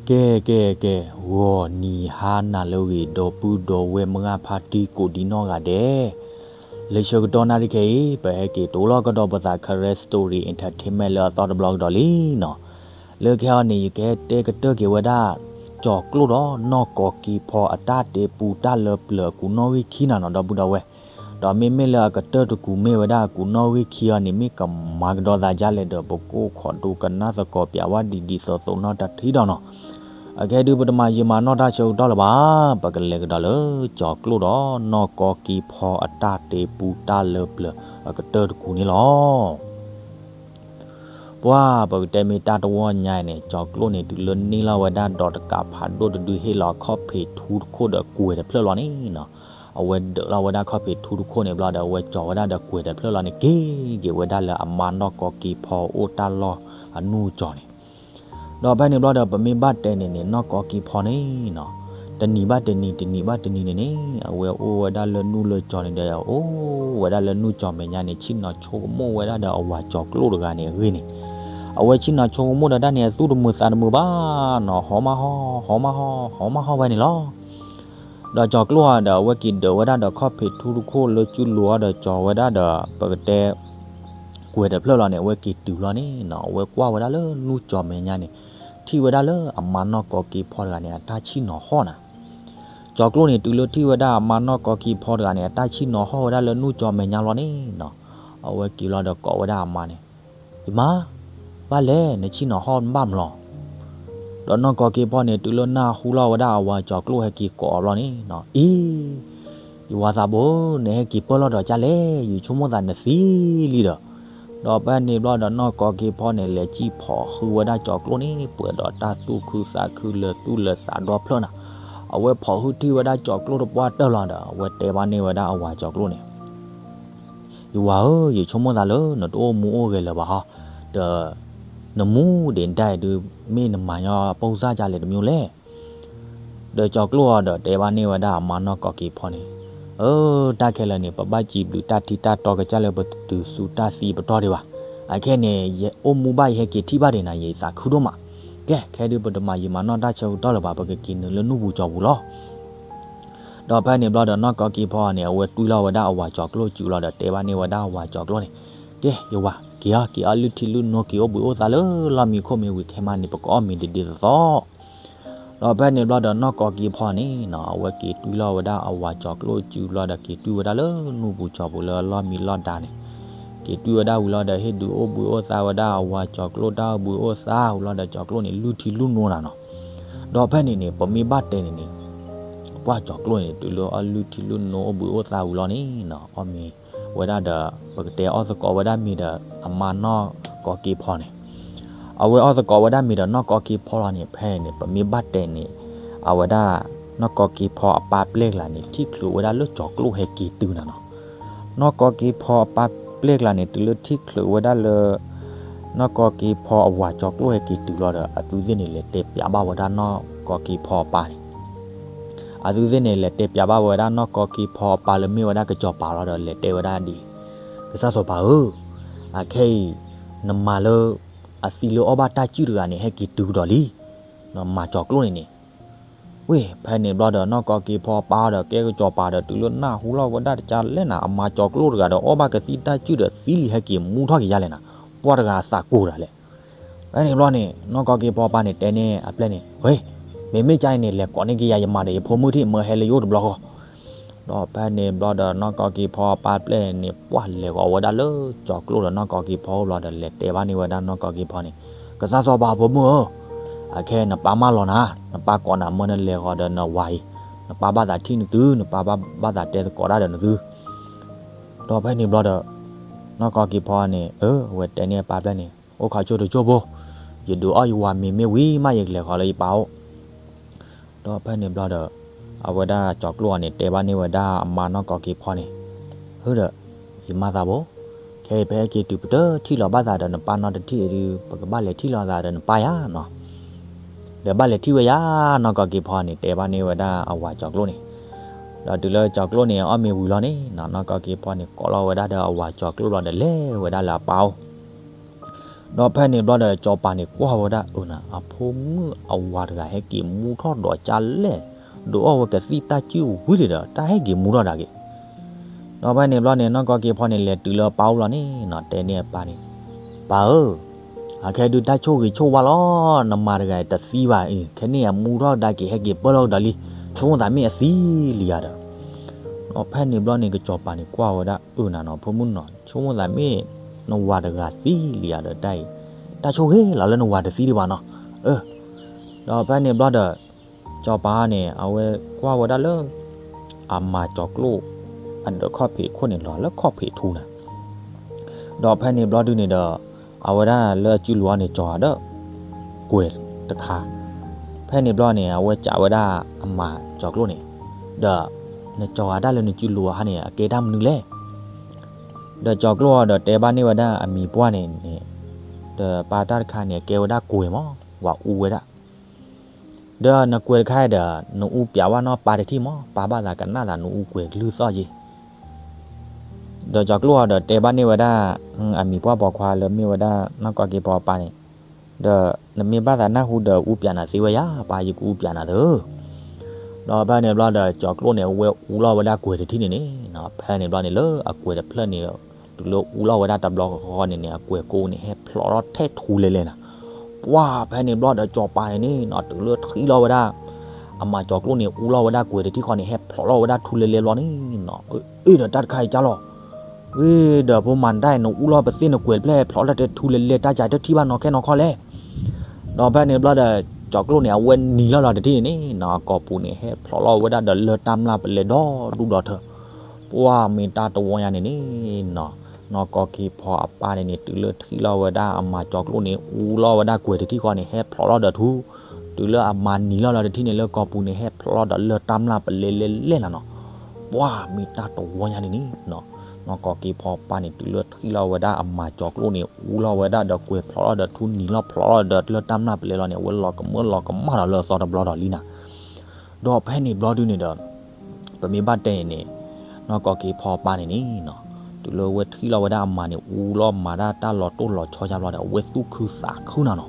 ကဲ ကဲ ကဲ, ဂီၤနံၤဟါနၤလၢအဂ့ၤ ဒီပုၢ်ဒီဝဲၢ်မုၢ်ဂၢ်ဖါတံၢ်ကိးဒံနီၢ်ဂၤဒဲး, လၢဆၢကတီၢ်နၣ်ရံၣ်ခဲအံၤ ပဟဲက့ၤတိၢ်လီၤကဒီးပသး Karen Story Entertainment လၢအသီတဘျီကဒီးလံနီၤ. လၢခဲအံၤန့ၣ် ယကဟဲတဲကတၢၢ်က့ၤဝဲဒၣ် ကၠီၤကျိၣ်ဒီးနီၢ်ကီၤက့ၤဖီအတၢ်တဲပူ တၢ်လၢပျၢၤအကူးနီၣ်ဂံၢ်ခံနၤနီၤ ဒီပုၢ်ဒီဝဲၢ်. ဒီးမ့မ့ၢ်လၢအကတၢၢ်တကူးမ့ၢ်ဝဲဒၣ်အကူးနီၣ်ဂံၢ်ခံအံၤန့ၣ် မ့ၢ်ကမၤကဒီးသးဒ်လဲၣ်ဒီး ပကအိၣ်ခိးဒိကနၣ်သကိးပၠးဝဲဒ်ဒ်သိးသိးနီၢ်တထံၣ်ဒီးနီၤ. အခဲဒုးပတမၤယံာ်မၤနီၢ်တၢ်ဆၢကတီၢ်လၢၤဘၣ်, ပကလဲၤကဒီးလၢကၠီၤကျိၣ်ဒီးနီၢ်ကီၤက့ၤဖီအတၢ်တဲပူ တၢ်လၢပျၢၤအကတၢၢ်တကူးန့ၣ်လီၤ. ပှၢ် ပကတဲမ့ၢ်တၢ်တဝီၢ်ညါအံၤန့ၣ် ကၠီၤကျိၣ်န့ၣ် တုၤလၢန့ၢ်လီၤဝဲဒၣ်ဒီးတကးဖးဒိၣ်တဒု ဟ့ၣ်လီၤခီၣ်ဖံးထူတခိၣ်ဒီးကွဲၤတဖျၢၣ်လီၤန့ၣ်နီၤ. အဝဲဒၢးလီၤဝဲဒၣ်ခီၣ်ဖံးထူတခိၣ်န့ၣ်ဘျီဒီး အဝဲကၠီၤဝဲဒၣ်ဒီးကွဲၤတဖျၢၣ်လီၤန့ၣ် က့ၤက့ၤဝဲဒၣ်လၢအမါနီၢ်ကီၤက့ၤဖီအိၣ်တၢ်လီၢ်အနူၢ်ကၠီၤန့ၣ်. ဒီးဖဲန့ၣ်ဘျီဒီး ပမ့ၢ်ဘၣ်တဲန့ၣ်န့ၣ် နီၢ်ကီၤက့ၤဖီန့ၣ်နီၤ, တနံၤဘၣ်တနံၤ တနံၤဘၣ်တနံၤန့ၣ်န့ၣ် အဝဲအိၣ်ဝဲဒၣ်လၢနူၢ်လၢကၠီၤန့ၣ်ဒီး အိၣ်ဝဲဒၣ်လၢနူၢ်ကၠီၤမဲာ်ညါန့ၣ် ဆ့ၣ်နီၤဆိကမိၣ်ဝဲဒၣ်ဒီးအဝၤကၠီၤကျိၣ်တဂၤန့ၣ်အဂ့ၢ်န့ၣ်. အဝဲဆ့ၣ်နီၤဆိကမိၣ်ဒီးတၢ်န့ၣ် အသူၣ်တမုာ်သးတမုာ်ဘၣ်နီၤ, ဟီမးဟီ ဟီမးဟီ ဟီမးဟီဝဲန့ၣ်လီၤ. ဒီးကၠီၤကျိၣ်ဧၢဒီး အဝဲက့ၤဒၢးဝဲဒၣ်ဒီးခီၣ်ဖံးထူတခိၣ်လၢကုလိၤအီၤဒီး ကၠီၤဝဲဒၣ်ဒီး ပကတဲ ကွဲၤတဖျၢၣ်လီၤန့ၣ် အဝဲက့ၤတုၤလီၤန့ၣ်နီၤ, အဝဲကွၢ်ဝဲဒၣ်လၢနူၢ်ကၠီၤမဲာ်ညါန့ၣ် ထံၣ်ဝဲဒၣ်လၢအမါနီၢ်ကီၤက့ၤဖီတဂၤန့ၣ် အတၢ်ဆ့ၣ်နီၤဟီၣ်နၤ. ကၠီၤကျိၣ်န့ၣ် တုၤလၢထံၣ်ဝဲဒၣ်အမါနီၢ်ကီၤက့ၤဖီတဂၤန့ၣ် အတၢ်ဆ့ၣ်နီၤဟီၣ်ဝဲဒၣ်လၢနူၢ်ကၠီၤမဲာ်ညါလီၤန့ၣ်နီၤ, အဝဲက့ၤလီၤဒီးကိးဝဲဒၣ်အမါန့ၣ်, ယမါ, ဘၣ်လဲၣ် နဆ့ၣ်နီၤဟီၣ်ဘၣ်မလီၤ. ဒီးနီၢ်ကီၤက့ၤဖီန့ၣ် တုၤလၢနၢ်ဟူလီၤဝဲဒၣ်အဝၤကၠီၤကျိၣ်ဟဲက့ၤကိးအီၤဘျီန့ၣ်နီၤ, အံၤ ယဝၤသးဘိ, နဟဲက့ၤပၢၢ်လီၤဒီးကၢ်လဲၣ်, ယဆိကမိၣ်သးနသံလံဒီး. ဒီးဖဲန့ၣ်ဘျီဒီးနီၢ်ကီၤက့ၤဖီန့ၣ် လဲၤစံၣ်ဖီးဃုာ်ဝဲဒၣ်ကၠီၤကျိၣ်န့ၣ် ပှဲၤဒီးတၢ်သူၣ်ခုသးခုလၢာ်သူၣ်လၢာ်သးဒီဖျၢၣ်နၤ. အဝဲဖီးဟုၣ်ထံၣ်ဝဲဒၣ်ကၠီၤကျိၣ်တပှၢ်တၢၢ်လီၤဒီး အဝဲတဲဘၣ်န့ၢ်ဝဲဒၣ်အဝၤကၠီၤကျိၣ်န့ၣ်, ယဝၤဧၢ, ယဆိကမိၣ်သးလၢ နတအိၣ်မူအိၣ်ဂဲၤလၢၤဘၣ်ဟီ, ဒီး နမူဒံးဒၣ်အံၤဒုး မ့ၢ်နမၤညီပိၢ်စၢ်ကၢ်လဲၣ်တမံၤလဲၣ်. ဒီးကၠီၤကျိၣ်အီၤဒီးတဲဘၣ်န့ၢ်ဝဲဒၣ်အမါနီၢ်ကီၤက့ၤဖီန့ၣ်, အၢ တၢ်ခဲလၢာ်န့ၣ် ပဘၣ်စံးဘျုးတၢ်ထံတၢ်တီကစၢ်လၢပတတုၤဆူတၢ်သံပတီၢ်ဒံးဘၣ်. အခဲန့ၣ် ယအိၣ်မူဘၣ်ယဟဲက့ၤထံၣ်ဘၣ်ဒံးနၤ ယသးခုဒိၣ်မး. ကဲ ခဲဒုးပတမၤယံာ်မၤနီၢ်တၢ်ဆၢကတီၢ်လၢၤဘၣ်, ပကက့ၤနုာ်လၢနူၢ်ပူၤကၠီၤပူၤလီၤ. ဒီးဖဲန့ၣ်ဘျီဒီးနီၢ်ကီၤက့ၤဖီန့ၣ် အဝဲတွံၢ်လီၤဝဲဒၣ်အဝၤကၠီၤကျိၣ်စုလီၤဒီးတဲဘၣ်န့ၢ်ဝဲဒၣ်အဝၤကၠီၤကျိၣ်န့ၣ်, ကဲ ယဝၤ က့ၤအီၣ် က့ၤအီၣ်လုၢ်ထံလုၢ်နိ က့ၤအိၣ်ဘှံးအိၣ်သါလၢလီၢ်မံခိၣ်မံဝံၤခဲမးန့ၣ် ပကအီၣ်မ့ၤဒ်ဒ်သိးသိး. ဒီးဖဲန့ၣ်ဘျီဒီးနီၢ်ကီၤက့ၤဖီန့ၣ်နီၤ အဝဲက့ၤတွံၢ်လီၤဝဲဒၣ်အဝၤကၠီၤကျိၣ်စုလီၤဒီးက့ၤတွံၢ်ဝဲဒၣ်လၢနူၢ်ပူၤကၠီၤပူၤလၢအလီၢ်မံလီၢ်ဒါန့ၣ်, က့ၤတွံၢ်ဝဲဒၣ်ဝံၤလီၤဒီး ဟ့ၣ်ဒုးအိၣ်ဘှံးအိၣ်သါဝဲဒၣ်အဝၤကၠီၤကျိၣ်တၢ်အိၣ်ဘှံးအိၣ်သါဝံၤလီၤဒီး ကၠီၤကျိၣ်န့ၣ် လုၢ်ထံလုၢ်နိနၤနီၤ. ဒီးဖဲန့ၣ်န့ၣ် ပမ့ၢ်ဘၣ်တဲန့ၣ်န့ၣ် ပှၢ်ကၠီၤကျိၣ်န့ၣ် တုၤလၢအလုၢ်ထံလုၢ်နိအိၣ်ဘှံးအိၣ်သါဝံၤလီၤန့ၣ်နီၤ အီၣ်မ့ၤဝဲဒၣ်ဒီး ပကတဲအီၣ်သကိးဝဲဒၣ်မ့ၤဒီးအမါနီၢ်ကီၤက့ၤဖီန့ၣ်, အဝဲအီၣ်သကိးဝဲဒၣ်မ့ၤဒီးနီၢ်ကီၤက့ၤဖီလီၤန့ၣ် ဖဲန့ၣ် ပမ့ၢ်ဘၣ်တဲန့ၣ် အဝဲဒၣ် နီၢ်ကီၤက့ၤဖီအပၢ်ပျဲၢ်ကျါန့ၣ် ထံၣ်ချုးဝဲဒၣ်လၢကၠီၤကျိၣ်ဟဲက့ၤတုၤနၤနီၤ. နီၢ်ကီၤက့ၤဖီအပၢ်ပျဲၢ်ကျါန့ၣ် တုၤလၢထံၣ်ချုးဝဲဒၣ်လၢ နီၢ်ကီၤက့ၤဖီအဝၤကၠီၤကျိၣ်ဟဲက့ၤတုၤလီၤဒီး အသုသ့ၣ်န့ၣ် လဲၤတဲပၠးဘၣ်ဝဲဒၣ်နီၢ်ကီၤက့ၤဖီအပၢ်န့ၣ်, အသုသ့ၣ်န့ၣ် လဲၤတဲပၠးဘၣ်ဝဲဒၣ်နီၢ်ကီၤက့ၤဖီအပၢ်လၢမ့ၢ်ဝဲဒၣ်ကစီၤပၤလီၤဒီး လဲၤတဲဝဲဒၣ်ဒ်အံၤ, ကစၢ်စီၤပၤဧၢ, အခဲအံၤ နမၤလၢ အသံလၢအီၣ်ဘၣ်တၢ်စုၣ်တဂၤန့ၣ် ဟဲက့ၤတုၤကဒီးလံ, မၤကၠီၤကျိၣ်န့ၣ်န့ၣ် ဝ့ၢ် ဖဲန့ၣ်ဘျီဒီး နီၢ်ကီၤက့ၤဖီအပၢ်ဒီးကဲကစီၤပၤဒီး တုၤလၢနၢ်ဟူလီၤဝဲဒၣ်တကးလဲၣ်နၤ အမၤကၠီၤကျိၣ်တဂၤဒီး အီၣ်ဘၣ်ကသံၣ်တၢ်စုၣ်ဒီးသံလံ ဟဲက့ၤမူထီၣ်က့ၤယါလဲၣ်နၤ, ပှၢ်တဂၤအသးကိၢ်တၢ်လဲၣ်. ဖဲန့ၣ်ဘျီန့ၣ် နီၢ်ကီၤက့ၤဖီအပၢ်န့ၣ် တဲန့ၢ်အပျဲၢ်န့ၣ် ဝ့ၢ် မ့မ့ၢ်ကါအံၤန့ၣ် လဲၤကိးန့ၢ်က့ၤယၤ ယမၤဒီးယဖိမုၣ်ထံၣ် မၢဟဲလၢယအိၣ်တဘျီဃီ ဒီးဖဲန့ၣ်ဘျီဒီး နီၢ်ကီၤက့ၤဖီအပၢ်ပျဲၢ်န့ၣ် ပှၢ်လဲၤဃီၤဝဲဒၣ်လၢကၠီၤကျိၣ်ဒီးနီၢ်ကီၤက့ၤဖီအိၣ်ဘျီဒီး လဲၤတဲဘၣ်န့ၢ်ဝဲဒၣ်နီၢ်ကီၤက့ၤဖီန့ၣ်, ကစၢ်စီၤပၤဖိမုၣ်ဧၢ, အခဲနပၢ်မၢလီၤနၤ, နပၢ်ကိးနၤမၢနလဲၤဃီၤဒီးနဝၤအံၤ, နပၢ်ဘၣ်သးထံၣ်နသု, နပၢ်ဘၣ်သးတဲသကိးတၢ်ဒီးနသု ဒီးဖဲန့ၣ်ဘျီဒီး နီၢ်ကီၤက့ၤဖီန့ၣ် အဝဲတဲန့ၢ်အပၢ်ပျဲၢ်န့ၣ် အိၣ်ခိးဆိတကၠိၢ်ဖိ, ယဒုးအီၣ်ယဝၤမ့ၤမ့ၢ်ဝံၤမး ယကလဲၤဃီၤလၢယပၢ်အိၣ် ဒီးဖဲန့ၣ်ဘျီဒီး အဝဲဒၣ်ကၠီၤကျိၣ်အီၤန့ၣ် တဲဘၣ်န့ၢ်ဝဲဒၣ်အမါနီၢ်ကီၤက့ၤဖီန့ၣ်, ဟုဒီး ယမါသးဘိ, ခဲအံၤပဟဲက့ၤတုၤပတထံၣ်လီၤဘၣ်သးဒီးနပၢ်နီတထံၣ်အံၤဒုး ပကဘၣ်လဲၤထံၣ်လီၤသးဒီးနပၢ်ယါနီၤ, ဒီးဘၣ်လဲၤထံၣ်ဝဲယါ, နီၢ်ကီၤက့ၤဖီန့ၣ် တဲဘၣ်န့ၢ်ဝဲဒၣ်အဝၤကၠီၤကျိၣ်န့ၣ်, ဒီးတုၤလၢကၠီၤကျိၣ်န့ၣ် အီၣ်မ့ၤဝံၤလီၤန့ၣ်နီၤ နီၢ်ကီၤက့ၤဖီန့ၣ် ကိးလီၤဝဲဒၣ်ဒီးအဝၤကၠီၤကျိၣ်လီၤဒီး လဲၤဝဲဒၣ်လၢအပၢ်အိၣ် ဒီးဖဲန့ၣ်ဘျီဒီး စီၤပၤန့ၣ်ကွၢ်ဝဲဒၣ်အၢနၤ အဖိမုၣ်အဝၤတဂၤဟဲက့ၤမူထီၣ်ဒီးကလဲၣ်, ဒုးအီၣ်ဝဲကသံၣ်တၢ်စုၣ်ဝံၤလံဒီး တၢ်ဟဲက့ၤမူထီၣ်ဒၣ်က့ၤ. ဒီးဖဲန့ၣ်ဘျီန့ၣ် နီၢ်ကီၢ်က့ၤဖီန့ၣ် လဲၤတုၤလၢအပၢ်အိၣ်လီၤန့ၣ်နီၤ တဲန့ၢ်အပၢ်န့ၣ်, ပၢ်ဧၢ, အခဲဒုးတၢ်ဆိၣ်ဂ့ၤဆိၣ်ဝါလီၤ, နမၤတဂၤတသံဘၣ်အံၤ ခဲန့ၣ်အမူထီၣ်ဒၣ်က့ၤ ဟဲက့ၤပၢၢ်ထီၣ်ကဒီးလံ, ဆိကမိၣ်သးမ့ၢ်အသံလံယၤဒီး. ဒီးဖဲန့ၣ်ဘျီန့ၣ် ကစီၤပၤန့ၣ်ကွၢ်ဝဲဒၣ်အၢနၤနီၤ ဖိမုၣ်နီၤ ဆိကမိၣ်သးမ့ၢ် နဝၤတဂၤသံလံယၤဒီးတၢ်အံၤ, တၢ်ဆိၣ်ဂ့ၤလီၤလၢနဝၤတသံဒံးဘၣ်နီၤ. အၢ, ဒီးဖဲန့ၣ်ဘျီဒီး စီၤပၤန့ၣ် အဝဲကွၢ်ဝဲဒၣ်လၢ အမၤကၠီၤကျိၣ် အဒၢးခီၣ်ဖံးခိၣ်န့ၣ်လီၤလၢခီၣ်ဖံးထူန့ၣ်, ဒီးဖဲန့ၣ်ဘျီဒုန့ၣ်ဒီး အဝဲဒၣ်လၢအစုလိၤအီၤန့ၣ် ကၠီၤဒီး ကွဲၤတခါ, ဖဲန့ၣ်ဘျီန့ၣ် အဝဲစံးဝဲဒၣ်အမၤကၠီၤကျိၣ်န့ၣ်, ဒီး နကၠီၤဂၤဒၣ်လၢနစုလိၤအီၤဟါန့ၣ် အကဲတၢ်မနုၤလဲၣ်. ဒီးကၠီၤကျိၣ်အီၤဒီးတဲဘၣ်န့ၢ်ဝဲဒၣ်အမံၤပှၢ်န့ၣ်န့ၣ်, ဒီးပၢ်တၢ်တခါန့ၣ် အကဲဝဲဒၣ်ကွဲၤမး, ဝၤအူဝဲဒၣ် ဒီးနကွဲၤတခါဒီး နအူပၠးဘၣ်နီၢ်ပၢ်တထံၣ်မး, ပၢ်ဘၣ်သးကနၣ်သးနအူကွဲၤကလုၢ်သီၣ်ယ့ၢ်. ဒီးကၠီၤကျိၣ်အီၤဒီးတဲဘၣ်န့ၢ်ဝဲဒၣ် အမံၤပှၢ်ပိာ်ခွါလၢမ့ၢ်ဝဲဒၣ်နီၢ်ကီၢ်က့ၤဖီအပၢ်န့ၣ်, ဒီးနမ့ၢ်ဘၣ်သးနၢ်ဟူဒီးအူပၠးနၤသ့ဝဲယၤ, ပၢ်ယကအူပၠးနၤသ့. ဒီးဖဲန့ၣ်ဘျီဒီးကၠီၤကျိၣ်န့ၣ် အဝဲအူလီၤဝဲဒၣ်ကွဲၤတထံၣ်န့ၣ်န့ၣ်, ဖဲန့ၣ်ဘျီန့ၣ်လၢအကွဲၤတဖျၢၣ်န့ၣ် တုၤလၢအူလီၤဝဲဒၣ်တဘျီဃီန့ၣ်န့ၣ် အကွဲၤကိးန့ၣ် ဟဲဖျိးထီၣ်ထဲထူလဲၤလဲၤနၤ. ပှၢ်ဖဲန့ၣ်ဘျီဒီးစီၤပၤန့ၣ်န့ၣ်နီၤ တုၤလၢထံၣ်လီၤဝဲဒၣ် အမၤကၠီၤကျိၣ်န့ၣ် အူလီၤဝဲဒၣ်ကွဲၤတထံၣ်ဃီန့ၣ် ဟဲဖျိးလီၤဝဲဒၣ်ထူလဲၤလဲၤဘျီန့ၣ်နီၤ, အ့ဒီးတၢ်တခါအံၤကၢ်လီၤ, ဝ့ဒီးဖိမၤတၢ်အံၤ နအူလီၤပသ့ၣ်နကွဲၤတဖျၢၣ်ဟဲဖျိးလီၤထဲထူလဲၤလဲၤ တၢ်ကၢ်တထံၣ်ဘၣ်နီၢ်ခဲနီၢ်ခီလဲၣ်. ဒီးဖဲန့ၣ်ဘျီဒီး ကၠီၤကျိၣ်န့ၣ်အဝဲနံၤလီၤလီၤတထံၣ်န့ၣ်န့ၣ်နီၤ အကိာ်ပူၤန့ၣ် ဟဲဖျိးလီၤဝဲဒၣ်ဒီးလၢၢ်တၢ်မျၢ်ပလဲၤဒီဒူၣ်ဒီထၢ ပှၢ်မ့ၢ်တၢ်တဝီညါန့ၣ်န့ၣ်နီၤ, နီၢ်ကီၢ်က့ၤဖီအပၢ်န့ၣ်န့ၣ် တုၤလၢထံၣ်လီၤဝဲဒၣ်အမၤကၠီၤကျိၣ်န့ၣ် အူလီၤဝဲဒၣ်ကွဲၤတထံၣ်ဃီန့ၣ် ဟဲဖျိးလီၤဒီးထူ, တုၤလၢအမၤနံၤလီၤလီၤတထံၣ်န့ၣ် လၢကိာ်ပူၤန့ၣ် ဟဲဖျိးလီၤဒီးလၢၢ်တၢ်မျၢ်ပလဲၤလဲၤလဲၤနၤနီၤ, ပှၢ်မ့ၢ်တၢ်တဝီညါန့ၣ်န့ၣ်နီၤ, နီၢ်ကီၢ်က့ၤဖီအပၢ်န့ၣ် တုၤလၢထံၣ်လီၤဝဲဒၣ်အမၤကၠီၤကျိၣ်န့ၣ် အူလီၤဝဲဒၣ်ဒီးကွဲၤဖျိးလီၤဒီးထူနံၤလီၤဖျိးလီၤဒီးလၢၢ်တၢ်မျၢ်ပလဲၤလီၤန့ၣ် အဝဲလီၤကမၢလီၤကမၣ်ဒီးလၢအသီတဘျီဒီးလံနၤ. ဒီးဖဲန့ၣ်ဘျီဒုန့ၣ်ဒီး ပမ့ၢ်ဘၣ်တဲန့ၣ်န့ၣ် နီၢ်ကီၢ်က့ၤဖီအပၢ်န့ၣ်န့ၣ်နီၤ, တုၤလၢအဝဲထံၣ်လီၤဝဲဒၣ်အမၤန့ၣ် အူလီၤမၤဒၣ်တၢ်လီၤတိၢ်လီၤဆီယါဘျီဒီး အဝဲသူၣ်ခုသးခုနၤနီၤ.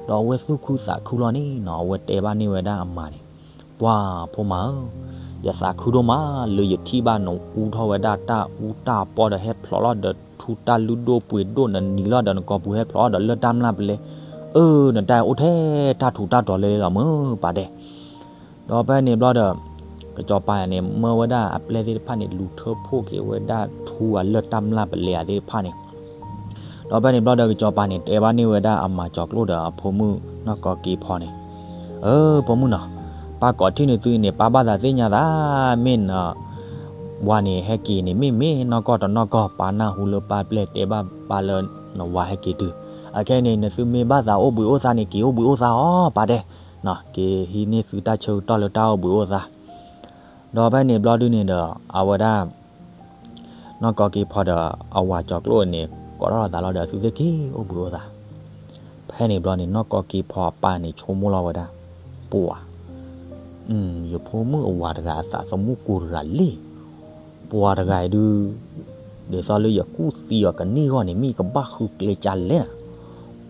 ဒီးအဝဲသူၣ်ခုသးခုလီၤန့ၣ်နီၤ အဝဲတဲဘၣ်န့ၢ်ဝဲဒၣ်အမၤန့ၣ်, ပှၢ်ဖိမၤဧၢ, ယသးခုဒိၣ်မး လၢယထံၣ်ဘၣ်နအူထီၣ်ဝဲဒၣ်တၢ်အူတၢ်ပီဒီးဟဲဖျိးလီၤဒီးထူတၢ်လုၢ်ဒိၣ်ပှ့ၤဒိၣ် နနံၤလီၤဒီးနကိာ်ပူၤဟဲဖျိးလီၤဒီးလၢၢ်တၢ်မျၢ်ပလဲၤ, အၢ နတၢ်အိၣ်ထဲတၢ်ထူးတၢ်တီၤလဲၤလဲၤလီၤမ့ၢ်ပၢ်တဲ ဒီးဖဲန့ၣ်ဘျီဒီး ကစီၤပၤန့ၣ် မၢဝဲဒၣ်အပျဲၢ်သ့ၣ်တဖၣ်န့ၣ် လူၤထၢဖှိၣ်က့ၤဝဲဒၣ်ထူအလၢၢ်တၢ်မျၢ်ပလဲၤသ့ၣ်တဖၣ်န့ၣ်, ဒီးဖဲန့ၣ်ဘျီဒီး ကစီၤပၤန့ၣ် တဲဘၣ်န့ၢ်ဝဲဒၣ်အမၤကၠီၤကျိၣ်ဒီးအဖိမုၣ်နီၢ်ကီၢ်က့ၤဖီန့ၣ်, အၢ ဖိမုၣ်နီၤ, ပၢ်ကိးထံၣ်န့ၢ်သုအံၤန့ၣ် ပၢ်ဘၣ်သးသ့ၣ်ညါသး မ့ၢ်န ဝၤန့ၣ်ဟဲက့ၤန့ၣ် မ့ၢ်မ့ၢ်နီၢ်ကီၢ်တနီၢ်ကီၢ် ပၢ်နၢ်ဟူလၢပၢ်ပျဲၢ်တဲဘၣ်ပၢ်လၢနဝၤဟဲက့ၤတုၤ, အခဲန့ၣ် နသုမ့ၢ်ဘၣ်သးအိၣ်ဘှံးအိၣ်သါန့ၣ် က့ၤအိၣ်ဘှံးအိၣ်သါအီၤ ပၢ်တဲ က့ၤဟံးန့ၢ်သုတၢ်ဆၢကတီၢ်လၢတၢ်အိၣ်ဘှံးအိၣ်သါ. ဒီးဖဲန့ၣ်ဘျီဒုန့ၣ်ဒီး အဝဲဒၣ် နီၢ်ကီၢ်က့ၤဖီဒီးအဝၤကၠီၤကျိၣ်န့ၣ် ကိးထီၣ်သးလီၤဒီး သုသ့ၣ်က့ၤအိၣ်ဘှံးအိၣ်သါ. ဖဲန့ၣ်ဘျီန့ၣ် နီၢ်ကီၢ်က့ၤဖီအပၢ်န့ၣ် ဆိကမိၣ်လီၤဝဲဒၣ်, ပှၤ ယဖိမုၣ်အဝၤတဂၤအသးသမူကိၤတဂၤလံ, ပှၤတဂၤအံၤဒုး ဒ်သိးလၢယကူၣ်သံအီၤကန့ၢ်ဂီၢ်န့ၣ် မ့ၢ်ကဘၣ်ဃုကျဲကၢ်လဲၣ်နၤ,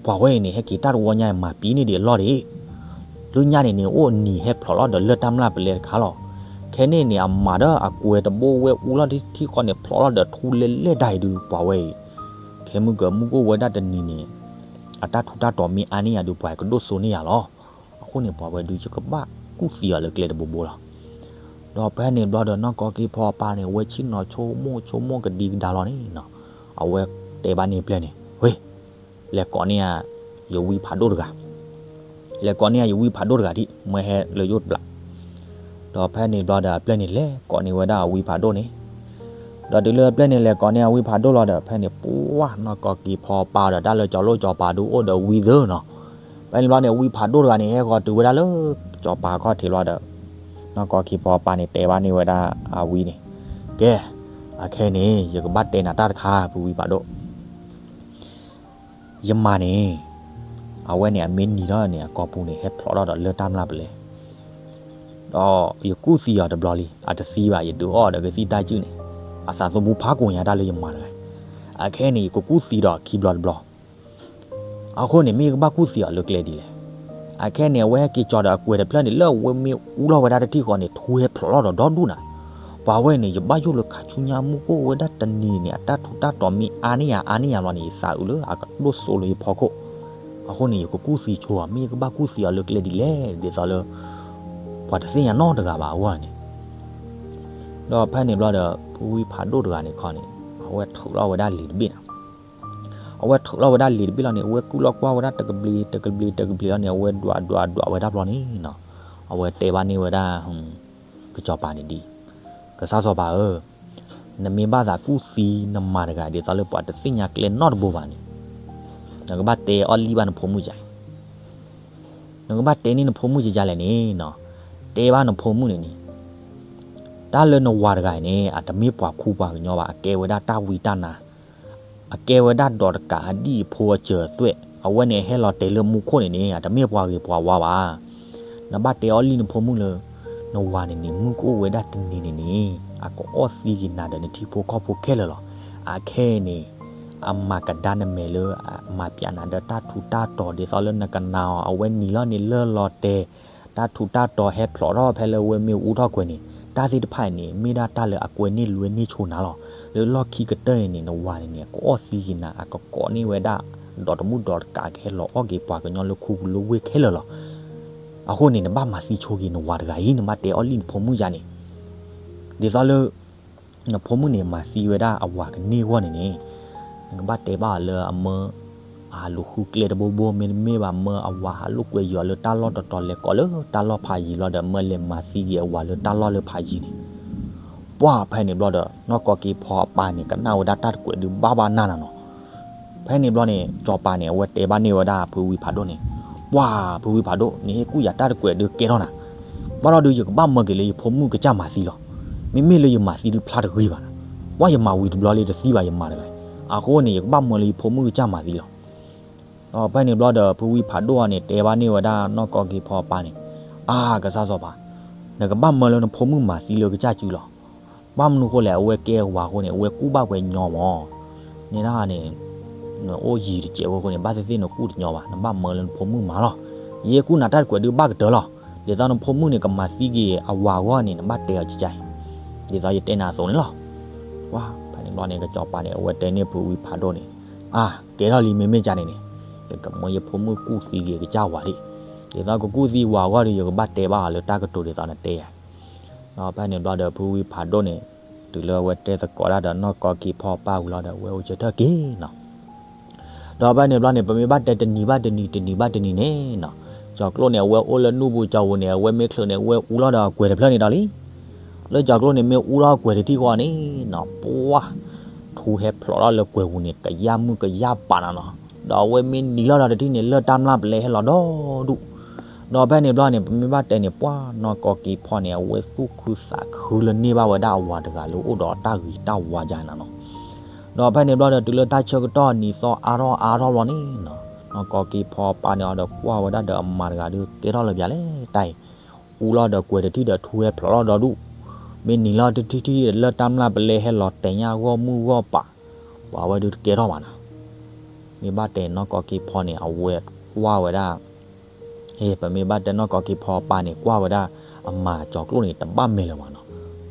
ပှၤဝဲအံၤန့ၣ် ဟဲက့ၤတၢ်တဝီညါအံၤ မၤပံၤန့ၢ်ဒံးအလီၢ်ဒံး, လၢညါန့ၣ်န့ၣ် အိၣ်အနံၤဟဲဖျိးလီၤဒီးလၢၢ်တၢ်မျၢ်ပလဲၤတခါလီၤ. ခဲန့ၣ်န့ၣ် အမၤဒီးအကွဲၤတဘိဝဲအူလီၤထံဃီန့ၣ် ဖျိးလီၤဒီးထူလဲၤလဲၤဒၣ်အံၤဒုး ပှၤဝဲအံၤ ခဲမုၢ်ကမုၢ်ကအိၣ်ဝဲဒၣ်တနံၤန့ၣ် အတၢ်ထူးတၢ်တီၤမ့ၢ်အါန့ၢ်ယၤဒုး ပှၤကဒိၣ်စိန့ၢ်ယၤလီၤ. အဃိန့ၣ် ပှၤဝဲဒုးယကဘၣ်ကူၣ်သံအီၤလၢကျဲတဘိဘိလီၤ. ဒီးဖဲန့ၣ်ဘျီဒီး နီၢ်ကီၢ်က့ၤဖီအပၢ်န့ၣ် အဝဲဆ့ၣ်နီၤဆိကမိၣ်ဆိကမိၣ်ကဒံကဒါလီၤန့ၣ်နီၤ, အဝဲတဲဘၣ်န့ၢ်ပျဲၢ်န့ၣ်, ဝ့ၢ်, လဲၤကိးန့ၢ်ယဝံဖးဒိၣ်တဂၤ, လဲၤကိးန့ၢ်ယဝံဖးဒိၣ်တဂၤဒံး မ့ၢ်ဟဲလၢယအိၣ်တဘျီ. ဒီးဖဲန့ၣ်ဘျီဒီး အပျဲၢ်န့ၣ်လဲၤကိးန့ၢ်ဝဲဒၣ်အဝံဖးဒိၣ်န့ၣ်, ဒီးတုၤလၢအပျဲၢ်န့ၣ်လဲၤကိးန့ၢ်အဝံဖးဒိၣ်လီၤဒီး ဖဲန့ၣ် ပှၢ် နီၢ်ကီၢ်က့ၤဖီအပၢ်ဒီးတၢ်လၢစီၤလိၣ်စီၤပၤဒုးအိၣ်ဒီးဝံသၢနီၤ. ဖဲန့ၣ်ဘျီန့ၣ် ဝံဖးဒိၣ်တဂၤန့ၣ် ဟဲဃီၤတုၤဝဲဒၣ်လၢစီၤပၤခီၣ်ထံးလီၤဒီး နီၢ်ကီၢ်က့ၤဖီအပၢ်န့ၣ် တဲဘၣ်န့ၢ်ဝဲဒၣ်အဝံန့ၣ်, ကဲ, အခဲန့ၣ် ယကဘၣ်တဲနၤတၢ်တခါ ဖုဝံဖးဒိၣ် ယမၤန့ၣ် အဝဲန့ၣ် အမ့ၢ်နံၤထီၣ်န့ၣ် အကိာ်ပူၤန့ၣ် ဟဲဖျိးထီၣ်ဒီးလၢၢ်တၢ်မျၢ်ပလဲၤ, ဒီးယကူၣ်သံအီၤတဘျီလံ အတသံဘၣ် ယဒုးအီၣ်ဒီးကသံၣ်တၢ်စုၣ်န့ၣ် အသးသမူဖးကိးညါတၢ်လၢယမၤတဂၤ, အခဲန့ၣ် ယကကူၣ်သံဒီးခံဘျီတဘျီ အဃိန့ၣ် မ့ၢ်ယကဘၣ်ကူၣ်သံအီၤလၢကျဲဒ်လဲၣ်. အခဲန့ၣ် အဝဲဟဲက့ၤကၠီဒီးအကွဲၤတဖျၢၣ်န့ၣ် လၢအဝဲမ့ၢ်အူလီၤဝဲဒၣ်တထံၣ်ဃီန့ၣ် ထူဟဲဖျိးထီၣ်ဒီးဒီဒူၣ်နၤ. ပှၤဝဲန့ၣ် ယဘၣ်ယိၣ်လၢခါဆူညါမူခိၣ်ဝဲဒၣ်တနံၤန့ၣ် အတၢ်ထူးတၢ်တီၤမ့ၢ်အါန့ၢ်ယၤအါန့ၢ်ယၤလီၤန့ၣ် ယသးအုးလၢအကဒိၣ်စိလၢယဖီခိၣ်. အဃိန့ၣ် ယကကူၣ်သံဆိအီၤ မ့ၢ်ယကဘၣ်ကူၣ်သံအီၤလၢကျဲဒ်လဲၣ် ဒ်သိးလၢ ပှၤတသ့ၣ်ညါနီတဂၤဘၣ်အဂီၢ်န့ၣ်. ဒီးဖဲန့ၣ်ဘျီဒီး ဖုဝံဖးဒိၣ်တဂၤန့ၣ်ခီန့ၣ် အဝဲထုးထီၣ်ဝဲဒၣ်လံာ်တဘ့ၣ်နၤ. အဝဲထုးထီၣ်ဝဲဒၣ်လံာ်တဘ့ၣ်လီၤန့ၣ် အဝဲကူၣ်လီၤကွၢ်ဝဲဒၣ်တကဘျံးတကဘျံးတကဘျံးလီၤန့ၣ် အဝဲဒွးဒွးဒွးဝဲဒၣ်ဘျီန့ၣ်နီၤ, အဝဲတဲဘၣ်န့ၢ်ဝဲဒၣ် ကစီၤပၤန့ၣ်ဒ်အံၤ, ကစၢ်စီၤပၤဧၢ, နမ့ၢ်ဘၣ်သးကူၣ်သံနမၤတဂၤ ဒ်သိးလၢပှၤတသ့ၣ်ညါကျဲနီတဘိဘၣ်န့ၣ်, နကဘၣ်တဲအီၣ်လံၣ်ဘၣ်နဖိမုၣ်ကယၤ နကဘၣ်တဲန့ၢ်နဖိမုၣ်ကယၤလဲၣ်န့ၣ်နီၤ, တဲဘၣ်နဖိမုၣ်န့ၣ်န့ၣ်, တၢ်လၢနဝၤတဂၤအံၤန့ၣ် အတမ့ၢ်ပှၤခူပှၤကညီဘၣ်, အကဲဝဲဒၣ်တၢ်ဝံတၢ်နါ, အကဲဝဲဒၣ်ဒီးတကးအဒံၣ်အဖိအစၢၤအသွဲၣ်, အဝဲန့ၣ်ဟဲလီၤတဲာ်လၢမူခိၣ်န့ၣ်န့ၣ် အတမ့ၢ်ပှၤဂ့ၤပှၤဝါဘၣ်. နဘၣ်တဲအီၣ်လံၣ်နဖိမုၣ်လၢ နဝၤန့ၣ်န့ၣ် မုၢ်ကအိၣ်ဝဲဒၣ်တနံၤန့ၣ်န့ၣ် အကအီၣ်သံက့ၤနၤဒီးနထံဖိကီၢ်ဖိခဲလၢာ်လီၤ. အခဲအံၤန့ၣ် အမၤကဒါနမဲာ်လၢ အမၤပျးနၤဒီးတၢ်ထူးတၢ်တီၤ ဒ်သိးလၢနကနာ်အီၤ အဝဲနံၤလီၤန့ၣ်လၢလီၤတဲာ်, တၢ်ထူးတၢ်တီၤဟဲဖျိးထီၣ်ဖဲလၢဝဲမ့ၢ်အူထီၣ်ကွဲၤန့ၣ် တၢ်သ့ၣ်တဖၣ်အံၤန့ၣ် မ့ၢ်ဒၣ်တၢ်လၢအကွဲန့ၢ်လွဲန့ၢ်ဆိနၤလီၤ. လၢလီၢ်ခံကတၢၢ်အံၤန့ၣ် နဝၤန့ၣ်န့ၣ် ကအီၣ်သံက့ၤနၤ အကကိးန့ၢ်ဝဲဒၣ် ဒီးတမုၣ်ဒီးတကးကဟဲလီၤအီၣ်က့ၤပှၤကညီလၢခူပူၤလၢဝ့ၢ်ခဲလၢာ်လီၤ. အဃိန့ၣ် နဘၣ်မၤသံဆိက့ၤနဝၤတဂၤအံၤ နဘၣ်တဲအီၣ်လံၣ်နဖိမုၣ်ယၤန့ၣ်, ဒ်သိးလၢ နဖိမုၣ်န့ၣ် မၤသံဝဲဒၣ်အဝၤကန့ၢ်အဂီၢ်န့ၣ်န့ၣ်, နကဘၣ်တဲဘၣ်အီၤလၢအမၢ အဟးလူၤဃုကျဲတဘိဘိ မ့တမ့ၢ်ဘၣ် မၢအဝၤဟးလိာ်ကွဲယွၤလၢတၢ်လီၢ်တတီၤလဲၤကိးလၢတၢ်လီၢ်ဖးယံၤလီၤဒီး မၢလဲၤမၤသံက့ၤအဝၤလၢတၢ်လီၢ်လၢဖးယံၤန့ၣ်. ပှၢ်ဖဲန့ၣ်ဘျီဒီး နီၢ်ကီၢ်က့ၤဖီအပၢ်န့ၣ် ကနၣ်ဝဲဒၣ်တၢ်တကွဲးဒုးဘၣ်ဘၣ်နၢ်နၢ်နီၤ. ဖဲန့ၣ်ဘျီန့ၣ် စီၤပၤန့ၣ် အဝဲတဲဘၣ်န့ၢ်ဝဲဒၣ်ဖုဝံဖးဒိၣ်န့ၣ်, ပှၢ်ဖုဝံဖးဒိၣ် နဟ့ၣ်ကူၣ်ယၤတၢ်တကွဲးဒုးကဲထီၣ်နၤ, ဘၣ်ဒီးဒုးယကဘၣ်မၢက့ၤလၢယဖိမုၣ်ကစၢ်မၤသံလီၤ. မ့မ့ၢ်လၢယမၤသံဒုးဖျါတဂ့ၤဘၣ်နၤ, ပှၢ်ယမၤဝံၤတဘျီလၢတသံဘၣ်ယမၤတဂၤ, အဃိန့ၣ် ယကဘၣ်မၢလၢယဖိမုၣ်ကစၢ်မၤသံလီၤ. ဒီးဖဲန့ၣ်ဘျီဒီး ဖုဝံဖးဒိၣ်အံၤန့ၣ် တဲဘၣ်န့ၢ်ဝဲဒၣ်နီၢ်ကီၢ်က့ၤဖီအပၢ်န့ၣ်, အါ ကစၢ်စီၤပၤ, နကဘၣ်မၢလၢနဖိမုၣ်မၤသံလၢကစၢ်စုလီၤ. ဘၣ်မနုၤဃိလဲၣ် အဝဲကဲဝၤအဃိန့ၣ် အဝဲကူၣ်ဘၣ်ပှဲၤညီမး, န့ၣ်ဒၣ်န့ၣ် နအိၣ်ယံၤတစဲးဖိအဃိန့ၣ် ဘၣ်သ့ၣ်သ့ၣ်နကူၣ်တညီဘၣ်, နဘၣ်မၢလၢနဖိမုၣ်မၤလီၤ. ယဟ့ၣ်ကူၣ်နၤတၢ်တကွဲးဒုးဘၣ်ကတၢၢ်လီၤ. ဒ်သိးနဖိမုၣ်န့ၣ် ကမၤသံက့ၤအဝၤအဂီၢ်န့ၣ် နဘၣ်တဲအီၤကကါအံၤ, ဒ်သိးယတဲနၤအသိးန့ၣ်လီၤ. ပှၢ်ဖဲန့ၣ်ဘျီန့ၣ် ကစီၤပၤန့ၣ် အဝဲတဲန့ၢ်ဖုဝံဖးဒိၣ်န့ၣ်, အါ ကဲထီၣ်လံ မ့မ့ၢ်ကါန့ၣ်န့ၣ်, ယကမၢယဖိမုၣ်ကူၣ်သံက့ၤကစၢ်ဝၤဒၣ်, ဒ်သိးကကူၣ်သံဝၤအဂီၢ်ဒီး ယကဘၣ်တဲဘၣ်အီၤလၢတၢ်ကတိၤဒ်သိးနတဲယၤ. ဒီးဖဲန့ၣ်ဘျီဒီး ဖုဝံဖးဒိၣ်န့ၣ် တုၤလၢအဝဲတဲသကိးတၢ်ဒီးနီၢ်ကီၢ်က့ၤဖီအပၢ်ဝံၤလီၤဒီး အဝဲအိၣ်ဆၢထၢၣ်က့ၤနီၤ. ဒီးဖဲန့ၣ်ဘျီန့ၣ် ပမ့ၢ်ဘၣ်တဲတနံၤဘၣ်တနံၤ တနံၤဘၣ်တနံၤန့ၣ်နီၤ, ကၠီၤကျိန့ၣ် အဝဲအိၣ်လၢနူၢ်ပူၤကၠီၤပူၤန့ၣ် အဝဲမ့ၢ်ချုးန့ၣ် အဝဲအူလီၤဒီးအကွဲၤတဖျၢၣ်န့ၣ်ဒီးလံ. လၢကၠီၤကျိန့ၣ် မ့ၢ်အူလီၤအကွဲၤတထံၣ်ဃီန့ၣ်နီၤ, ပှၢ် ထူဟဲဖျိးထီၣ်လၢကွဲၤပူၤန့ၣ် ကယၢ်မုၢ်ကယၢ်ပာ်နီၤနီၤ, ဒီးအဝဲမ့ၢ်နံၤလီၤဒီးတထံၣ်န့ၣ် လၢၢ်တၢ်မျၢ်ပလဲဟဲလီၤဒီဒူၣ်. ဒီးဖဲန့ၣ်ဘျီန့ၣ် ပမ့ၢ်ဘၣ်တဲန့ၣ် ပှၢ်နီၢ်ကီၢ်က့ၤဖီန့ၣ် အဝဲသူၣ်ခုသးခုလၢန့ၢ်ဘၣ်ဝဲဒၣ်အဝၤတဂၤလၢအိၣ်ဒီးတၢ်ဂ့ၤတၢ်ဝါကါနၤနီၤ. ဒီးဖဲန့ၣ်ဘျီဒီး တုၤလၢတၢ်ဆၢကတီၢ်နံၤသီအါထီၣ်အါထီၣ်ဘျီန့ၣ်နီၤ, နီၢ်ကီၢ်က့ၤဖီအပၢ်န့ၣ်အီၤဒီးကွၢ်ဝဲဒၣ်ဒီးအမၤတဂၤဒီး ကဲထီၣ်လၢပျၢၤလဲၣ်တၢ်အံၤ, အူလီၤဒီးကွဲၤတထံၣ်ဒီးထူဟဲဖျိးထီၣ်ဒီဒူၣ်, မ့ၢ်နံၤလီၤတထံၣ်ထံၣ်ဒီး လၢၢ်တၢ်မျၢ်ပလဲဟဲလီၤတဲာ်ညါဂီၢ်မုၢ်ဂီၢ်ပာ်, ပှၤဝဲဒုးတကဲထီၣ်ဘၣ်နီၤ. မ့ၢ်ဘၣ်တဲနီၢ်ကီၢ်က့ၤဖီန့ၣ် အဝဲကွၢ်ဝဲဒၣ် ဟ့ၣ် ပမ့ၢ်ဘၣ်တဲနီၢ်ကီၢ်က့ၤဖီအပၢ်န့ၣ် ကွၢ်ဝဲဒၣ်အမၤကၠီၤကျိန့ၣ် တဘၣ်မဲာ်လၢၤဘၣ်နီၤ,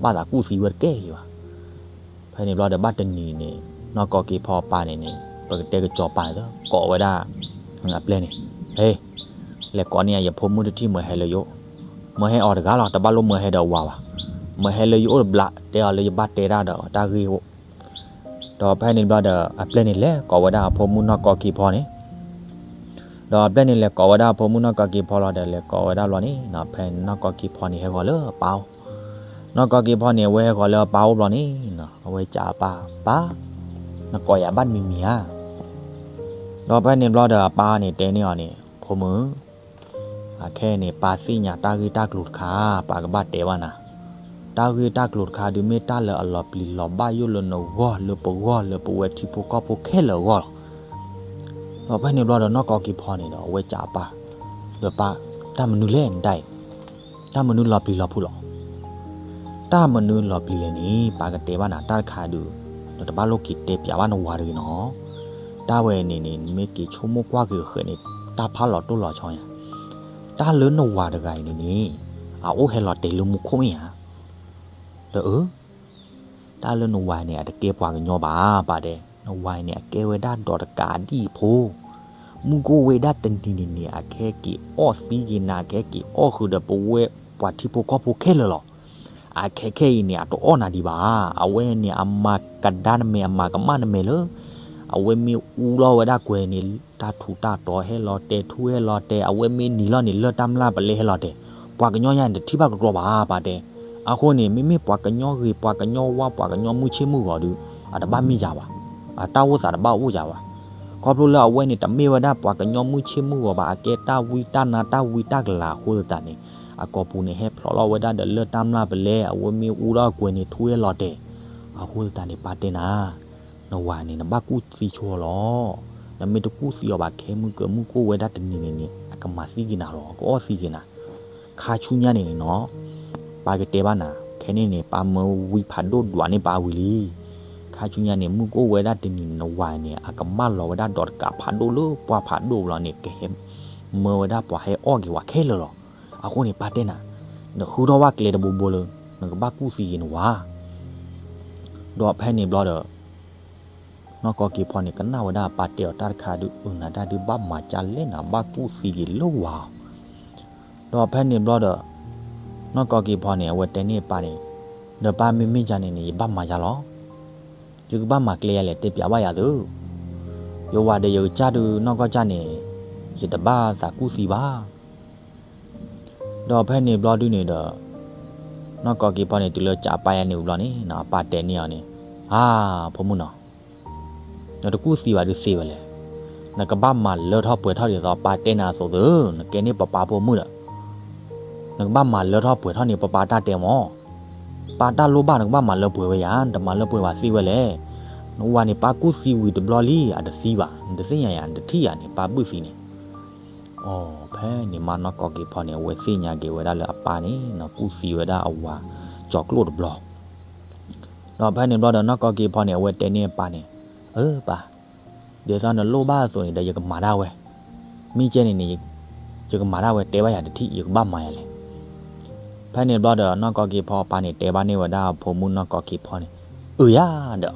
ဘၣ်သးကူၣ်သံဝဲတကဲလံဘၣ်. ဖဲန့ၣ်ဘျီဒီးဘၣ်တနံၤန့ၣ် နီၢ်ကီၢ်က့ၤဖီအပၢ်န့ၣ်န့ၣ် ပကတဲကစီၤပၤန့ၣ် ကိးဝဲဒၣ် အပျဲၢ်န့ၣ်, ဟ့ၣ် လဲၤကိးန့ၢ်ယဖိမုၣ်တထံၣ်မၢဟဲလၢယအိၣ်, မၢဟဲအီၤတဂၤလီၤ တဘၣ်လိၣ်မၢဟဲဒီးဝၤဘၣ်, မၢဟဲလၢယအိၣ်တဘျီ တဲအီၤလၢယဘၣ်တဲတၢ်ဒီးတၢ်ဂ့ၢ်အိၣ်. ဒီးဖဲန့ၣ်ဘျီဒီး အပျဲၢ်န့ၣ်လဲၤကိးဝဲဒၣ်အဖိမုၣ်နီၢ်ကီၢ်က့ၤဖီန့ၣ် ဒီးအပျဲၢ်န့ၣ်လဲၤကိးဝဲဒၣ်အဖိမုၣ်နီၢ်ကီၢ်က့ၤဖီလီၤဒီး လဲၤကိးဝဲဒၣ်ဘျီန့ၣ် ဖဲန့ၣ်နီၢ်ကီၢ်က့ၤဖီန့ၣ်ဟဲဂီၤလၢအပၢ်အိၣ်, နီၢ်ကီၢ်က့ၤဖီန့ၣ် အဝဲဟဲဂီၤလၢအပၢ်အိၣ်ဘျီန့ၣ် အဝဲစံးအပၢ်, ပၢ်, နကိးယၤဘၣ်တမံၤမံၤဧါ. ဒီးဖဲန့ၣ်ဘျီဒီးအပၢ်န့ၣ်တဲန့ၢ်အီၤန့ၣ် ဖိမုၣ် အခဲအံၤန့ၣ် ပၢ်သ့ၣ်ညါတၢ်ဂ့ၢ်တၢ်ကျိၤတခါ ပၢ်ကဘၣ်တဲဘၣ်နၤ, တၢ်ဂ့ၢ်တၢ်ကျိၤတခါဒုးမ့ၢ်တၢ်လၢအလီၤပျံၤလီၤဘၣ်ယိၣ်လၢနဂီၢ် လၢပဂီၢ် လၢပဝဲထံဖိကီၢ်ဖိခဲလၢာ်အဂီၢ်လီၤ. ဒီးဖဲန့ၣ်ဘျီဒီးနီၢ်ကီၢ်က့ၤဖီန့ၣ်ဒီး အဝဲစံးအပၢ်, ဒီးပၢ်, တၢ်မနုၤလဲၣ်နတၢ်အံၤ, တၢ်မနုၤလီၤပျံၤလီၤဖုးလီၤ. တၢ်မနုၤလီၤပျံၤလဲၣ်န့ၣ် ပၢ်ကတဲဘၣ်နၤတၢ်တခါဒုး, နတဘၣ်လိၣ်က့ၤတဲပျးဘၣ်နဝၤတဂ့ၤနီၤ. တၢ်ဝဲန့ၣ်န့ၣ် နမ့ၢ်က့ၤဆိကမိၣ်ကွၢ်က့ၤဃဲၤန့ၣ် တၢ်ဖးလီၤတိၢ်လီၤဆီညါ, တၢ်လၢနဝၤတဂၤအံၤန့ၣ်န့ၣ် အအိၣ်ဟဲလီၤတဲာ်လၢမူခိၣ်မ့ၢ်ဧါ. ဒီးအၢ တၢ်လၢနဝၤန့ၣ် အတကဲပှၤကညီဘၣ် ပာ်တဲ, နဝၤန့ၣ် အကဲဝဲဒၣ်ဒီးတကးဒံၣ်ဖိ, မုၢ်ကအိၣ်ဝဲဒၣ်တနံၤန့ၣ်န့ၣ် အကဟဲက့ၤအီၣ်သံက့ၤနၤ, အကဟဲက့ၤအီၣ်ဃုာ်ဒီးပဝဲပှၤထံဖိကီၢ်ဖိခဲလၢာ်လီၤ. အခဲခဲအံၤန့ၣ် အတအီၣ်နၤဒံးဘၣ်. အဝဲန့ၣ် အမၤကဒါနမဲာ် အမၤကမၣ်နမဲာ်လၢ အဝဲမ့ၢ်အူလီၤဝဲဒၣ်ကွဲၤန့ၣ် တၢ်ထူးတၢ်တီၤဟဲလီၤတဲာ် ထူးဟဲလီၤတဲာ်, အဝဲမ့ၢ်နံၤလီၤန့ၣ် လၢၢ်တၢ်မျၢ်ပလဲဟဲလီၤတဲာ်, ပှၤကညီယါန့ၣ် တထံၣ်ဘၣ်ကကြီဘၣ် ပာ်တဲ. အဃိန့ၣ် မ့မ့ၢ်ပှၤကညီဂ့ၤ ပှၤကညီဝါ ပှၤကညီမုၢ်ဆ့ၣ်မုၢ်ဂီၤဒီး အတဘၣ်မ့ၢ်ယၤဘၣ်, အတၢ်အိၣ်သးတဘၣ်အိၣ်ယၤဘၣ်. ခီဖျိလၢအဝဲန့ၣ် တမ့ၢ်ဝဲဒၣ်ပှၤကညီမုၢ်ဆ့ၣ်မုၢ်ဂီၤဘၣ်, အကဲတၢ်ဝံတၢ်နါ တၢ်ဝံတၢ်ကလၤအဃိသတးန့ၣ် အကိာ်ပူၤန့ၣ် ဟဲဖျိးလီၤဝဲဒၣ်ဒီးလၢၢ်တၢ်မျၢ်ပလဲ, အဝဲမ့ၢ်အူထီၣ်ကွဲၤန့ၣ် ထူးဟဲလီၤတဲာ်. အဃိသတးန့ၣ် ပာ်တဲနၤ, နဝၤန့ၣ် နဘၣ်ကူၣ်သံဆိလီၤ. နမ့ၢ်တကူၣ်သံအီၤဘၣ် ခဲမုၢ်ကမုၢ်ကအိၣ်ဝဲဒၣ်တနံၤန့ၣ်န့ၣ် အကမၤသံက့ၤနၤလီၤ, ကအီၣ်သံက့ၤနၤ. ခါဆူညါန့ၣ်န့ၣ်နီၤ, ပၢ်ကတဲဘၣ်နၤ, ခဲန့ၣ်န့ၣ် ပၢ်မၢဝံဖးဒိၣ်ဒွးန့ၢ်ပၢ်ဝံၤလံ. ခါဆူညါန့ၣ် မုၢ်ကအိၣ်ဝဲဒၣ်တနံၤန့ၣ် နဝၤန့ၣ် အကမၢလီၤဝဲဒၣ်ဒီးတကးဖးဒိၣ်လၢပှၢ်ဖးဒိၣ်ပူၤလီၤန့ၣ် ကဟဲမၢဝဲဒၣ်ပှၤဟဲအီၣ်က့ၤဝဲခဲလၢာ်လီၤ. အဃိန့ၣ် ပၢ်တဲနၤ, နဃုထီၣ်ဝဲကျဲတဘိဘိလၢ နကဘၣ်ကူၣ်သံက့ၤနဝၤ ဒီးဖဲန့ၣ်ဘျီဒီး နီၢ်ကီၢ်က့ၤဖီန့ၣ် ကနၣ်ဝဲဒၣ်အပၢ်တဲအီၤတၢ်တခါဒုး အၢ နၤတၢ်ဒုးဘၣ်မၤကၢ်လဲၣ်နၤ ဘၣ်ကူၣ်သံက့ၤလၢဝၤအီၤ. ဒီးဖဲန့ၣ်ဘျီဒီး နီၢ်ကီၢ်က့ၤဖီန့ၣ် အဝဲတဲန့ၢ်ပၢ်န့ၣ်, ဒီးပၢ်မ့မ့ၢ်ကၢ်န့ၣ်န့ၣ် ယဘၣ်မၤယၤလီၤ. ယကဘၣ်မၤကျဲယၤလဲၣ် တဲပျးဘၣ်ယၤသု. ယဝၤဒီးယကစၢ်ဒုးနီၢ်ကီၢ်ကၢ်န့ၣ် ယတဘၣ်သးကူၣ်သံဘၣ်. ဒီးဖဲန့ၣ်ဘျီဒုန့ၣ်ဒီး နီၢ်ကီၢ်က့ၤဖီန့ၣ် တုၤလၢကၢ်ပၢ်ယၤန့ၣ်ဝံၤဘျီန့ၣ် အပၢ်တဲန့ၢ်အီၤန့ၣ်, အါ ဖိမုၣ်နီၤ, နတကူၣ်သံဘၣ်ဒုးသ့ဝဲလဲၣ်. နကဘၣ်မၤလၢထီၣ်ပှဲၤထီၣ်ဒ်သိးပၢ်တဲနၤအသိးသု, နကဲန့ၢ်ပပၢ်ဖိမုၣ်ဒီး နကဘၣ်မၤလၢထီၣ်ပှဲၤထီၣ်န့ၣ် ပပၢ်တၢ်တဲမၢ်. ပၢ်တၢ်လိၣ်ဘၣ်နကဘၣ်မၤလၢပှဲၤဝဲယၤ, နတမၤလၢပှဲၤဘၣ်သ့ဝဲလဲၣ်. နဝၤန့ၣ် ပၢ်ကူၣ်သံဝံၤတဘျီလံ အတသံဘၣ်, နတသ့ၣ်ညါယၤ နတထံၣ်ယၤန့ၣ် ပၢ်ဘုၣ်သံန့ၣ်. အိ ဖဲန့ၣ်မးနီၢ်ကီၢ်က့ၤဖီန့ၣ် အဝဲသ့ၣ်ညါက့ၤဝဲဒၣ်လၢအပၢ်န့ၣ် ကူၣ်သံဝဲဒၣ်အဝၤကၠီၤကျိၣ်တဘျီ. ဒီးဖဲန့ၣ်ဘျီဒီးနီၢ်ကီၢ်က့ၤဖီန့ၣ် အဝဲတဲန့ၢ်အပၢ်န့ၣ်, အၢ ပၢ်, ဒ်သိးနလိၣ်ဘၣ်အသိးန့ၣ်ဒီး ယကမၤဒၣ်ဝဲ, မ့ၢ်ကဲန့ၣ်န့ၣ် ယကမၤဒၣ်ဝဲ တဲဘၣ်ယၤတထံၣ် ယကဘၣ်မၤယၤလဲၣ်. ဖဲန့ၣ်ဘျီဒီးနီၢ်ကီၢ်က့ၤဖီအပၢ်န့ၣ် တဲဘၣ်န့ၢ်ဝဲဒၣ်အဖိမုၣ်နီၢ်ကီၢ်က့ၤဖီန့ၣ်, အၢ ယၤဒီး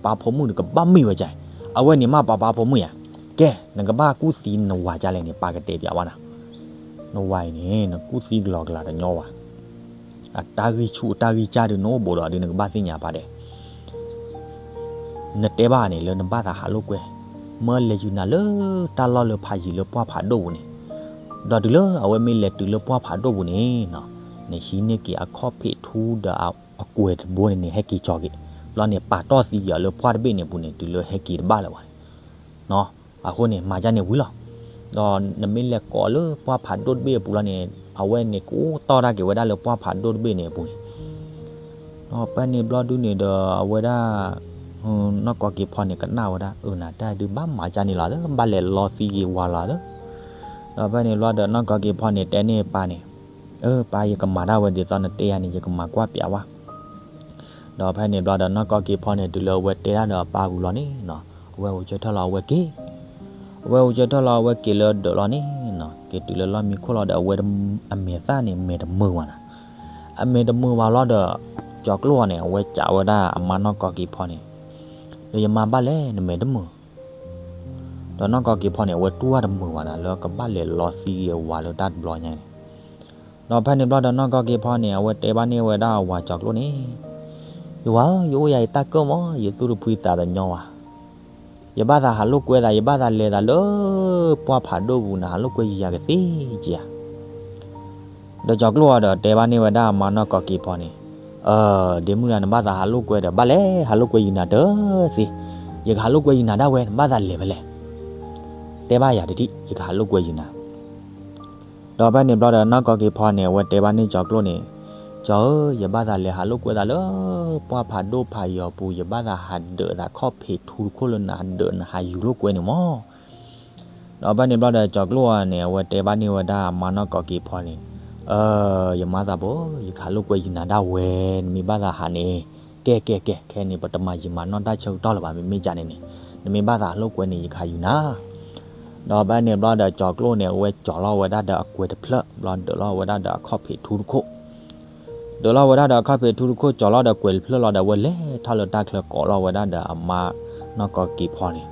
ပၢ်ဖိမုၣ်န့ၣ် ကဘၣ်မ့ၢ်ဝဲကၢ်, အဝဲန့ၣ်မးပၢ်ဖိမုၣ်ယၤ, ကဲ နကဘၣ်ကူၣ်သံနဝၤကၢ်လဲၣ်န့ၣ် ပၢ်ကတဲပျးဘၣ်နၤ. နဝၤအံၤန့ၣ် နကူၣ်သံကလီကလီတညီဘၣ်, အတၢ်ဂံၢ်ဆူၣ်အတၢ်ဂံၢ်စၢ်ဒုး နအိၣ်ဘူးဒီးဒုး နကဘၣ်သ့ၣ်ညါပၢ်ဒဲး နတဲဘၣ်န့ၣ် လၢနဘၣ်သးဟးလိာ်ကွဲ, မၢလဲၤယုၤနၤလၢတၢ်လီၢ်လၢဖးယံၤလၢပှၢ်ဖးဒိၣ်ပူၤန့ၣ်, ဒီးတုၤလၢအဝဲမ့ၢ်လဲၤတုၤလၢပှၢ်ဖးဒိၣ်ပူၤန့ၣ်, နဟံးန့ၢ်က့ၤအခီၣ်ဖံးထူဒီးအကွဲၤတဘိန့ၣ်န့ၣ် ဟဲက့ၤကၠီၤက့ၤ, ဘျီန့ၣ် ပာ်တီၢ်သံက့ၤအီၤလၢပှၢ်တဘ့ၣ်န့ၣ်အပူၤန့ၣ် တုၤလၢဟဲက့ၤတဘၣ်လၢၤဘၣ်န့ၣ် အဃိန့ၣ် မၤဒ်န့ၣ်ဝံၤလီၤ. ဒီးနမ့ၢ်လဲၤကိးလၢပှၢ်ဖးဒိၣ်တဘ့ၣ်အပူၤလီၤန့ၣ်, အဝဲန့ၣ်ကအိၣ်တီၢ်တၢ်က့ၤဝဲဒၣ်လၢပှၢ်ဖးဒိၣ်တဘ့ၣ်န့ၣ်အပူၤန့ၣ်, ဒီးဖဲန့ၣ်ဘျီဒုန့ၣ်ဒီး အဝဲဒၣ် နီၢ်ကီၢ်က့ၤဖီန့ၣ် ကနၣ်ဝဲဒၣ် အၢ နတၢ်ဒုးဘၣ်မၤကၢ်န့ၣ်လီၤသၢ, ဘၣ်လဲၤလီသံက့ၤဝၤလီၤသၢ. ဒီးဖဲန့ၣ်ဘျီဒီး နီၢ်ကီၢ်က့ၤဖီန့ၣ် တဲန့ၢ်ပၢ်န့ၣ်, အၢ ပၢ် ယကမၤဒၣ်ဝဲဒ်သိးနတဲယၤန့ၣ် ယကမၤကွၢ်ပျးဝဲ. ဒီးဖဲန့ၣ်ဘျီဒီး နီၢ်ကီၢ်က့ၤဖီန့ၣ် တုၤလၢအဝဲတဲဒၣ်ဒီးအပၢ်ဝံၤလီၤန့ၣ်, အဝဲအိၣ်ဆၢထၢၣ်လီၤအဝဲက့ၤ, အဝဲအိၣ်ဆၢထၢၣ်လီၤအဝဲက့ၤလၢဒၢးလီၤန့ၣ်, က့ၤတုၤလၢလီၢ်မံခိၣ်လီၤဒီး အဝဲအမဲာ်သၣ်န့ၣ် မဲာ်တမုာ်ဘၣ်နၤ, အမဲာ်တမုာ်ဘၣ်လီၤဒီး ကၠီၤကျိၣ်အီၤန့ၣ် အဝဲကးဝဲဒၣ်အမါနီၢ်ကီၢ်က့ၤဖီန့ၣ်, ဒီးယမါဘၣ်လဲၣ် နမဲာ်တမုာ် ဒီးနီၢ်ကီၢ်က့ၤဖီန့ၣ် အဝဲတူၢ်ဘၣ်တမုာ်ဘၣ်နၤ လၢကဘၣ်လဲၤလီသံက့ၤအဝၤလၢတၢ်တဘျီညါန့ၣ်, ဒီးဖဲန့ၣ်ဘျီဒီး နီၢ်ကီၢ်က့ၤဖီန့ၣ် အဝဲတဲဘၣ်န့ၢ်ဝဲဒၣ်အဝၤကၠီၤကျိၣ်န့ၣ်, ယဝၤဧၢ, ယအိၣ်ယၤယတၢ်ကၢၢ်မး ယသူၣ်တဖှံသးတညီဘၣ်, ယဘၣ်သးဟးလိာ်ကွဲသး ယဘၣ်သးလဲၤသးလၢပှၢ်ဖးဒိၣ်ပူၤ နဟးလိာ်ကွဲယၤကသ့ဧါ. ဒီးကၠီၤကျိၣ်အီၤဒီးတဲဘၣ်န့ၢ်ဝဲဒၣ်အမါနီၢ်ကီၢ်က့ၤဖီန့ၣ်, ဒ့မုၣ်ဒၣ် နဘၣ်သးဟးလိာ်ကွဲဒီး ဘၣ်လဲၣ် ဟးလိာ်ကွဲယုာ်နၤတသ့, ယကဟးလိာ်ကွဲယုာ်နၤဒၣ်ဝဲ နဘၣ်သးလဲၤဖဲလဲၣ်, တဲဘၣ်ယၤတထံၣ် ယကဟးလိာ်ကွဲယုာ်နၤ. ဒီးဖဲန့ၣ်ဘျီဒီး နီၢ်ကီၢ်က့ၤဖီန့ၣ် အဝဲတဲဘၣ်န့ၢ်ကၠီၤကျိၣ်န့ၣ်, ကၠီၤဧၢ, ယဘၣ်သးလဲၤဟးလိာ်ကွဲသးလၢ ပှၢ်ဖးဒိၣ်ဖးယီၤပူၤ ယဘၣ်သးဟးဒၢးသးခီၣ်ဖံးထူတခိၣ်လၢနဟးဒၢးနဟးယူၤလိာ်ကွဲန့ၣ်မး. ဒီးဖဲန့ၣ်ဘျီဒီး ကၠီၤကျိၣ်အီၤန့ၣ် အဝဲတဲဘၣ်န့ၢ်ဝဲဒၣ်အမါနီၢ်ကီၢ်က့ၤဖီန့ၣ်, ယမါသးဘိ, ယကဟးလိာ်ကွဲယုာ်နၤဒၣ်ဝဲ နမ့ၢ်ဘၣ်သးဟးန့ၣ်, ကဲကဲကဲ ခဲန့ၣ် ပတမၤယံာ်မၤနီၢ်တၢ်ဆၢကတီၢ်လၢၤဘၣ် မ့မ့ၢ်ကန့ၣ်န့ၣ်, နမ့ၢ်ဘၣ်သးဟးလိာ်ကွဲန့ၣ် ယကဟးယူၤနၤ. ဒီးဖဲန့ၣ်ဘျီဒီး ကၠီၤကျိၣ်န့ၣ် အဝဲကၠီၤလီၤဝဲဒၣ်ဒီးအကွဲၤတဖျၢၣ် ဘျီဒုးလီၤဝဲဒၣ်ဒီးအခီၣ်ဖံးထူတခိၣ် ဒုးလီၤဝဲဒၣ်ဒီးအခီၣ်ဖံးထူတခိၣ် ကၠီၤလီၤဒီးကွဲၤတဖျၢၣ်လီၤဒီး အဝဲလဲၤထီၣ်လၢတၢ်ချၢကိးလီၤဝဲဒၣ်ဒီးအမါနီၢ်ကီၢ်က့ၤဖီန့ၣ်.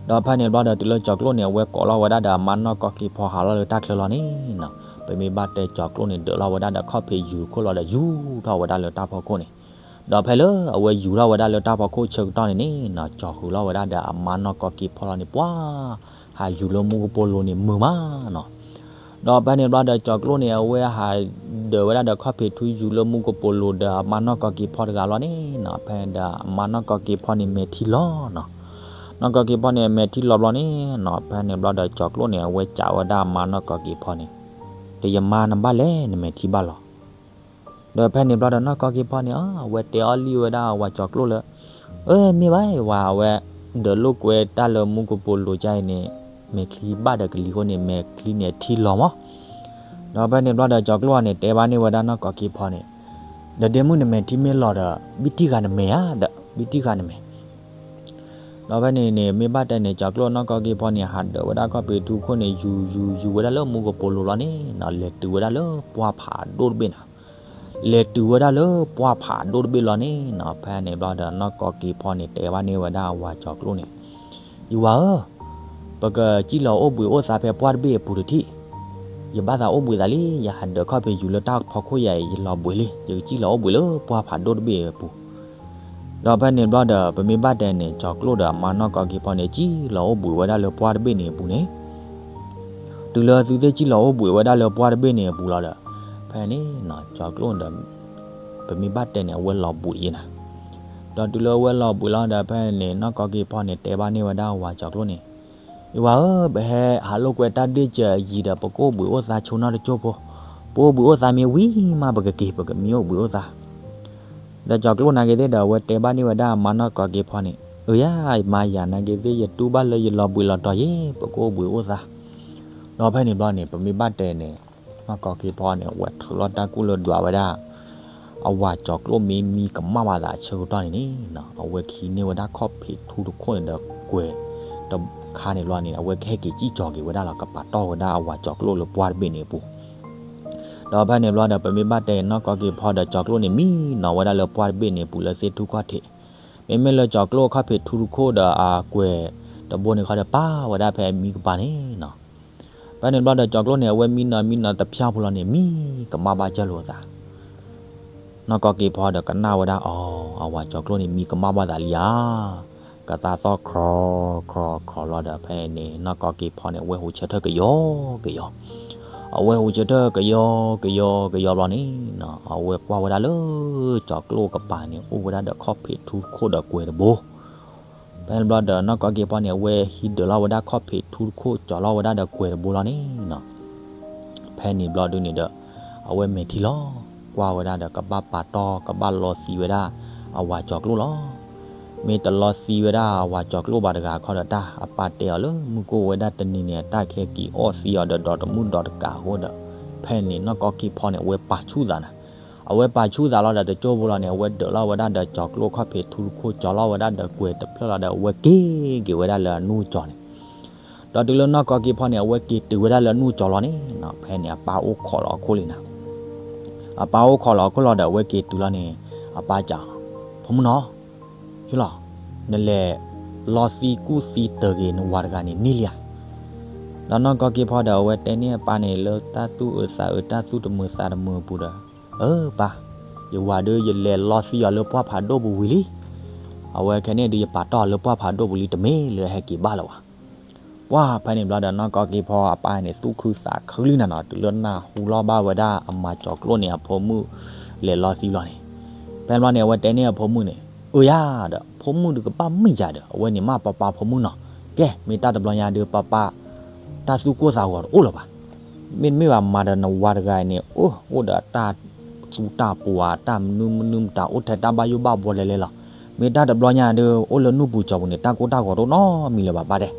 ဒီးဖဲန့ၣ်ဘျီဒီး တုၤလၢကၠီၤကျိၣ်န့ၣ် အဝဲကိးလီၤဝဲဒၣ်ဒီးအမါနီၢ်ကီၢ်က့ၤဖီဟးလီၤလၢတၢ်ချၢလီၤန့ၣ်နီၤ, ပမ့ၢ်ဘၣ်တဲကၠီၤကျိၣ်န့ၣ် ဒုးလီၤဝဲဒၣ်ဒီးခီၣ်ဖံးယူၤခိၣ်လီၤဒီး ယူၤထီၣ်ဝဲဒၣ်လၢတၢ်ဖီခိၣ်န့ၣ်. ဒီးဖဲလၢအဝဲယူၤထီၣ်ဝဲဒၣ်လၢတၢ်ဖီခိၣ်ဆၢကတီၢ်န့ၣ်န့ၣ်နီၤ, ကၠီၤဃုာ်လီၤဝဲဒၣ်ဒီးအမါနီၢ်ကီၢ်က့ၤဖီလီၤန့ၣ် ပှၤ ဟးယူၤလၢမူကပိာ်လိၤန့ၣ်မုာ်မးနီၤ. ဒီးဖဲန့ၣ်ဘျီဒီး ကၠီၤကျိၣ်န့ၣ် အဝဲဟးဒုးဝဲဒၣ်ဒီးခီၣ်ဖံးထူယူၤလၢမူကပိာ်လိၤဒီးအမါနီၢ်ကီၢ်က့ၤဖီတဂၤလီၤန့ၣ်နီၤ, ဖဲဒီးအမါနီၢ်ကီၢ်က့ၤဖီန့ၣ် မဲာ်ထံလီၤနီၤ. နီၢ်ကီၢ်က့ၤဖီန့ၣ် မဲာ်ထံလီၤဘျီန့ၣ်နီၤ, ဖဲန့ၣ်ဘျီဒီး ကၠီၤကျိၣ်န့ၣ် အဝဲစံးဝဲဒၣ်အမါနီၢ်ကီၢ်က့ၤဖီန့ၣ်, ဒီးယမါနဘၣ်လဲၣ် နမဲာ်ထံဘၣ်လီၤ. ဒီးဖဲန့ၣ်ဘျီဒီး နီၢ်ကီၢ်က့ၤဖီန့ၣ် အဝဲတဲအီၤလံဝဲဒၣ်အဝၤကၠီၤကျိၣ်လၢ, အၢ မ့ၢ်ဘၣ် ယဝၤ အဝဲဒၢးလိာ်ကွဲတၢ်လၢမူကပိာ်လိၤကါအံၤန့ၣ် မဲာ်ချံဘၣ်ဒီးကလံၤအဃိန့ၣ် မဲာ်ချံန့ၣ်ထံလီၤမး. ဒီးဖဲန့ၣ်ဘျီဒီး ကၠီၤကျိၣ်အံၤန့ၣ် တဲဘၣ်န့ၢ်ဝဲဒၣ်နီၢ်ကီၢ်က့ၤဖီန့ၣ်, ဒီးဒ့မုၣ် နမဲာ်ထံမ့ၢ်လီၤဒီး ဘံၣ်တံၢ်ဃာ်နမဲာ်ဧါဒီး ဘံၣ်တံၢ်ဃာ်နမဲာ်. ဒီးဖဲန့ၣ်န့ၣ် မ့ၢ်ဘၣ်တဲန့ၣ် ကၠီၤကျိၣ် နီၢ်ကီၢ်က့ၤဖီန့ၣ် ဟးဒၢးဝဲဒၣ်ခီၣ်ဖံးထူခိၣ်န့ၣ် ယူၤယူၤယူၤဝဲဒၣ်လၢမူကပိာ်လိၤလီၤန့ၣ်နီၤ, လဲၤတုၤဝဲဒၣ်လၢပှၢ်ဖးဒိၣ်တဘ့ၣ်နီၤ. လဲၤတုၤဝဲဒၣ်လၢပှၢ်ဖးဒိၣ်တဘ့ၣ်လီၤန့ၣ်နီၤ, ဖဲန့ၣ်ဘျီဒီး နီၢ်ကီၢ်က့ၤဖီန့ၣ် တဲဘၣ်န့ၢ်ဝဲဒၣ်အဝၤကၠီၤကျိၣ်န့ၣ်, ယဝၤဧၢ, ပကစံၣ်လီၤအိၣ်ဘှံးအိၣ်သါဖဲပှၢ်တဘ့ၣ်အပူၤတထံၣ်. ယဘၣ်သးအိၣ်ဘှံးသးလံ, ယဟးဒၢးခီၣ်ဖံးယူၤလၢတၢ်ဖီခိၣ်ယၤအံၤ ယလီၤဘှံးလံ, ယကစံၣ်လီၤအိၣ်ဘှံးလၢပှၢ်ဖးဒိၣ်တဘ့ၣ်အပူၤ. ဒီးဖဲန့ၣ်ဘျီဒီး ပမ့ၢ်ဘၣ်တဲန့ၣ် ကၠီၤကျိၣ်ဒီးအမါနီၢ်ကီၢ်က့ၤဖီန့ၣ် စံၣ်လီၤအိၣ်ဘှံးဝဲဒၣ်လၢပှၢ်တဘ့ၣ်န့ၣ်အပူၤန့ၣ် တုၤလၢသုသ့ၣ်စံၣ်လီၤအိၣ်ဘှံးဝဲဒၣ်လၢပှၢ်တဘ့ၣ်န့ၣ်အပူၤလီၤဒီး, ဖဲန့ၣ်နီၤ ကၠီၤကျိၣ်ဒီး ပမ့ၢ်ဘၣ်တဲန့ၣ် အဝဲလီၤဘှံးယဲနၤ. ဒီးတုၤလၢအဝဲလီၤဘှံးလီၤဒီး ဖဲန့ၣ် နီၢ်ကီၢ်က့ၤဖီန့ၣ် တဲဘၣ်န့ၢ်ဝဲဒၣ်အဝၤကၠီၤကျိၣ်န့ၣ်, ယဝၤဧၢ, ပဟဲဟးလိာ်ကွဲတၢ်ဒ့ၣ်စၢၤအယံၤဒီး ပကအိၣ်ဘှံးအိၣ်သါဆိနီၢ်တစိၢ်ဖိ, ပအိၣ်ဘှံးအိၣ်သါမ့ၢ်ဝံၤမး ပကက့ၤ ပကမံအိၣ်ဘှံးအိၣ်သါ. ဒီးကၠီၤကျိၣ်နာ်က့ၤသ့ၣ်ဒီး အဝဲတဲဘၣ်န့ၢ်ဝဲဒၣ်အမါနီၢ်ကီၢ်က့ၤဖီန့ၣ်, အၢယၤ မါယၤ နာ်က့ၤသ့ၣ် ယတူၢ်ဘၣ်လၢယလီၤဘှံးလီၤတီၤယဲ ပကအိၣ်ဘှံးအိၣ်သါ. ဒီးဖဲန့ၣ်ဘျီန့ၣ် ပမ့ၢ်ဘၣ်တဲန့ၣ် နီၢ်ကီၢ်က့ၤဖီန့ၣ် အဝဲထုးလီၤတၢ်ကူၣ်လၢဒွးဝဲဒၣ် အဝၤကၠီၤကျိၣ်မ့ၢ်မံကမၣ်ဘၣ်သးအဆၢကတီၢ်န့ၣ်န့ၣ်နီၤ, အဝဲခံန့ၢ်ဝဲဒၣ်ခီၣ်ဖံးထူတခိၣ်န့ၣ်ဒီးကွဲၤတခါန့ၣ်ဘျီန့ၣ် အဝဲကဟဲက့ၤစံၣ်ကၠီၤက့ၤဝဲဒၣ်လီၤ ကပာ်တီၢ်ဝဲဒၣ်အဝၤကၠီၤကျိၣ်လၢပှၢ်တဘ့ၣ်န့ၣ်အပူၤ. ဒီးဖဲန့ၣ်ဘျီဒီး ပမ့ၢ်ဘၣ်တဲနီၢ်ကီၢ်က့ၤဖီဒီးကၠီၤကျိၣ်န့ၣ် မံနီၤဝဲဒၣ်လၢပှၢ်တဘ့ၣ်န့ၣ်အပူၤလၢသ့ၣ်ထူၣ်ခီၣ်ထံး, မ့မ့ၢ်လၢကၠီၤကျိၣ်ခီၣ်ဖံးထူတခိၣ်ဒီးအကွဲၤတဘိန့ၣ်ခီဒီး ပာ်ဝဲဒၣ်ဖဲအမံကပၤန့ၣ်နီၤ. ဖဲန့ၣ်ဘျီဒီးကၠီၤကျိၣ်န့ၣ် အဝဲမံနီၤမံနီၤတဖျၢၣ်ဖိလီၤန့ၣ် မံကမၣ်ဘၣ်ကၢ်လိာ်သး နီၢ်ကီၢ်က့ၤဖီဒီးကနၣ်ဝဲဒၣ်အီၤ အဝၤကၠီၤကျိၣ်န့ၣ် မံကမၣ်ဘၣ်သးလံဧါ, ကသးသီၣ်ခြီခြီခြီလီၤဒီး ဖဲန့ၣ် နီၢ်ကီၢ်က့ၤဖီန့ၣ် အဝဲဟူးဆၢထၢၣ်ကယီကယီ, အဝဲဟူးဆၢထၢၣ်ကယီကယီကယီဘျီန့ၣ်နီၤ အဝဲကွၢ်ဝဲဒၣ်လၢ ကၠီၤကျိၣ်ကပၤန့ၣ် အိၣ်ဝဲဒၣ်ဒီးခီၣ်ဖံးထူတခိၣ်ဒီးကွဲၤတဘိ ဖဲန့ၣ်ဘျီဒီး နီၢ်ကီၢ်က့ၤဖီန့ၣ် အဝဲဟံးဒၢးလီၤဝဲဒၣ်ခီၣ်ဖံးထူတခိၣ် ကၠီၤလီၤဝဲဒၣ်ဒီးကွဲၤတဘိလီၤန့ၣ်နီၤ. ဖဲန့ၣ်ဘျီဒုန့ၣ်ဒီး အဝဲမဲာ်ထံလီၤ, ကွၢ်ဝဲဒၣ်ဒီးကဘၣ်ပာ်တီၢ် ကဘၣ်လီသံဝဲဒၣ် အဝၤကၠီၤကျိၣ်လီၤ. မ့ၢ်တလီသံဝဲဒၣ်အဝၤကၠီၤကျိၣ်ဘၣ်တဂၤခီဒီး တၢ်အပၢ်တဲအီၤလၢ မုၢ်ကအိၣ်ဝဲဒၣ်တနံၤန့ၣ် တၢ်ခဲက့ၤအီၣ်သံအီၤဒီး ဒီးတမုၣ်ဒီးတကးအဃိဒီး ဖဲန့ၣ် နီၢ်ကီၢ်က့ၤဖီန့ၣ် အဝဲပာ်ဆူၣ်သးနၤ အဝဲပာ်ဆူၣ်သးလီၤဒီးတကၠိဖိလီၤန့ၣ် အဝဲဒၢးလီၤဝဲဒၣ်ဒီးကၠီၤကျိၣ်ခီၣ်ဖံးထူတခိၣ် ကၠီၤလီၤဝဲဒၣ်ဒီးကွဲၤတဖျၢၣ်လီၤဒီး အဝဲက့ၤက့ၤဝဲဒၣ်လၢအနူၢ်ကၠီၤန့ၣ်. ဒီးတုၤလၢနီၢ်ကီၢ်က့ၤဖီန့ၣ် အဝဲက့ၤတုၤဝဲဒၣ်လၢအနူၢ်ကၠီၤလီၤန့ၣ်နီၤ ဖဲန့ၣ် အပၢ်အိၣ်ခိးလီၤအခိၣ်လံနၤ. အပၢ်အိၣ်ခိးလီၤအခိၣ်လီၤဒီး အဝဲက့ၤတုၤလီၤန့ၣ် အပၢ်စံး, ဖိမုၣ်နီၤ, ယလီၤ, နလဲၤလီသံကူၣ်သံတၢၤက့ၤနဝၤတဂၤန့ၣ်န့ၢ်လံဧါ. ဒီးနီၢ်ကီၢ်က့ၤဖီဒီး အဝဲတဲန့ၢ်အပၢ်န့ၣ် လၢတၢ်သူၣ်အုးသးအုး တၢ်သူၣ်တမုာ်သးတမုာ်အပူၤဒီး, အၢ ပၢ်, ယဝၤဒုး ယလဲၤလီသံအီၤလၢပှၢ်ဖးဒိၣ်ပူၤဝံၤလံ. အဝဲခဲန့ၣ်ဒုး ယပာ်တီၢ်အီၤလၢပှၢ်ဖးဒိၣ်ပူၤလံ တမ့ၢ်လၢအဟဲက့ၤဘၣ်လၢၤဘၣ်. ပှၢ်ဖဲန့ၣ်ဘျီဒီး နီၢ်ကီၢ်က့ၤဖီအပၢ်န့ၣ် သူၣ်ခုသးခုလံနၤနီၤ တုၤလၢနၢ်ဟူလီၤဘၣ်ဝဲဒၣ်အမၤကၠီၤကျိၣ်န့ၣ် အဖိမုၣ်လဲၤလီသံလီၤန့ၣ်. ဖဲန့ၣ်ဘျီန့ၣ် အဝဲတဲန့ၢ်အဖိမုၣ်န့ၣ်, အၢယၤဒီး ဖိမုၣ်ဒုးကဘၣ်မ့ၢ်ယၤဒီး အဝဲန့ၣ်မ့ၢ်ပၢ်ပၢ်ဖိမုၣ်နီၤ. ကဲ မ့ၢ်တၢ်တဘျီညါဒုး ပၢ်ပၢ် တၢ်သူၣ်ကိၢ်သးဂီၤတအိၣ်လၢၤဘၣ်. မ့တမ့ၢ်ဘၣ်မၤဒီးနဝၤတဂၤအံၤန့ၣ် အိၣ် အိၣ်ဒီးတၢ်သူတၢ်ပူၤဧါ တၢ်မနုၤမနုၤမတၤ အိၣ်ထဲတၢ်ဘၣ်ယိၣ်ဘၣ်ဘှီလဲၤလဲၤလီၤ. မ့ၢ်တၢ်တဘျီညါဒုး အိၣ်လၢနူၢ်ပူၤကၠီၤပူၤန့ၣ် တၢ်ကိၢ်တၢ်ဂီၤတအိၣ်နီတမံၤလၢၤဘၣ်ပၢ်တဲ.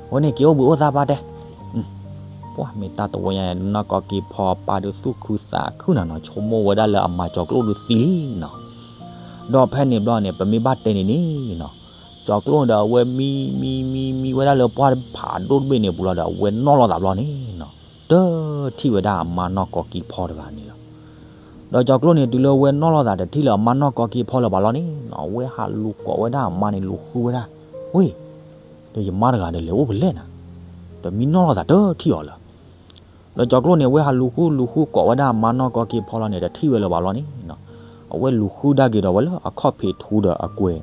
အဃိန့ၣ် က့ၤအိၣ်ဘှံးအိၣ်သါပၢ်တဲ. ပှၢ်မ့ၢ်တၢ်တဝီညါ နီၢ်ကီၢ်က့ၤဖီအပၢ်ဒုးသူၣ်ခုသးခုနၤနီၤ ဆိကမိၣ်ဝဲဒၣ်လၢအမၤကၠီၤကျိၣ်ဒုးသံလံနီၤ. ဒီးဖဲန့ၣ်ဘျီန့ၣ် ပမ့ၢ်ဘၣ်တဲန့ၣ်န့ၣ်နီၤ, ကၠီၤကျိၣ်န့ၣ်ဒီးအဝဲမံ မံ မံ မံဝဲဒၣ်လၢပှၢ်ဖးဒိၣ်တဘ့ၣ်န့ၣ်အပူၤလီၤဒီး အဝဲနီၣ်လိာ်သးဘျီန့ၣ်နီၤ, တထံၣ်ဝဲဒၣ်အမါနီၢ်ကီၤက့ဖီတဂၤန့ၣ်လီၤ. ဒီးကၠီၤကျိၣ်န့ၣ် တုၤလၢအဝဲနီၣ်လိာ်သးတထံၣ်လၢအမါနီၢ်ကီၤက့ဖီလၢၤဘၣ်လီၤန့ၣ်နီၤ, အဝဲဟးလူၤကိးဝဲဒၣ်အမါန့ၣ် လူၤဃုဝဲဒၣ်, ဝ့ၢ်, ဒီးယမါတဂၤဒီးလဲၤအိၣ်ဖဲလဲၣ်နၤ, ဒီးမံနီၣ်လိာ်သးတထံၣ်အီၤလၢၤ. ဒီးကၠီၤကျိၣ်န့ၣ် အဝဲဟးလူၤဃု လူၤဃုကိးဝဲဒၣ်အမါနီၢ်ကီၤက့ဖီလီၤန့ၣ် တထံၣ်ဝဲလၢၤဘၣ်လီၤန့ၣ်နီၤ, အဝဲလူၤဃုဒါက့ၤဒီးဝဲလၢအခီၣ်ဖံးထူဒီးအကွဲၤ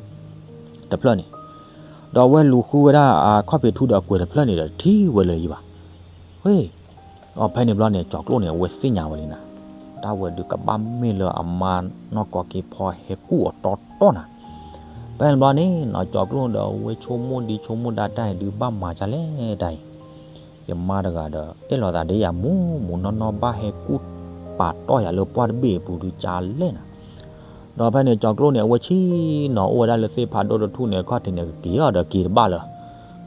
တဖျၢၣ်န့ၣ်, ဒီးအဝဲလူၤဃုဝဲဒၣ်အခီၣ်ဖံးထူဒီးအကွဲၤတဖျၢၣ်န့ၣ်ဒီး တထံၣ်ဝဲလၢၤယံၤဘၣ်. ဝ့ၢ်, ဒီးဖဲန့ၣ်ဘျီန့ၣ် ကၠီၤကျိၣ်န့ၣ် အဝဲသ့ၣ်ညါဝဲလံနၤ, တၢ်ဝဲဒုးကဘၣ်မ့ၢ်လၢအမါနီၢ်ကီၤက့ဖီဟဲကူၣ်အီၤတီတီနၤ. ဖဲန့ၣ်ဘျီန့ၣ်နီၤ ကၠီၤကျိၣ်ဒီးအဝဲဆိကမိၣ်ဒံးဆိကမိၣ်ဒါတၢ်အံၤဒုးဘၣ်မၤဒ်လဲၣ်တၢ်အံၤ, ယမါတဂၤဒီး အဲၣ်လိာ်သးဒီးယၤမူးမူးနီၢ်နီၢ် ဘၣ်ဟဲကူၣ်ပာ်တီၢ်ယၤလၢပှၢ်တဘ့ၣ်အပူၤဒုးကလဲၣ်နၤ. ဒီးဖဲန့ၣ် ကၠီၤကျိၣ်န့ၣ် အဝဲဆ့ၣ်နီၤအိၣ်ဝဲဒၣ်လၢသ့ၣ်ဖးဒိၣ်တထူၣ်န့ၣ်အခီၣ်ထံးန့ၣ် ကက့ၤအီၤဒီးက့ၤတဘၣ်လၢၤ,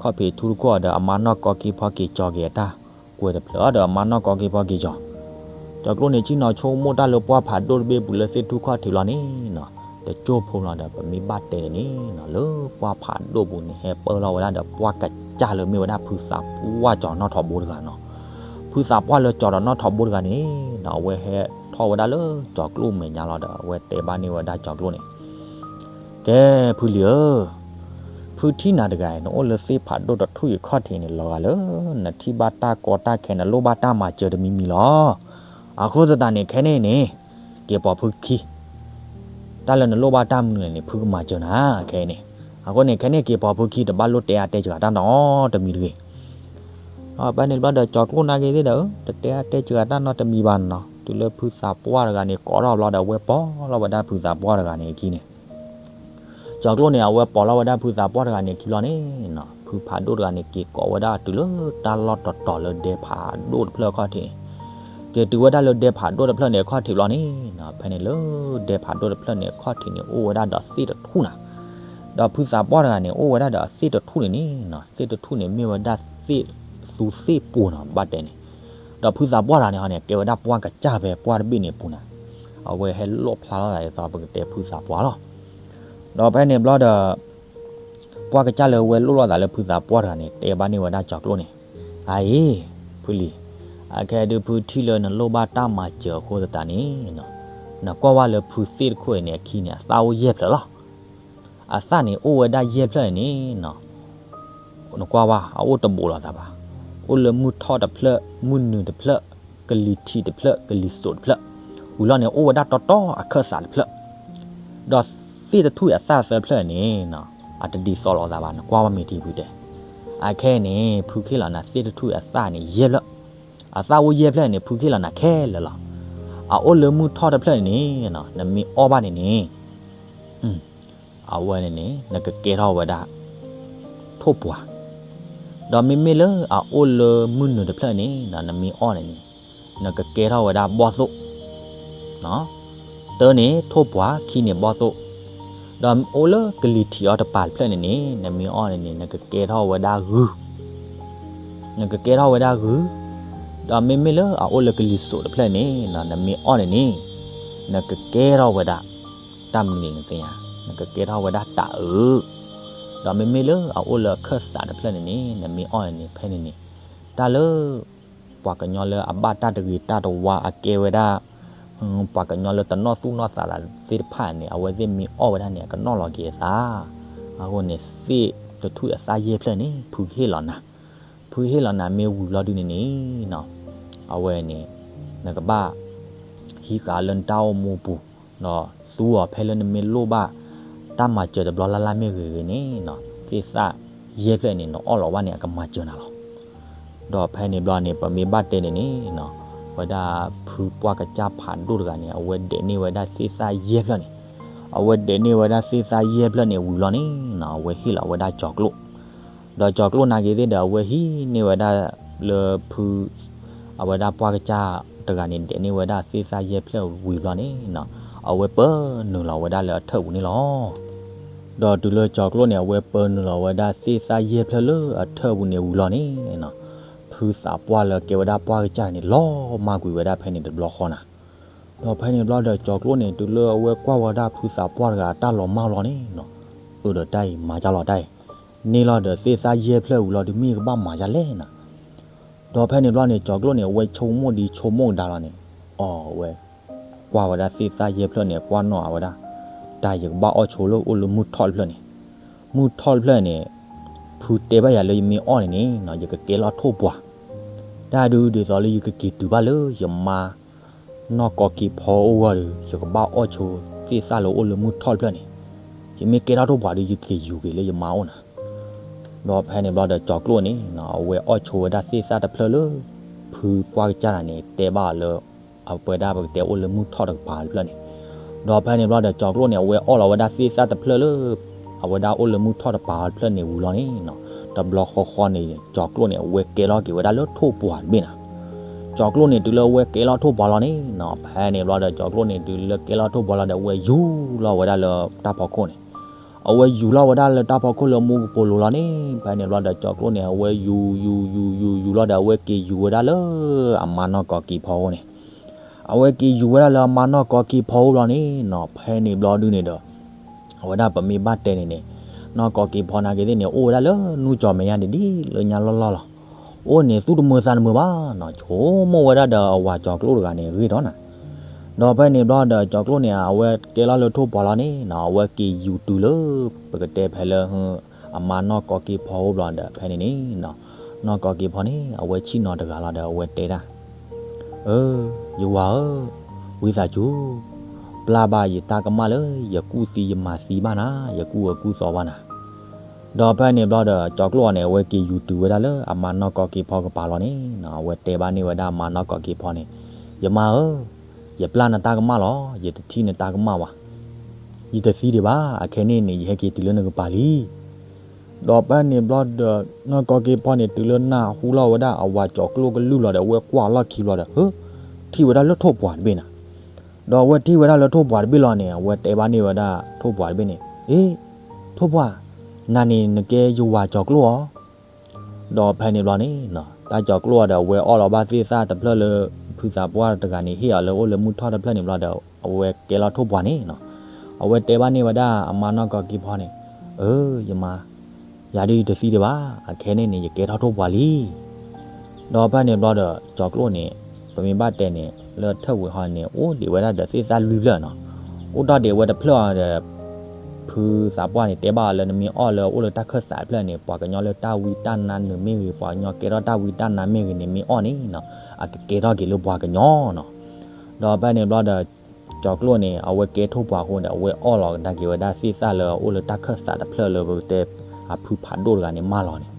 ခီၣ်ဖံးထူတခိၣ်ဒီးအမါနီၢ်ကီၤက့ဖီက့ၤကၠီၤက့ၤအတၢ်ကွဲၤတဖျၢၣ်ဒီးအမါနီၢ်ကီၤက့ဖီက့ၤကၠီၤ ကၠီၤကျိၣ်န့ၣ် ဆ့ၣ်နီၤဆိကမိၣ်တၢ်လၢပှၢ်ဖးဒိၣ်တဘ့ၣ်ပူၤလၢသ့ၣ်ထူၣ်ခီၣ်ထံးလီၤန့ၣ်နီၤ, တကၠိၢ်ဖိလီၤဒီး ပမ့ၢ်ဘၣ်တဲန့ၣ်န့ၣ်နီၤ လၢပှၢ်ဖးဒိၣ်ပူၤန့ၣ် ဟဲပၢလီၤဝဲဒၣ်ဒီးပှၢ်ကစၢ်လၢမ့ၢ်ဝဲဒၣ်ဖုသးပှၢ်ကၠီၤနီၣ်ထိးဘိတဂၤနီၤ. ဖုသးပှၢ်လၢကၠီၤဒီးနီၣ်ထိးဘိတဂၤန့ၣ်နီၤ အဝဲဟဲထီၣ်ဝဲဒၣ်လၢကၠီၤကျိၣ်မဲာ်ညါလီၤဒီး အဝဲတဲဘၣ်န့ၢ်ဝဲဒၣ်ကၠီၤကျိၣ်န့ၣ် ကဲ ဖုလံၤဧၢ, ဖုထံၣ်နၤတဂၤအံၤ နအိၣ်လၢသ့ၣ်ဖးဒိၣ်တထူၣ်အံၤခီၣ်ထံးန့ၣ် လီၤဂာ်လၢ နထံၣ်ဘၣ်တၢ်ကီတၢ်ခဲ နလိၣ်ဘၣ်တၢ်မၤစၢၤတမံၤမံၤလီၤ. အဃိသတးန့ၣ် ခဲန့ၣ်န့ၣ် က့ၤပိာ်ဖုခံ, တၢ်လၢနလိၣ်ဘၣ်တၢ်မနုၤလဲၣ်န့ၣ် ဖုကမၤစၢၤနၤခဲအံၤန့ၣ်. အဃိန့ၣ် ခဲန့ၣ်က့ၤပိာ်ဖုခံ တဘၣ်လိၣ်တဲအါတဲစှၤတၢ်နီတမံၤတဂ့ၤ. ဖဲန့ၣ်ဘျီဒီး ကၠီၤကျိၣ်နာ်က့ၤသ့ၣ်ဒီး တတဲအါတဲစှၤတၢ်နီတမံၤဘၣ်နီၤ. တုၤလၢဖုသးပှၢ်တဂၤန့ၣ် ကိးထီၣ်ဘျီဒီး အဝဲပိာ်လီၤဝဲဒၣ်ဖုသးပှၢ်တဂၤန့ၣ်အခံန့ၣ် ကၠီၤကျိၣ်န့ၣ် အဝဲပိာ်လီၤဝဲဒၣ်ဖုသးပှၢ်တဂၤန့ၣ်အခံဘျီန့ၣ်နီၤ, ဖုဖးဒိၣ်တဂၤန့ၣ် က့ၤကိးဝဲဒၣ်တုၤလၢတၢ်လီၢ်တတီၤလၢဒဲဖးဒိၣ်တဖျၢၣ်အခီၣ်ထံးန့ၣ်, က့ၤတုၤဝဲဒၣ်လၢဒဲဖးဒိၣ်တဖျၢၣ်န့ၣ်အခီၣ်ထံးဘျီန့ၣ်နီၤ, ဖဲန့ၣ်လၢဒဲဖးဒိၣ်တဖျၢၣ်န့ၣ်အခီၣ်ထံးန့ၣ် အိၣ်ဝဲဒၣ်ဒီးသ့ၣ်တထူၣ်နၤ. ဒီးဖုသးပှၢ်တဂၤန့ၣ် အိၣ်ဝဲဒၣ်ဒီးအသ့ၣ်တထူၣ်န့ၣ်န့ၣ်နီၤ, သ့ၣ်တထူၣ်န့ၣ် မ့ၢ်ဝဲဒၣ်သ့ၣ်သူသ့ၣ်ပူၤနီၤ ဘၣ်တဲန့ၣ်. ဒီးဖုသးပှၢ်တဂၤန့ၣ်ဟီန့ၣ် ကဲဝဲဒၣ်ပှၢ်ကစၢ်ဖဲပှၢ်တဘ့ၣ်န့ၣ်အပူၤနၤ, အဝဲဟဲလီၣ်ဖျါလီၤသးဒ်သိးပကတဲဖုသးပှၢ်လီၤ. ဒီးဖဲန့ၣ်ဘျီဒီး ပှၢ်ကစၢ်လၢအဝဲလိၣ်လိာ်သးလၢဖုသးပှၢ်တဂၤန့ၣ် တဲဘၣ်န့ၢ်ဝဲဒၣ်ကၠီၤကျိၣ်န့ၣ်, အအံၤ, ဖုလံၤ, အခဲဒုးဖုထံၣ်လၢနလိၣ်ဘၣ်တၢ်မၤစၢၤအဃိသတးန့ၣ်နီၤ, နကွၢ်ဝဲလၢဖုသ့ၣ်တခိၣ်အံၤန့ၣ် အခံန့ၣ် အသၣ်အိၣ်ယဲၢ်ဖျၢၣ်လီၤ. အသၣ်န့ၣ်အိၣ်ဝဲဒၣ်ယဲၢ်ဖျၢၣ်န့ၣ်နီၤ, နကွၢ်ဝဲ အအိၣ်တဘူးလိာ်သးဘၣ်. အိၣ်လၢမုၢ်ထီၣ်တဖျၢၣ်, မုၢ်နုာ်တဖျၢၣ်, ကလံၤထံးတဖျၢၣ်, ကလံၤစိးတဖျၢၣ်, ဝံၤလီၤန့ၣ် အိၣ်ဝဲဒၣ်တီတီအခၢၣ်သးတဖျၢၣ်. ဒီးသ့ၣ်တထူၣ်အံၤအသၣ်သၢဖျၢၣ်န့ၣ်နီၤ, အတဒ်သိးလိာ်သးဘၣ် နကွၢ်ဝဲမ့ၢ်ထံဖုတဲ. အခဲအံၤန့ၣ် ဖုခ့ၣ်လီၤနၤသ့ၣ်တထူၣ်အံၤအသၣ်န့ၣ်ယဲၢ်ဖျၢၣ်, အသၣ်အိၣ်ယဲၢ်ဖျၢၣ်န့ၣ် ဖုခ့ၣ်လီၤနၤခဲလၢာ်လီၤ. အအိၣ်လၢမုၢ်ထီၣ်တဖျၢၣ်န့ၣ်နီၤ, နမ့ၢ်အီၣ်ဘၣ်န့ၣ်န့ၣ် အဝဲန့ၣ်န့ၣ် နကကဲထီၣ်ဝဲဒၣ် ထိၣ်ပှၤ, ဒီးမ့မ့ၢ်လၢအအိၣ်လၢမုၢ်နုာ်တဖျၢၣ်န့ၣ်နီၤ, နမ့ၢ်အီၣ်န့ၣ်န့ၣ် နကကဲထီၣ်ဝဲဒၣ်ဘီၣ်သိၣ်, တၢန့ၣ်ထိၣ်ပှၤ ခံန့ၣ်ဘီၣ်သိၣ်, ဒီးအိၣ်လၢကလံၤထံးအီၤတပၤတဖျၢၣ်န့ၣ်န့ၣ် နမ့ၢ်အီၣ်န့ၣ်န့ၣ် နကကဲထီၣ်ဝဲဒၣ်ဂုၢ် နကကဲထီၣ်ဝဲဒၣ်ဂုၢ်, ဒီးမ့မ့ၢ်လၢအအိၣ်လၢကလံၤစိးတဖျၢၣ်န့ၣ်နီၤ, နမ့ၢ်အီၣ်န့ၣ်န့ၣ် နကကဲထီၣ်ဝဲဒၣ် တၢ်မနုၤန့ၣ်နသ့ၣ်ညါ, နကကဲထီၣ်ဝဲဒၣ်တၤအုး, ဒီးမ့မ့ၢ်လၢအအိၣ်လၢအခၢၣ်သးတဖျၢၣ်န့ၣ်န့ၣ် နမ့ၢ်အီၣ်န့ၣ်န့ၣ် ဖဲန့ၣ်န့ၣ် တၢ်လၢ ပှၤကညီလၢအဘၣ်တၢ်တဂ့ၤတၢ်တဝါအကဲဝဲဒၣ် ပှၤကညီလၢတနီၣ်သူၣ်နီၣ်သးသးသ့ၣ်တဖၣ်န့ၣ် အဝဲသ့ၣ်မ့ၢ်အီၣ်ဝဲဒၣ်န့ၣ် အကနီၣ်လီၤက့ၤအသး. အဃိန့ၣ် သ့ၣ်တထူၣ်အံၤအသၣ်ယဲၢ်ဖျၢၣ်န့ၣ် ဖုကဟ့ၣ်လီၤနၤ, ဖုကဟ့ၣ်လီၤနၤမ့ၢ်ဝံၤလီၤဒုန့ၣ်န့ၣ်နီၤ, အဝဲန့ၣ် နကဘၣ် ဟံးဃာ်လၢနတၢ်အိၣ်မူပူၤ, ဒီးသူအီၤဖဲလၢနမ့ၢ်လိၣ်ဘၣ် တၢ်မၤစၢၤတဘျီလၢ်လၢ်မ့ၢ်ဂ့ၤဂ့ၤန့ၣ်နီၤ, သ့ၣ်သၣ်ယဲၢ်ဖျၢၣ်န့ၣ် နအီၣ်လီၤဘၣ်န့ၣ် အကမၤစၢၤနၤလီၤ. ဒီးဖဲန့ၣ်ဘျီန့ၣ် ပမ့ၢ်ဘၣ်တဲန့ၣ်န့ၣ်နီၤ, ဝဲဒၣ်ဖုပှၢ်ကစၢ်ဖးဒိၣ်တဂၤန့ၣ် အဝဲဒဲးန့ၢ်ဝဲဒၣ်သ့ၣ်သၣ်ယဲၢ်ဖျၢၣ်န့ၣ်, အဝဲဒဲးန့ၢ်ဝဲဒၣ်သ့ၣ်သၣ်ယဲၢ်ဖျၢၣ်န့ၣ်ဝံၤလီၤန့ၣ်နီၤ, အဝဲဟ့ၣ်လီၤဝဲဒၣ်ကၠီၤကျိၣ် ဒီးကၠီၤကျိၣ်နာ်က့ၤသ့ၣ်ဒီး အဝဲဟံးန့ၢ်ဝဲဒၣ်လၢဖု အဝဲဒၣ်ပှၢ်ကစၢ်တဂၤန့ၣ် ဒဲးန့ၢ်ဝဲဒၣ်သ့ၣ်သၣ်ယဲၢ်ဖျၢၣ်ဝံၤဘျီန့ၣ်နီၤ, အဝဲပၢနုာ်လီၤဝဲဒၣ်လၢအထၢၣ်ပူၤန့ၣ်လီၤ. ဒီးတုၤလၢကၠီၤကျိၣ်န့ၣ် အဝဲပၢနုာ်လီၤဝဲဒၣ်သ့ၣ်သၣ်ယဲၢ်ဖျၢၣ်လၢအထၢၣ်ပူၤန့ၣ်ဝံၤလီၤန့ၣ်နီၤ, ဖုသးပှၢ်လၢကဲဝဲဒၣ်ပှၢ်ကစၢ်န့ၣ် လီၤမၢ်ကွံာ်ဝဲဒၣ်ဖဲန့ၣ်တဘျီဃီနၤ. ဒီးဖဲန့ၣ်ဘျီဒီးကၠီၤကျိၣ်န့ၣ် တုၤလၢအဝဲကွၢ်ဝဲဒၣ်ဖုသးပှၢ်တဂၤအတၢ်လီၤမၢ်လီၤန့ၣ်နီၤ, ပ ဒီးတၢ်အံၤမၤဒ်လဲၣ်တၢ်အံၤ, န့ၢ်လီၤဒီးသ့ၣ်သၣ်ယဲၢ်ဖျၢၣ်ဝံၤလီၤဒုး မ့ၢ်ယကဘၣ်မၤဒ်လဲၣ်နၤ. ဒီးဖဲန့ၣ်ဘျီန့ၣ် ကၠီၤကျိၣ်န့ၣ် အဝဲဆိကမိၣ်ဒံးဆိကမိၣ်ကဒါလီၤန့ၣ်, အီ အဝဲ ကွၢ်ဝဲဒၣ်သ့ၣ်သၣ်ယဲၢ်ဖျၢၣ်န့ၣ် ကွၢ်နီၣ်ဝဲဒၣ်, တၢ်ယကဘၣ်အီၣ်ဆိလၢအိၣ်လၢမုၢ်ထီၣ်တဖျၢၣ်န့ၣ်, မုၢ်ထီၣ်တဖျၢၣ်န့ၣ်, ဖုတဲဘၣ်ယၤလၢယမ့ၢ်အီၣ်န့ၣ်န့ၣ် ယကကဲထီၣ်ထိၣ်ပှၢ်, တၢ်ဒုးဒ်သိးလၢယကက့ၤတုၤဘၣ်လၢယမါ နီၢ်ကီၤက့ၤဖီအအိၣ်ဂီၢ်ဒီး ယကဘၣ်အီၣ်ဆိသ့ၣ်သၣ်လၢအိၣ်လၢမုၢ်ထီၣ်တဖျၢၣ်န့ၣ်, ယမ့ၢ်ကဲထီၣ်ထိၣ်ပှၢ်ဒီး ယကက့ၤယူၤက့ၤလၢယမါအိၣ်နၤ. ဒီးဖဲန့ၣ်ဘျီဒီး ကၠီၤကျိၣ်န့ၣ် အဝဲအီၣ်ဆိဝဲဒၣ်သ့ၣ်သၣ်တဖျၢၣ်လၢ ဖုကွၢ်ကစၢ်တၢ်န့ၣ် တဲဘၣ်အီၤလၢ အဝဲဒၣ်ပကတဲအိၣ်လၢမုၢ်ထီၣ်တကပၤတဖျၢၣ်န့ၣ်, ဒီးဖဲန့ၣ်ဘျီဒီး ကၠီၤကျိၣ်န့ၣ် အဝဲအီၣ်လီၤဝဲဒၣ်သ့ၣ်သၣ်တဖျၢၣ်လၢ အဝဲဒၣ်အိၣ်လၢမုၢ်ထီၣ်တကပၤတဖျၢၣ်န့ၣ်ဝံၤလီၤန့ၣ်, တဘျီဃီဃီန့ၣ် ကၠီၤကျိၣ်န့ၣ် အဝဲကဲထီၣ်က့ၤဝဲဒၣ်လၢထိၣ်ပှၢ်တဘ့ၣ်နၤ. ကၠီၤကျိၣ်န့ၣ် တုၤလၢအဝဲကဲထီၣ်ထိၣ်ပှၢ်လီၤန့ၣ်, ဖဲန့ၣ်ဘျီဒီး ကၠီၤကျိၣ်န့ၣ် တုၤလၢကဲထီၣ်ထိၣ်ပှၢ်လီၤဒီး အဝဲယူၤလီၤဝဲဒၣ်လၢတၢ်ဖီခိၣ်န့ၣ်, အဝဲယူၤလီၤဝဲဒၣ်လၢတၢ်ဖီခိၣ်လၢမူကပိာ်လိၤလီၤန့ၣ်, ဖဲန့ၣ်ဘျီဒီး ကၠီၤကျိၣ်န့ၣ် အဝဲယူၤ ယူၤ ယူၤ ယူၤ ယူၤလီၤဒီး အဝဲက့ၤယူၤဝဲဒၣ်လၢ အမါနီၢ်ကီၤက့ၤဖီအအိၣ်န့ၣ်, အဝဲက့ၤယူၤဝဲဒၣ်လၢအမါနီၢ်ကီၤက့ၤဖီအအိၣ်ဘျီန့ၣ်, ဖဲန့ၣ်ဘျီဒုန့ၣ်ဒီး အဝဲဒၣ်ပမ့ၢ်ဘၣ်တဲန့ၣ်န့ၣ်, နီၢ်ကီၤက့ၤဖီနာ်က့ၤသ့ၣ်န့ၣ် အိၣ်ဝဲဒၣ်လၢနူၢ်ကၠီၤမဲာ်ညါန့ၣ်ဒ်လၢညါလီၢ်လီၢ်လီၤ. အိၣ်န့ၣ်သူၣ်တမုာ်သးတမုာ်ဘၣ်နၤ, ဆိကမိၣ်ဝဲဒၣ်ဒီးအဝၤကၠီၤကျိၣ်တဂၤန့ၣ်ဂ့ၤဒီးနၤ. ဒီးဖဲန့ၣ်ဘျီဒီး ကၠီၤကျိၣ်န့ၣ် အဝဲကဲလီၤလၢထိၣ်ပှၢ်လီၤန့ၣ်, အဝဲက့ၤယူၤတုၤလၢ ပကတဲဖဲလၢ အမါနီၢ်ကီၤက့ၤဖီအအိၣ်ဘျီဒီး ဖဲန့ၣ်န့ၣ်, နီၢ်ကီၤက့ၤဖီန့ၣ် အဝဲဆ့ၣ်နီၤတဂၤလီၤဒီး အဝဲတဲဒၣ် အၢ ယဝၤဧၢ, ဝံသးစူၤ, ပျၢ်ဘၣ်ယတၢ်ကမၣ်လၢယကူၣ်သံယမၤသံဘၣ်နၤ, ယကူၣ်အၢကူၣ်သီဘၣ်နၤ. ဒီးဖဲန့ၣ်ဘျီဒီး ကၠီၤကျိၣ်အီၤန့ၣ် အဝဲက့ၤယူၤတုၤဝဲဒၣ်လၢအမါနီၢ်ကီၤက့ၤဖီကပၤလီၤန့ၣ်, အဝဲတဲဘၣ်န့ၢ်ဝဲဒၣ်အမါနီၢ်ကီၤက့ၤဖီန့ၣ်, ယမါဧၢ, ယပျၢ်နတၢ်ကမၣ်လီၤ, ယတထံၣ်နတၢ်ကမၣ်ဘၣ်. ယတသံဒံးဘၣ်, အခဲန့ၣ်န့ၣ် ယဟဲက့ၤတုၤလၢနကပၤလံ. ဒီးဖဲန့ၣ်ဘျီဒီး နီၢ်ကီၤက့ၤဖီန့ၣ် တုၤလၢနၢ်ဟူလီၤဝဲဒၣ်အဝၤကၠီၤကျိၣ်ကလုၢ်လီၤဒီး အဝဲကွၢ်လီၢ်ခံဘျီဒီး ဟၢ, ထံၣ်ဝဲဒၣ်လၢထိၣ်ပှၢ်တဘ့ၣ်နၤ. ဒီးအဝဲထံၣ်ဝဲဒၣ်လၢထိၣ်ပှၢ်တဘ့ၣ်လီၤန့ၣ် အဝဲတဲဘၣ်န့ၢ်ဝဲဒၣ်ထိၣ်ပှၢ်တဘ့ၣ်န့ၣ်, အ့, ထိၣ်ပှၢ်, နၤန့ၣ်နကဲယဝၤကၠီၤကျိၣ်ဧါ. ဒီးဖဲန့ၣ်ဘျီန့ၣ် တၢ်ကၠီၤကျိၣ်အီၤဒီး အဝဲအီၣ်လီၤဘၣ်သ့ၣ်သၣ်တဖျၢၣ်လၢ ဖုသးပှၢ်တဂၤန့ၣ် ဟ့ၣ်အီၤလၢအိၣ်လၢမုၢ်ထီၣ်တဖျၢၣ်န့ၣ်ဘျီဒီး အဝဲကဲလီၤထိၣ်ပှၢ်န့ၣ်, အဝဲတဲဘၣ်န့ၢ်ဝဲဒၣ်အမါနီၢ်ကီၤက့ၤဖီန့ၣ်, အၢ ယမါ, ယၤဒုးယတသံဒံးဘၣ်, အခဲန့ၣ်န့ၣ် ယကဲထီၣ်ထိၣ်ပှၢ်လံ. ဒီးဖဲန့ၣ်ဘျီဒီး ကၠီၤကျိၣ်န့ၣ် ပမ့ၢ်ဘၣ်တဲန့ၣ် လၢထၢၣ်ဝံၤဟီန့ၣ် အိၣ်ဒံးဝဲဒၣ်ဒီးသ့ၣ်သၣ်လွံၢ်ဖျၢၣ်နီၤ. အိၣ်တ့ၢ်ဒံးဝဲတဖျၢၣ်အီၤဒီး ဖုသးပှၢ်န့ၣ် တဲဘၣ်အီၤလၢနမ့ၢ်အီၣ်လၢအိၣ်လၢတၢ်ခၢၣ်သးတဖျၢၣ်န့ၣ် ပှၤကညီလၢတၢ်ဝံတၢ်နါနုာ်မ့ၢ်ဂ့ၤ ပှၤကညီကဲထီၣ်တၢ်ဝံတၢ်နါမ့ၢ်ဂ့ၤန့ၣ် မ့ၢ်အီၣ်န့ၣ်နီၤ အကကဲထီၣ်က့ၤလၢပှၤကညီနီၤ. ဒီးဖဲန့ၣ်ဘျီဒီး ကၠီၤကျိၣ်န့ၣ် အဝဲကဲထိၣ်ပှၢ်အဃိဒီး အဝဲအီၣ်လီၤကဒါက့ၤဝဲဒၣ်သ့ၣ်သၣ်လၢအအိၣ်လၢတၢ်ခၢၣ်သးတဖျၢၣ်လၢပကတဲ အဖုဖးဒိၣ်တဂၤန့ၣ်မၢလီၤန့ၣ်.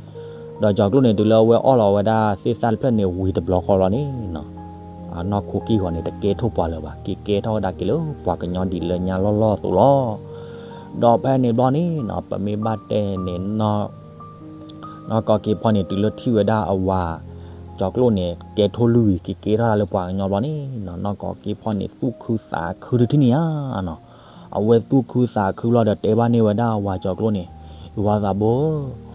ဒီးကၠီၤကျိၣ်န့ၣ် တုၤလၢအဝဲအီၣ်လီၤဝဲဒၣ်သ့ၣ်သၣ်တဖျၢၣ်န့ၣ်ဝံၤတဘျီဃီလီၤန့ၣ်နီၤ အနီၢ်ခိကံၢ်ဂီၤန့ၣ် တကဲထိၣ်ပှၢ်လၢၤဘၣ်, က့ၤကဲထီၣ်ဝဲဒၣ်က့ၤလၢပှၤကညီဒ်လၢညါလီၢ်လီၢ်အသိးလီၤ. ဒီးဖဲန့ၣ်ဘျီန့ၣ်နီၤ ပမ့ၢ်ဘၣ်တဲန့ၣ် နီၢ်ကီၤက့ၤဖီန့ၣ် တုၤလၢထံၣ်ဝဲဒၣ်အဝၤကၠီၤကျိၣ်န့ၣ် ကဲထိၣ်လွံၢ်ဝံၤ က့ၤကဲထီၣ်တၢ်လၢပှၤကညီဘျီန့ၣ်နီၤ နီၢ်ကီၤက့ၤဖီန့ၣ် သူၣ်ခုသးခုတထံၣ်န့ၣ်ဧါနီၤ. အဝဲသူၣ်ခုသးခုလီၤဒီးတဲဘၣ်န့ၢ်ဝဲဒၣ်အဝၤကၠီၤကျိၣ်န့ၣ်, ယဝၤသးဘိဧ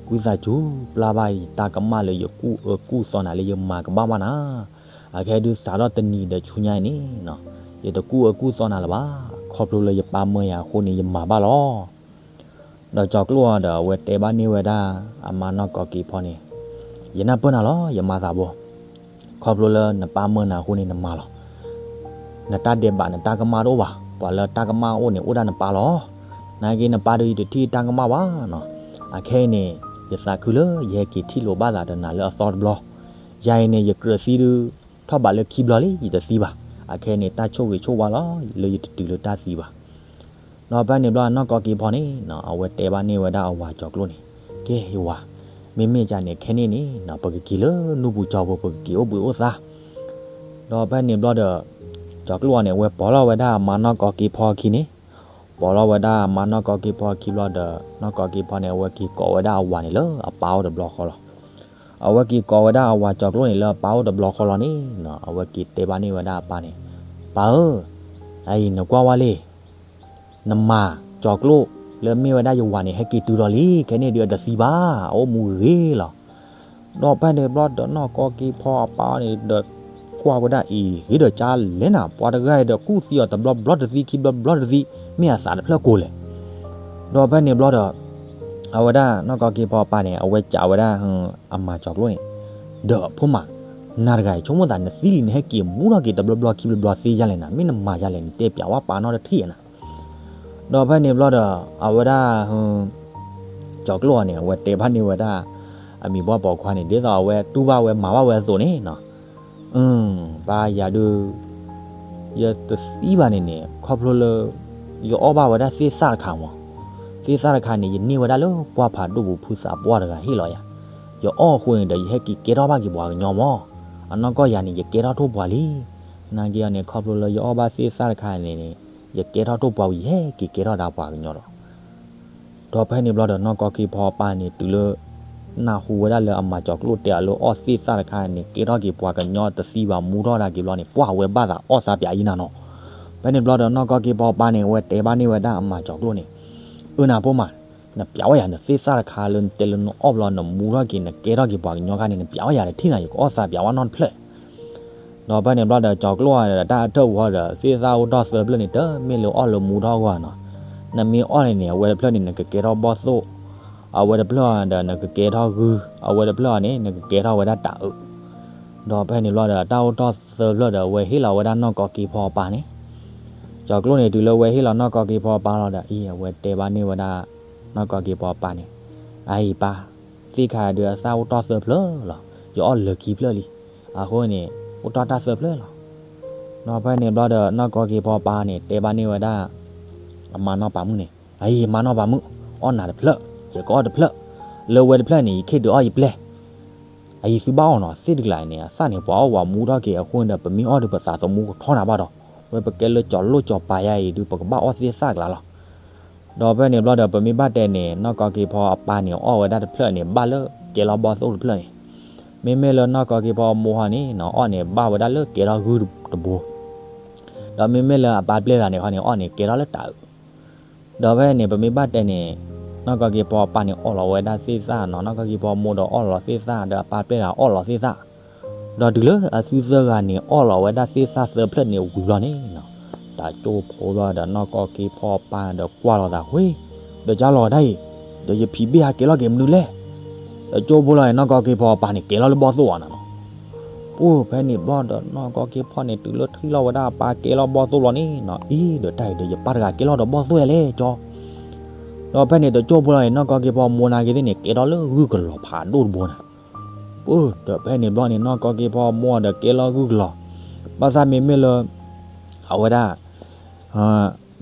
ၢ, ဝံသးစူၤ ပျၢ်ဘၣ်ယတၢ်ကမၣ်လၢယကူၣ်အၢကူၣ်သီနၤလၢယမၤကဘၣ်ဘၣ်နၤ. အခဲဒုးစးထီၣ်တနံၤဒီးဆူညါအံၤန့ၣ်နီၤ ယတကူၣ်အၢကူၣ်သီနၤလၢၤဘၣ်, ခီဖျိလၢယပၢ်မၢယၤအဃိန့ၣ် ယမၤဘၣ်လီၤ. ဒီးကၠီၤကျိၣ်အီၤဒီး အဝဲတဲဘၣ်န့ၢ်ဝဲဒၣ် အမါနီၢ်ကီၤက့ၤဖီန့ၣ်, ယနၢ်ပၢၢ်နၤလီၤ ယမါသးဘိ, ခီဖျိလၢနပၢ်မၢနၤအဃိန့ၣ် နမၤလီၤ. နတၢ်ဒဲးဘးနတၢ်ကမၣ်တအိၣ်ဘၣ်, ပှၤလၢတၢ်ကမၣ်အိၣ်န့ၣ် အိၣ်ဒၣ်နပၢ်လီၤ. နာ်က့နပၢ်ဒီးယတထံၣ်တၢ်ကမၣ်ဘၣ်နီၤ. အခဲအံၤန့ၣ် ယသးခုလၢယဟဲက့ၤထံၣ်လိာ်ဘၣ်သးဒီးနၤလၢအသီတဘျီ. ယၤအံၤန့ၣ် ယကြၢးသံဒုး ထီၣ်ဘးလၢခံဘျီလံ ယတသံဘၣ်. အခဲအံၤန့ၣ် တၢ်ဆိၣ်ဂ့ၤဆိၣ်ဝါလီၤ လၢယတတုၤလၢတၢ်သံဘၣ်. ဒီးဖဲန့ၣ်ဘျီ နီၢ်ကီၤက့ၤဖီန့ၣ်နီၤ အဝဲတဲဘၣ်န့ၢ်ဝဲဒၣ်အဝၤကၠီၤကျိၣ်န့ၣ်, ကဲယဝၤ, မ့မ့ၢ်ကန့ၣ် ခဲန့ၣ်န့ၣ်နီၤ ပကက့ၤလၢနူၢ်ပူၤကၠီပူၤ ပကက့ၤအိၣ်ဘှံးအိၣ်သါ. ဒီးဖဲန့ၣ်ဘျီဒီး ကၠီၤကျိၣ်အီၤန့ၣ် အဝဲပိာ်လီၤဝဲဒၣ်အမါနီၢ်ကီၤက့ၤဖီအခံန့ၣ်, ပိာ်လီၤဝဲဒၣ်အမါနီၢ်ကီၤက့ၤဖီအခံဘျီဒီး နီၢ်ကီၤက့ၤဖီန့ၣ် အဝဲက့ၤကိးဝဲဒၣ်အဝၤန့ၣ်လၢအပၢ်အိၣ်တဘျီဃီလီၤ. အဝဲက့ၤကိးဝဲဒၣ်အဝၤကၠီၤကျိၣ်န့ၣ်လၢအပၢ်အိၣ်တဘျီဃီလီၤန့ၣ်နီၤ အဝဲက့ၤတဲဘၣ်န့ၢ်ဝဲဒၣ်အပၢ်န့ၣ်, ပၢ်ဧၢ, အအံၤနကွၢ်ဝဲလံ နမၤကၠီၤကျိၣ်လၢမ့ၢ်ဝဲဒၣ်ယဝၤန့ၣ် ဟဲက့ၤတုၤဒီးလံ, ခဲန့ၣ်ဒုးအတသံဘၣ်, အအိၣ်မူဂ့ၤလီၤ. ဒီးဖဲန့ၣ်ဘျီဒီး နီၢ်ကီၤက့ၤဖီအပၢ်န့ၣ်ဒီး ကွၢ်ဝဲဒၣ်အံၤ ဂ့ၤဒီးကၢ်လဲၣ်နၤ, ပှၤတဂၤအံၤဒီး ကူၣ်သံအီၤတဘျီဘျီတသံ ခံဘျီဘျီတသံ, မ့ၢ်အသးတဖျၢၣ်ကိးလဲၣ်. ဒီးဖဲန့ၣ်ဘျီဒီး အဝဲဒၣ်နီၢ်ကီၢ်က့ၤဖီအပၢ်န့ၣ် အဝဲစံးဝဲဒၣ် အမၤကၠီၤကျိၣ်န့ၣ်, ဒီးဖိမး, နၤတဂၤအံၤ ဆိကမိၣ်သးနသံလံ နဟဲက့ၤမူထီၣ်က့ၤတဘျီဘျီခံဘျီဘျီသ့ယါလဲၣ်နၤ, မ့ၢ်နမၤယါလဲၣ် နတဲပျးဝဲပၢ်နီတထံၣ်နၤ. ဒီးဖဲန့ၣ်ဘျီဒီး အဝဲဒၣ် ကၠီၤကျိၣ်အီၤန့ၣ် အဝဲတဲဘၣ်န့ၢ်ဝဲဒၣ် အမံၤပှၢ်ပိာ်ခွါန့ၣ် ဒ်သိးအဝဲတူၢ်ဘၣ်ဝဲမၤဘၣ်ဝဲအသိးန့ၣ်နီၤ, ပၢ်ယၤဒုး ယတသံဘၣ်န့ၣ်န့ၣ် ခီဖျိလၢ ယအီၣ်ဘၣ်ဝဲဒၣ်သ့ၣ်သၣ်တခါမး, သ့ၣ်သၣ်တခါန့ၣ် ယန့ၢ်ဝဲဒၣ်လၢပှၢ်ဖးဒိၣ်ပူၤ ဖုသးပှၢ်တဂၤဟ့ၣ်လီၤယၤ, ယအီၣ်အဃိန့ၣ်ဒီး ယဟဲက့ၤကဲထီၣ်ဘၣ်က့ၤပှၤကညီမး, အနီၢ်ကီၢ်ယၤန့ၣ် ယကဲထီၣ်ထိၣ်ပှၤလံ, နာ်က့အီၤန့ၣ် ခီဖျိလၢယအီၣ်ဘၣ်သ့ၣ်သၣ်တခါန့ၣ်န့ၣ် ယကဲထီၣ်ထိၣ်ပှၤဝံၤ ယဟဲက့ၤကဲထီၣ်ဒၣ်ပှၤကညီဒီး ဒီးဖဲန့ၣ်ဘျီဒီး နီၢ်ကီၢ်က့ၤဖီအပၢ်န့ၣ် တုၤလၢ နၢ်ဟူဝဲဒၣ်လၢအမၤကၠီၤကျိၣ်တဲအီၤလၢအီၣ်သ့ၣ်သၣ်တခါန့ၣ် ကဲထီၣ်က့ၤပှၤကညီတသံဘၣ် မူထီၣ်ဒၣ်က့ၤဘျီန့ၣ် ပှၢ်ဝဲဘၣ်သးအီၣ်စါပျးအံၤနၤနီၤ. ဖဲန့ၣ်ဘျီဒီး နီၢ်ကီၢ်က့ၤဖီအပၢ်န့ၣ် အဝဲတဲဘၣ်န့ၢ်ဝဲဒၣ်အမၤကၠီၤကျိၣ်န့ၣ်, အၢနၤဖိမး, နပျးဝဲယၤနသ့ၣ်သၣ်တခါလၢနတဲလၢနအီၣ်ဘျီ နမူထီၣ်က့ၤ နကဲထီၣ်က့ၤပှၤကညီခါန့ၣ် နပျးဝဲယၤတထံၣ်နၤ ယကအီၣ်စါပျးဝဲနီတဖျၢၣ် ဒီးဖဲန့ၣ်ဘျီဒီး ကၠီၤကျိၣ်ဒီးတၢ်အထၢၣ်ဝီဒီး သ့ၣ်သၣ်အိၣ်ထီၣ်သၢဖျၢၣ်န့ၣ် တမ့ၢ်လၢအီၣ်လၢမူထီၣ်ဂီၢ်နီၤ. နမ့ၢ်အီၣ်န့ၣ်န့ၣ် အဝဲတဖျၢၣ်န့ၣ် နကကဲထီၣ်ဘီၣ်သိၣ်, အဝဲတဖျၢၣ်ဒီးနကကဲထီၣ်ဂုၢ်, အဝဲတဖျၢၣ်န့ၣ် နကကဲထီၣ်ဝဲဒၣ်တၤအုး. ဒီးဖဲန့ၣ်ဘျီဒီး တၢ်အိၣ်ထီၣ်သၢဖျၢၣ်ဒီး အဝဲဟ့ၣ်လီၤဝဲဒၣ်နီၢ်ကီၢ်က့ၤဖီအပၢ်န့ၣ် ကၠီၤကျိၣ်န့ၣ် တုၤလၢအဝဲဟ့ၣ်လီၤနီၢ်ကီၢ်က့ၤဖီအပၢ်လီၤဒီး အံၤ အဝဲတဲဘၣ်န့ၢ်ဝဲဒၣ် နီၢ်ကီၢ်က့ၤဖီအပၢ်န့ၣ်, အအံၤပၢ်, သ့ၣ်ခါဒုးအသၣ်အိၣ်ထီၣ်သၢဖျၢၣ်လီၤ. ယအီၣ်လၢာ်ခံဖျၢၣ်လံ. အဃိန့ၣ် အိၣ်ထီၣ်တၢ်သၢဖျၢၣ်လီၤ. ဒီးဖဲန့ၣ်ဘျီဒီး နီၢ်ကီၢ်က့ၤဖီအပၢ်န့ၣ် တဲဘၣ်န့ၢ်ဝဲဒၣ် အမါနီၢ်ပၤမုၣ်န့ၣ်, အအံၤမါနီၢ်ပၤမုၣ်, အီၣ်နၤတဖျၢၣ်, ယကအီၣ်တဖျၢၣ်, လၢဝဲတဖျၢၣ်န့ၣ် ယခ့ၣ်ဒုးအီၣ်ယပျဲၢ် အအံၤသုဘၣ်အီၣ်နီၤ, သ့ၣ်တကျါန့ၣ် အသၣ်န့ၣ် ပှၤအီၣ်ဝဲမူထီၣ်က့ၤအဃိန့ၣ်ဒီး ပမ့ၢ်အီၣ်ဒီးပသးသမူကထီၣ်နၤဘၣ်ဒီး, ဝဲပကဲလၢကၠီၤလိၣ်ကၠီၤပၤယါအံၤဒုး ပကဘၣ်အီၣ်သ့ၣ်သၣ်ကျါလီၤ. ဒီးဖဲန့ၣ်ဘျီဒီး ပမ့ၢ်ဘၣ်တဲန့ၣ် နီၢ်ကီၢ်က့ၤဖီအပၢ်န့ၣ် အီၣ်ဝဲဒၣ်တဖျၢၣ်န့ၣ် ဘၣ်လၢကဲလီၤဘီၣ်သိၣ်တဖျၢၣ်န့ၣ်, မ့မ့ၢ်လၢနီၢ်ကီၢ်က့ၤဖီအမိၢ်ဟီန့ၣ် အီၣ်န့ၣ် ဘၣ်ဝဲဒၣ်လၢကဲထီၣ်ဂုၢ်တဘိ ဒီးမ့မ့ၢ်လၢအပၢ်ပျဲၢ်တဂၤန့ၣ်ဟီန့ၣ် အီၣ်န့ၣ် ကဲထီၣ်လၢတၤအုး. ဒီးဖဲန့ၣ် ပမ့ၢ်ဘၣ်တဲန့ၣ် နီၢ်ကီၢ်က့ၤဖီအပၢ်န့ၣ် အီၣ်လီၤဝဲဒၣ်သ့ၣ်သၣ်နီၤ, နီၢ်ကီၢ်က့ၤဖီအမိၢ်ဒီးအီၣ်လီၤသ့ၣ်သၣ် ဒီးအပၢ်ပျဲၢ်တဂၤအီၣ်လီၤသ့ၣ်သၣ်. ဒီးတုၤလၢအသုသၢဂၤန့ၣ် အီၣ်လီၤဝဲဒၣ်သ့ၣ်သၣ်သၢဖျၢၣ်န့ၣ်ဝံၤဘျီန့ၣ်နီၤ, တၢ်ကၠိဖိဘျီဒီး နီၢ်ကီၢ်က့ၤဖီအပၢ်ဒီးကွၢ်လီၤသးဝဲ, ဒီးကၢ်လီၤတၢ်အံၤ, ဒီးယဖံးဘ့ၣ်ဟးကဲလီၤက့ၤမနုၤလဲၣ်. ဒီးကၠိဖိလီၤန့ၣ် နီၢ်ကီၢ်က့ၤဖီအပၢ်န့ၣ် ကဲလီၤလၢဘီၣ်သိၣ်အီၤနၤနီၤ. ပူၤဖဲန့ၣ်ဘျီဒီး နီၢ်ကီၢ်က့ၤဖီန့ၣ် တုၤလၢထံၣ်လီၤဝဲဒၣ်အပၢ်ကဲလီၤဘီၣ်သိၣ်လီၤန့ၣ်နီၤ, အံၤဒီးတၢ်အံၤဒီး ယပၢ်တဂၤကဲလီၤဒီးဘီၣ်သိၣ်ယါလဲၣ်ကၠီ ဒီးဖဲန့ၣ် တကၠိဖိလီၤန့ၣ် နီၢ်ကီၢ်က့ၤဖီမိၢ်နာ်က့ၤသ့ၣ်န့ၣ် ကဲထီၣ်လၢဂုၢ်ကလီၤဖးဒိၣ်တဘိနၤ. ပူၤဒီးဖဲန့ၣ်ဘျီန့ၣ် နီၢ်ကီၢ်က့ၤဖီမိၢ်ဒီးကဲလီၤဂုၢ်ကလီၤ, ဘၣ်ဆၣ်မ့မ့ၢ်လၢ အဝဲဒၣ်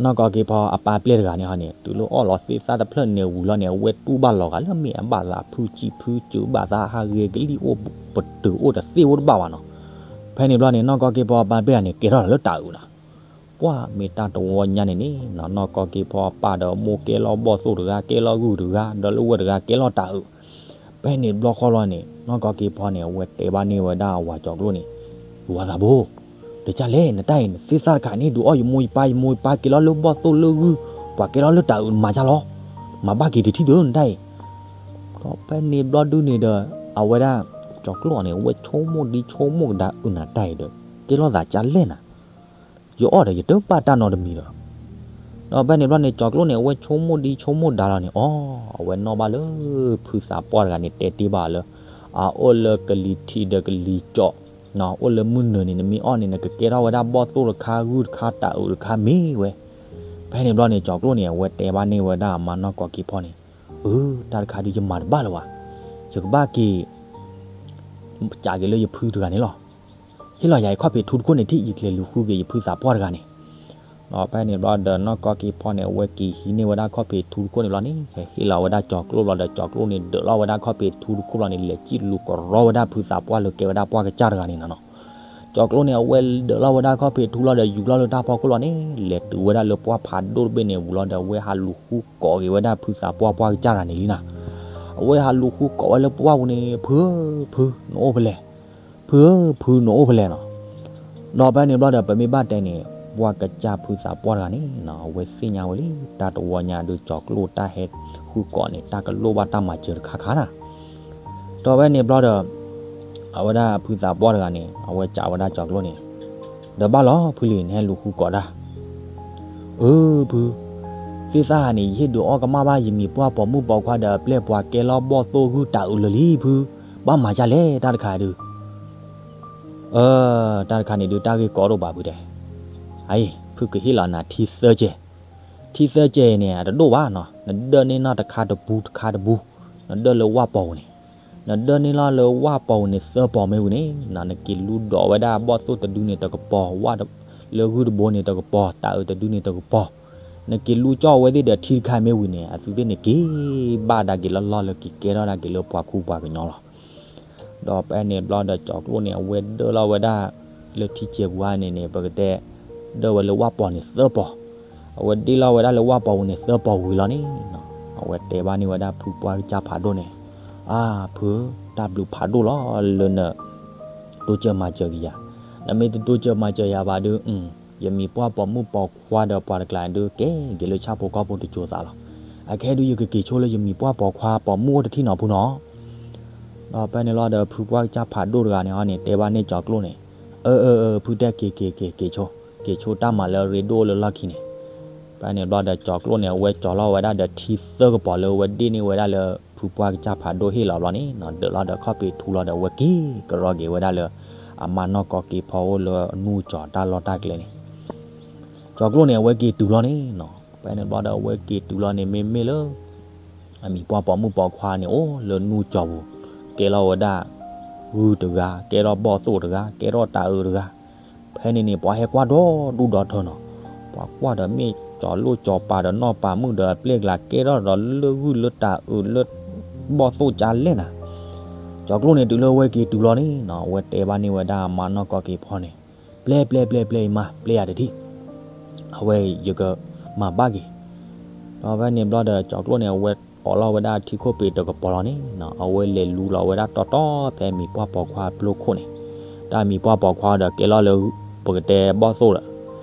နီၢ်ကီၢ်က့ၤဖီအပၢ်ပျဲၢ်တဂၤန့ၣ်ဟီန့ၣ် တုၤလၢအီၣ်လီၤသ့ၣ်သၣ်တဖျၢၣ်န့ၣ်ဝံၤလီၤန့ၣ် အဝဲတူၢ်ဘၣ်လီၤဂာ်လၢမ့ၢ်အဘၣ်သးဖုဆံဖုစၢၤဘၣ်သးဟးဂဲၤကလံၣ်အိၣ်ပတုာ်အိၣ်တသ့အိၣ်တဘၣ်ဘၣ်နီၤ. ဖဲန့ၣ်ဘျီန့ၣ် နီၢ်ကီၢ်က့ၤဖီအပၢ်ပျဲၢ်တဂၤန့ၣ် ကဲထီၣ်လၢတၤအုးနၤ. ပှၢ်မ့ၢ်တၢ်တဝီညါန့ၣ်န့ၣ် နီၢ်ကီၢ်က့ၤဖီအပၢ်ဒီးမိၢ်ကဲလီၤဘီၣ်သိၣ်တဂၤ ကဲလီၤဂုၢ်တဂၤ ဒီးလၢဝဲတဂၤကဲလီၤတၤအုး. ဖဲန့ၣ်ဘျီဃီလီၤန့ၣ် နီၢ်ကီၢ်က့ၤဖီန့ၣ် အဝဲတဲဘၣ်န့ၢ်ဝဲဒၣ်အဝၤကၠီၤကျိၣ်န့ၣ်, ဝၤသးဘိ, ဒီးကၢ်လဲၣ် နတၢ်အံၤ နသ့ၣ်သၣ်တခါန့ၣ် ဒုးအီၣ်ယမိၢ်ယပၢ် ယမိၢ်ယပၢ်ကဲလီၤလၢဘီၣ်သိၣ်လၢဂုၢ် ပှၤကဲလီၤလၢတၤအုး နမၤကၢ်လီၤ, မၤဘၣ်က့ၤတထံၣ်ဒီးနတၢ်အံၤ. ဒီးဖဲန့ၣ်ဘျီဒုန့ၣ်ဒီး အဝဲဒၣ် ကၠီၤကျိၣ်န့ၣ် အဝဲဆိကမိၣ်ဒံးဆိကမိၣ်ကဒါအုးနၤတၢ်အံၤဒီး ကဲလီၤသးကၢ်လဲၣ်နၤ ယအီၣ်ဒီးယတဘၣ်တၢ်နီတမံၤဒီး, ဒီးဖဲန့ၣ်ဘျီန့ၣ် ကၠီၤကျိၣ်န့ၣ် အဝဲဆိကမိၣ်ဒံးဆိကမိၣ်ဒါလီၤန့ၣ် အီ အဝဲနီၣ်ဘၣ်လၢ ဖုသးပှၢ်တဂၤန့ၣ် တဲတ့ၢ်ဘၣ်အီၤလၢ အအိၣ်လၢကလံၤထံးဒီးကလံၤကၠီး, အိၣ်လၢမုၢ်နုာ်န့ၣ် နမ့ၢ်အီၣ်န့ၣ် နကကဲထီၣ်ဝဲဒၣ်ဘီၣ်သိၣ်တခါ ဂုၢ်တခါ တၤအုးတခါမ့ၢ်ဝဲ. ဖဲန့ၣ်ဘျီန့ၣ် ကၠီၤကျိၣ်န့ၣ် အဝဲတဲဘၣ်န့ၢ်ဝဲဒၣ်အမါနီၢ်ကီၢ်က့ၤဖီန့ၣ်, အၢ တၢ်တခါဒုးယမၤတဘၣ်လၢၤဘၣ်, ယကဘၣ်က့ၤ ကးက့ၤလၢယဖုတဂၤန့ၣ်လီၤ. ဟ့ၣ်လီၤယၤယခီၣ်ဖံးထူတခိၣ်န့ၣ်ထံၣ် ယကလဲၤလူၤဃုက့ၤယဖုသးပှၢ်တဂၤန့ၣ်. ဒီးဖဲန့ၣ်ဘျီဒီး နီၢ်ကီၢ်က့ၤဖီန့ၣ် အဝဲက့ၤဟံးန့ၢ်ဝဲဒၣ်ခီၣ်ဖံးထူတခိၣ်န့ၣ်ဘျီန့ၣ် ဟဲဟ့ၣ်လီၤဝဲဒၣ်ကၠီၤကျိၣ်ဘျီဒီး ကၠီၤကျိၣ်န့ၣ် ဒၢးလီၤဝဲဒၣ်ခီၣ်ဖံးထူတခိၣ်ဘျီန့ၣ် လဲၤစံၣ်လူၤကရီဝဲဒၣ်ဖုသးပှၢ်လၢကဲဝဲဒၣ်ပှၢ်ကစၢ်တဂၤန့ၣ်နီၤ. ကၠီၤကျိၣ်န့ၣ် အဝဲဒၢးလီၤဝဲဒၣ်ခီၣ်ဖံးထူလီၤဒီး ယူၤလီၤလၢတၢ်ဖီခိၣ်လီၤန့ၣ် လဲၤတုၤဝဲဒၣ်လၢပှၢ်ဖးဒိၣ်တဘ့ၣ်န့ၣ်ဝံၤလီၤဒီး အဝဲဟးလူၤဃုကိးက့ၤဝဲဒၣ်ဖုသးပှၢ်ပှၢ်ကစၢ်တဂၤန့ၣ်လံနီၤ. အဝဲဟးလူၤဃုကိးဝဲလၢပှၢ်ပူၤန့ၣ် ဖုဧၢ ဖု နအိၣ်ဖဲလဲၣ်, ဖုဧၢ ဖု နအိၣ်ဖဲလဲၣ်နီၤ. ဒီးဖဲန့ၣ်ဘျီဒီး ပမ့ၢ်ဘၣ်တဲန့ၣ် ပှၢ်ကစၢ်ဖုသးပှၢ်တဂၤန့ၣ်နီၤ အဝဲသ့ၣ်ညါဝဲလံ တၢ်တဝီညါဒုးကၠီၤကျိၣ်တၢ်ဟဲဃုကိးန့ၣ် တၢ်ကလိၣ်ဘၣ်တၢ်မၤစၢၤတခါခါနီၤ. ဒီးဖဲန့ၣ်ဘျီဒီး အဝဲဒၣ်ဖုသးပှၢ်တဂၤန့ၣ် အဝဲစံးဝဲဒၣ်ကၠီၤကျိၣ်န့ၣ်, ဒီးဘၣ်လီၤဖုလံ နဟဲလူၤဃုကိးတၢ်, အၢ ဖု သ့ၣ်သၣ်န့ၣ် ယဟ့ၣ်ဒုးအီၣ်ကမၣ်ဘၣ် ယမံၤပှၢ်ပိာ်မုၣ်ပိာ်ခွါဒီးအပျဲၢ်ပှၤကဲလီၤဘီၣ်သိၣ်ဂုၢ်တၤအုးလၢာ်လံဖု, ဘၣ်မၤဒ်လဲၣ် တၢ်တခါဒုး အၢ တၢ်တခါန့ၣ်ဒုး တၢ်ဂ့ၢ်ကီဒိၣ်ဘၣ်ဖုတဲ, အံၤ ဖုကဟ့ၣ်လီၤနၤထံသၢကဲး, ထံသၢကဲးအံၤန့ၣ် အတဒိၣ်ဘၣ်နီၤ, နဒၢၣ်န့ၢ်နီၢ်တခါတပူတခါတပူ, နဒၢၣ်လၢဝၣ်ပိာ်ပူၤန့ၣ်, နဒၢၣ်န့ၢ်လီၤလၢဝၣ်ပိာ်ပူၤန့ၣ်သၢပိာ်မ့ၢ်ဝံၤန့ၣ်နီၤ, နက့ၤလူဒီးဝဲဒၣ်ဘီၣ်သိၣ်တဒုန့ၣ်တကပီၤ, ဝၣ်လၢဂုၢ်တဘိန့ၣ်တကပီၤ, တၤအုးတဒုန့ၣ်တကပီၤ, နက့ၤလူကၠီၣ်ဝဲသ့ၣ်ဒီးထံတခါမ့ၢ်ဝံၤန့ၣ် အသုသ့ၣ်န့ၣ်က့ၤဘၣ်ဒၣ်က့ၤလီၢ်လီၢ်လၢက့ၤကဲထီၣ်ဒၣ်က့ၤလၢပှၤခူပှၤကညီလီၤ. ဒီးဖဲန့ၣ်ဘျီဒီးကၠီၤကျိၣ်န့ၣ် အဝဲဒၢၣ်လီၤဝဲဒၣ်လၢထံကဲးပူၤန့ၣ်န့ၣ် ပကတဲ ဒၢၣ်ဝဲလၢဝၣ်ပိာ်န့ၣ်သၢပိာ်, အဝဲဒၢၣ်လီၤဝဲဒၣ်လၢဝၣ်ပိာ်ပူၤန့ၣ်သၢပိာ်ဝံၤလီၤန့ၣ်နီၤ, အဝဲတဲဘၣ်န့ၢ်ဝဲဒၣ်ဖုပှၢ်ကစၢ်ဖးဒိၣ်န့ၣ်, အါဖု, တၢ်ဘျုးဖးဒိၣ်လီၤလၢန တိစၢၤမၤစၢၤက့ၤယၤ, နမ့ၢ်တတိစၢၤမၤစၢၤယၤဘၣ်ဒုး ယမံၤပှၢ်ပိာ်မုၣ်ပိာ်ခွါဒီးပှၤတကျါန့ၣ်ဒုးကဲက့ၤလၢဆၣ်ဖိကီၢ်ဖိတစိၤသးလီၤ. အခဲဒုးယကက့ၤဆိလၢယမံၤပှၢ်ပိာ်ခွါပိာ်မုၣ်အိၣ်တထံၣ်နီၤဖုနီၤ. ဒီးဖဲန့ၣ်ဘျီဒီးဖုပှၢ်ကစၢ်ဖးဒိၣ်တဂၤန့ၣ်အီၤန့ၣ် တဲဘၣ်န့ၢ်ကၠီၤကျိၣ်န့ၣ်, အၢ အၢ အၢ ဖုတဲက့ၤက့ၤက့ၤက့ၤဆိ, က့ၤဆိတၢ်မၤလၢအရ့ဒိၣ်လၢလီၢ်ခံန့ၣ်. ဖဲန့ၣ်ဘျီဒီးကၠီၤကျိၣ်န့ၣ် အဝဲကၠီၤလီၤဝဲဒၣ်ဒီးထံသၢကပီၤလၢအဝဲဒၣ်န့ၢ်ဝဲဒၣ်လၢ ဖုပှၢ်ကစၢ်ဖးဒိၣ်ဟ့ၣ်လီၤဘျီန့ၣ်နီၤ, ဒၢးလီၤဒီးခီၣ်ဖံးထူလီၤဒီးအဝဲက့ၤကရီက့ၤဝဲဒၣ်လၢ အမါနီၢ်ကီၢ်က့ၤဖီအိၣ်လၢအနူၢ်ကၠီၤတၢ်လီၢ်တၢ်ကျဲန့ၣ် ကၠီၤကျိၣ်န့ၣ် အဝဲက့ၤတုၤဘျီန့ၣ်နီၤ, ဖဲန့ၣ်ဘျီဒီးအဝဲက့ၤတုၤဘျီန့ၣ် မ့မ့ၢ်လၢ အမံၤပှၢ်ပိာ်မုၣ်ပိာ်ခွါန့ၣ် အိၣ်လၢနူၢ်ကၠီၤပူၤ, ကဲထီၣ်ဝဲဒၣ်ဂုၢ်တဂၤ, ကဲထီၣ်ဘီၣ်သိၣ်တဂၤ, ကဲထီၣ်တၤအုးတဂၤ, ဖဲန့ၣ်န့ၣ် ပှၤဟဲကွၢ်ဒီဒူၣ်ဒီထၢနီၤ, ပှၤကွၢ်ဒီးမ့ၢ်ကၠီၤလိၣ်ကၠီၤပၤဒီးနီၢ်ပၤမုၣ်ဒီးအပျဲၢ်ကျါ ကဲထီၣ်ဒီးလၢဂုၢ်လၢတၤအုးလၢ ဘီၣ်သိၣ်ကၠါလဲၣ်နၤ. ကၠီၤကျိၣ်န့ၣ် တုၤလၢအဝဲက့ၤတုၤလီၤန့ၣ်နီၤ, အဝဲတဲဘၣ်န့ၢ်ဝဲဒၣ်အမါနီၢ်ကီၢ်က့ၤဖီန့ၣ်, ပျဲပျဲပျဲပျဲအံၤမါ, ပျဲယၤတထံၣ်, အဝဲယကမၤဘၣ်က့ၤ. ဒီးဖဲန့ၣ်ဘျီဒီးကၠီၤကျိၣ်န့ၣ် အဝဲအိးလီၤဝဲဒၣ်ထံခိၣ်ပ့ၤတကပီၤလီၤန့ၣ်နီၤ, အဝဲလဲၤလူလီၤဝဲဒၣ်တီတီဖဲအမံၤပှၢ်ပိာ်ခွါအပျိခိၣ်န့ၣ်, တၢ်အမံၤပှၢ်ပိာ်ခွါဒီးကဲလီၤလၢ ပကတဲဘီၣ်သိၣ်ဒီး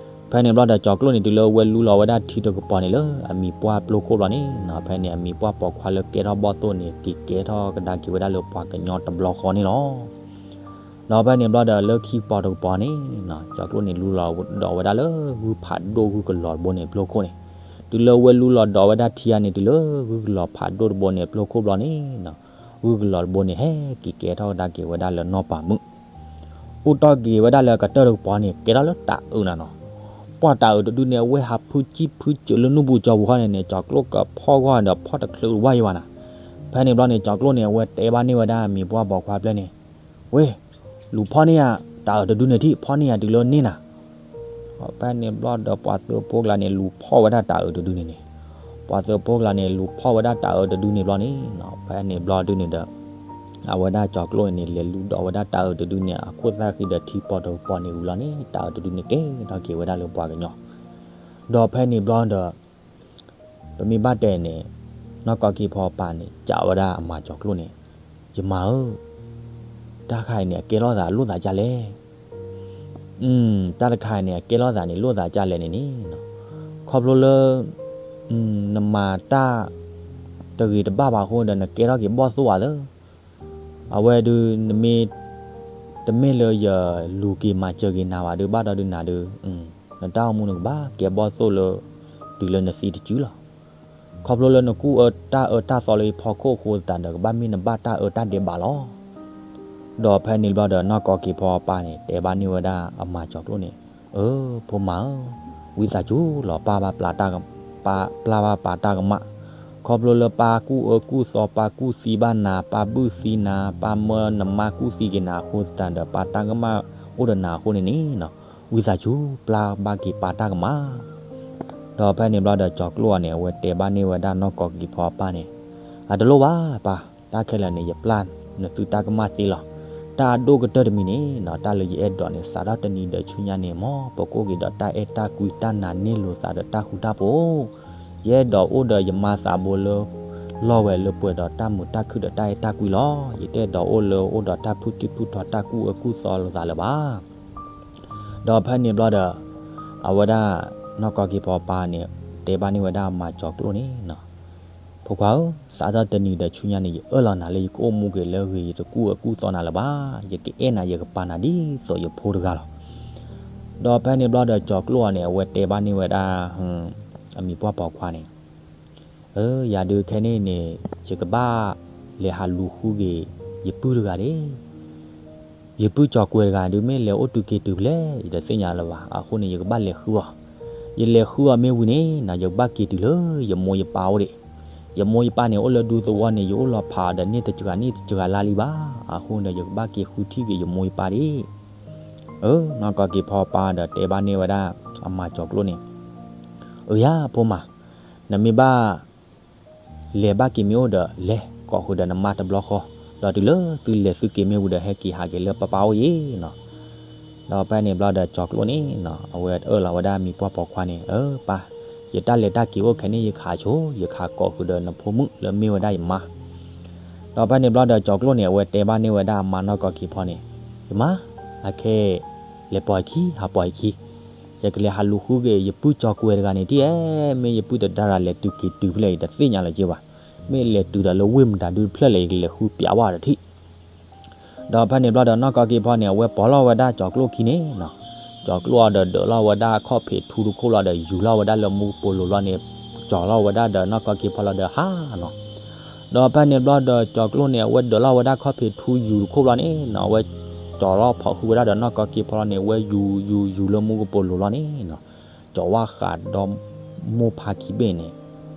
ဖဲန့ၣ်ဘျီဒီးကၠီၤကျိၣ်န့ၣ် တုၤလၢအဝဲလူလီၤဝဲဒၣ်ထံတကပီၤန့ၣ်လၢအမံၤပှၢ်ပျိခိၣ်ဘျီန့ၣ်နီၤ, ဖဲန့ၣ်အမံၤပှၢ်ပိာ်ခွါလၢကဲထီၣ်ဘီၣ်သိၣ်န့ၣ် က့ၤကဲထီၣ်ကဒါက့ၤဝဲဒၣ်လၢပှၤကညီတဘျီဃီန့ၣ်လီၤ. ဒီးဖဲန့ၣ်ဘျီဒီးလၢခံပီၤတကပီၤန့ၣ်နီၤ, ကၠီၤကျိၣ်န့ၣ် လူလီၤဒီးဝဲဒၣ်လၢဂုၢ်ဖးဒိၣ်ဂုၢ်ကလီၤတဘိန့ၣ် ပျိခိၣ်န့ၣ်, တုၤလၢအဝဲလူလီၤဒီးဝဲဒၣ်ထံဧါန့ၣ် တုၤလၢဂုၢ်ကလီၤဖးဒိၣ်တဘိန့ၣ် ပျိခိၣ်ဘျီန့ၣ်နီၤ, ဂုၢ်ကလီၤတဘိန့ၣ် ဟဲက့ၤကဲထီၣ်ကဒါက့ၤဝဲဒၣ်လၢနီၢ်ပၤမုၣ် အိၣ်တီၢ်က့ၤဝဲဒၣ်လၢကတၢၢ်တကပီၤန့ၣ် ကဲထီၣ်လၢတၤအုးနၤနီၤ, ပှၢ်တၤအုးတဒုန့ၣ် အဝဲဟးဖုကံၢ်ဖုကၢၤလၢနူၢ်ပူၤကၠီၤပူၤခီန့ၣ်န့ၣ် ကၠီၤကျိၣ်ကဖီၣ်ဂီၢ်ဒီးဖီၣ်တချုးတဝၢ်ယံၤဘၣ်နၤ. ဖဲန့ၣ်ဘျီန့ၣ် ကၠီၤကျိၣ်န့ၣ် အဝဲတဲဘၣ်န့ၢ်ဝဲဒၣ်အမံၤပှၢ်ပိာ်ခွါဖျၢၣ်န့ၣ်, ဝ့ၢ်, လူၤဖီၣ်န့ၢ်ယၤ တၤအုးတဒုန့ၣ်ထံၣ်, ဖီၣ်န့ၢ်ယၤတုၤလၢန့ၢ်နၤ ဖဲန့ၣ်ဘျီဒီးပှၤသုးဖိကျါန့ၣ် လူၤဖီၣ်ဝဲဒၣ်တၤအုးတဒုန့ၣ်န့ၣ်, ပှၤသုးဖိကျါန့ၣ် လူၤဖီၣ်ဝဲဒၣ်တၤအုးတဒုန့ၣ်ဘျီန့ၣ်နီၤ, ဖဲန့ၣ်ဘျီဒုန့ၣ်ဒီး အဝဲဒၣ်ကၠီၤကျိၣ်န့ၣ်န့ၣ် လဲၤလူဒီးဝဲဒၣ်တၤအုးတဒုန့ၣ် အခိၣ်သၣ်ဃံဒီးထံပီၤတကပီၤန့ၣ်ဝံၤလီၤန့ၣ် တၤအုးတဒုန့ၣ်ကဲထီၣ်က့ၤဝဲဒၣ်လၢပှၤကညီ ဒီးဖဲန့ၣ်ဘျီဒီး ပမ့ၢ်ဘၣ်တဲန့ၣ် နီၢ်ကီၢ်က့ၤဖီပၤန့ၣ် ကးဝဲဒၣ်အမၤကၠီၤကျိၣ်န့ၣ်, ယမါဧၢ, တၢ်တခါအံၤန့ၣ် အကဲထီၣ်သးလိၣ်သးဒ်လဲၣ်, တၢ်တခါအံၤန့ၣ် အကဲထီၣ်သးန့ၣ်လိၣ်သးဒ်လဲၣ်န့ၣ်န့ၣ်, ခီဖျိလၢ နမၤတၢ်တဂ့ၤတဘၣ်ဘၣ်အဃိဒီး နကဲထီၣ်က့ၤဘီၣ်သိၣ်ဧါသၢ, အဝဲဒုး နမ့ၢ် တမ့ၢ်လၢယလူၤက့ၤမၤစၢၤက့ၤနၤဘၣ်ဒုး ဘၣ်ဒီးဒုးနၤဒုး နတၢ်အိၣ်မူန့ၣ်ကဘၣ်ကဲဘီၣ်သိၣ်လၢ တုၤလၢနသံတစုလီၤ. ခီဖျိလၢနကူၣ်အၢတၢ်အၢတၢ်သီလၢယဖီခိၣ်အဃိသတးဒီး ကဘၣ်မ့ၢ်နဘၣ်တၢ်အၢတၢ်ဒဲးဘးလီၤ. ဒီးဖဲန့ၣ်ဘျီဒီး နီၢ်ကီၢ်က့ၤဖီအပၢ်န့ၣ် တဲဘၣ်န့ၢ်ဝဲဒၣ်အမၤကၠီၤကျိၣ်န့ၣ်, အၢ ဖိမါဧၢ, ဝံသးစူၤလီၤ ပၢ်ဘၣ်ပျၢ်တၢ်က ပၢ်ပျၢ်ဘၣ်ပၢ်တၢ်ကမၣ်, ခီဖျိလၢပၢ်ကူၣ်အၢကူၣ်သီ ပၢ်ကူၣ်သံဘၣ်နၤ ပၢ်ဘုၣ်သံနၤ ပၢ်မၢနမါကူၣ်သံက့ၤနၤအဃိသတးဒီး ပၢ်တၢ်ကမၣ်အိၣ်ဒီးနၤအဃိန့ၣ်န့ၣ်နီၤ, ဝံသးစူၤပျၢ်ဘၣ်က့ၤပၢ်တၢ်ကမၣ်. ဒီးဖဲန့ၣ်ဘျီဒီး ကၠီၤကျိၣ်အီၤန့ၣ် အဝဲတဲဘၣ်န့ၢ်ဝဲဒၣ်နီၢ်ကီၢ်က့ၤဖီအပၢ်န့ၣ်, အတလိၣ်ဘၣ်ပၢ်, တၢ်ခဲလၢာ်န့ၣ် ယပျၢ်နသုတၢ်ကမၣ်သ့လီၤ. တၢ်အဒိၣ်ကတၢၢ်တမံၤန့ၣ်နီၤ တၢ်လၢယအဲၣ်ဒိးန့ၣ် စးထီၣ်တနံၤဒီးဆူညါန့ၣ် မ်ပကအိၣ်က့ၤဒီးတၢ်အဲၣ်တၢ်ကွံ တၢ်နာ်န့ၢ်လိာ်သးဒီးတၢ်ဃူတၢ်ဖိး, ယအဲၣ်ဒိးအိၣ်ဒီးယမါသးဘိလၢ လီၢ်ဝဲလၢပှဲၤဒီးတၢ်မုာ်တၢ်ခုၣ်ဒီးတၢ်အဲၣ်တၢ်ကွံလီၤ. ယတအဲၣ်ဒိးအိၣ်လၢအိၣ်ဒီးတၢ်ဖုထံဖုထီ တၢ်ကူၣ်အၢကူၣ်သီလိာ်သးလၢၤဘၣ်. ဒီးဖဲန့ၣ်ဘျီဒီး အဝဲဒၣ် နီၢ်ကီၢ်က့ၤဖီပၢ်န့ၣ် တဲဘၣ်န့ၢ်ဝဲဒၣ်မၤကၠီၤကျိၣ်န့ၣ်နီၤ, ဖိခွါဧၢ, စးထီၣ်တနံၤဒီးဆူညါန့ၣ် ယအၢၣ်လီၤနၤလၢယကအိၣ်မူက့ၤလၢအဂ့ၤ ယတကူၣ်အၢကူၣ်သီနၤလၢၤဘၣ်. ယကအဲၣ်နၤ ယကပာ်နၤဒ်သိးယဖိတဂၤလီၤ. ဒီးဖဲန့ၣ်ဘျီဒီး ကၠီၤကျိၣ်အီၤန့ၣ် အဝဲတဲဘၣ်န့ၢ်ဝဲဒၣ် အမံၤပှၢ်ပိာ်ခွါန့ၣ် ယၤဒုးခဲန့ၣ်န့ၣ် ယကဘၣ်လဲၤဟးလူၤဃုက့ၤ ယပုၢ်တဂၤန့ၣ်, ယပုၢ်ကၠီၤကွဲၤတဂၤဒုး မ့ၢ်လဲၤအိၣ်တုၤက့ၤတုၤဖဲလဲၣ် ယတသ့ၣ်ညါလၢၤဘၣ်. အဃိန့ၣ် ယကဘၣ်လဲၤဃုအီၤ. ယလဲၤဃုအီၤမ့ၢ်ဝံၤန့ၣ်နီၤ ယကဘၣ်က့ၤတုၤလၢယမိၢ်ယပၢ်အိၣ်ဒံး. ယမိၢ်ယပၢ်န့ၣ် အိၣ်လၢဒူသဝီန့ၣ် ယအိၣ်လီၤဖးအီၤဒီး န့ၢ်တစှၤန့ၢ်တစှၤလါလံဘၣ်. အဃိန့ၣ်ဒီး ယကဘၣ်က့ၤဃုထံၣ်က့ၤယမိၢ်ယပၢ်ဒံး. အၢ နီၢ်ကီၢ်က့ၤဖီပၢ်ဒီးတဲဘၣ်န့ၢ်ဝဲဒၣ် အမါကၠီၤကျိၣ်န့ၣ်, အၢ ယၤဖိမါ, နမ့ၢ်ဘၣ်လဲၤဘၣ်က့ၤမ့ၢ်အိၣ်ဒီး လဲၤကိးဃုာ်ဒီးနမါတဘျီဃီ, ဒီးတုၤလၢသုလဲၤသုက့ၤမ့ၢ်ဝံၤဒီး ဟဲက့ၤဟးက့ၤလၢပၢ်ပၢ်အိၣ်အံၤနီၤ. ဒီးဖဲန့ၣ်ဘျီဒီးကၠီၤကျိၣ်န့ၣ်နီၤ အဝဲအၢၣ်လီၤဝဲဒၣ်မံၤပှၢ်ပိာ်ခွါန့ၣ်, အၢ ပၢ်, ယတၢ်လဲၤတၢ်က့ၤအိၣ်ခဲန့ၣ် ယခးဆိ, ယခးကိးဃုာ်ဒီးနဖိမုၣ်လၢမ့ၢ်ဝဲဒၣ်ယမါ. ဒီးဖဲန့ၣ်ဘျီဒီးကၠီၤကျိၣ်န့ၣ် အဝဲတဲဘၣ်န့ၢ်ဝဲဒၣ်အမါနီၢ်ကီၢ်က့ၤဖီန့ၣ်, ယမါ, အခဲ လဲၤပိာ်ယခံ, ဟးပိာ်ယခံ, ယကလဲၤဟးလူၤဃုက့ၤ ယပုၢ်ကၠီၤကွဲၤတဂၤန့ၣ် ထံၣ်ဧဲ, မ့ၢ်ယပုၢ်တဒါတဂၤလဲၤတုၤက့ၤတုၤဖဲလဲၣ် ယတသ့ၣ်ညါလၢၤက့ဘၣ်. မ့ၢ်လဲၤတုၤဒီးလၢဝ့ၢ်မတၤဒုတဖျၢၣ်လဲၣ် ယကလဲၤဃုပျးဝဲဒီးထံၣ်. ဒီးဖဲန့ၣ်ဘျီဒီးနီၢ်ကီၢ်က့ၤဖီန့ၣ် အဝဲပိာ်လီၤဝဲဒၣ်ကၠီၤကျိၣ်ခံန့ၣ်နီၤ, ကၠီၤကျိၣ်အီၤဒီးဒၢးလီၤဝဲဒၣ်ခီၣ်ဖံးထူတခိၣ်လီၤဒီး ယူၤလီၤဝဲဒၣ်လၢမူကပိာ်လိၤလီၤန့ၣ်, ကၠီၤလီၤဝဲဒၣ်ဒီးနီၢ်ကီၢ်က့ၤဖီလီၤဒီးဟါနီၤ. ဒီးဖဲန့ၣ်ဘျီဒီးကၠီၤကျိၣ်န့ၣ် အဝဲဒၢးလီၤဝဲဒၣ်ခီၣ်ဖံးထူယူၤတခိၣ်ဘျီန့ၣ်နီၤ, အဝဲကၠီၤလီၤဖီးဃုာ်ဝဲဒၣ်ဒီးနီၢ်ကီၢ်က့ၤဖီလီၤန့ၣ် အဝဲယူၤယူၤယူၤလၢမူကပိာ်လိၤလီၤန့ၣ်နီၤ, ကၠီၤဝၣ်ဃးဒီးမိၢ်ဖါခံဘ့ၣ်န့ၣ်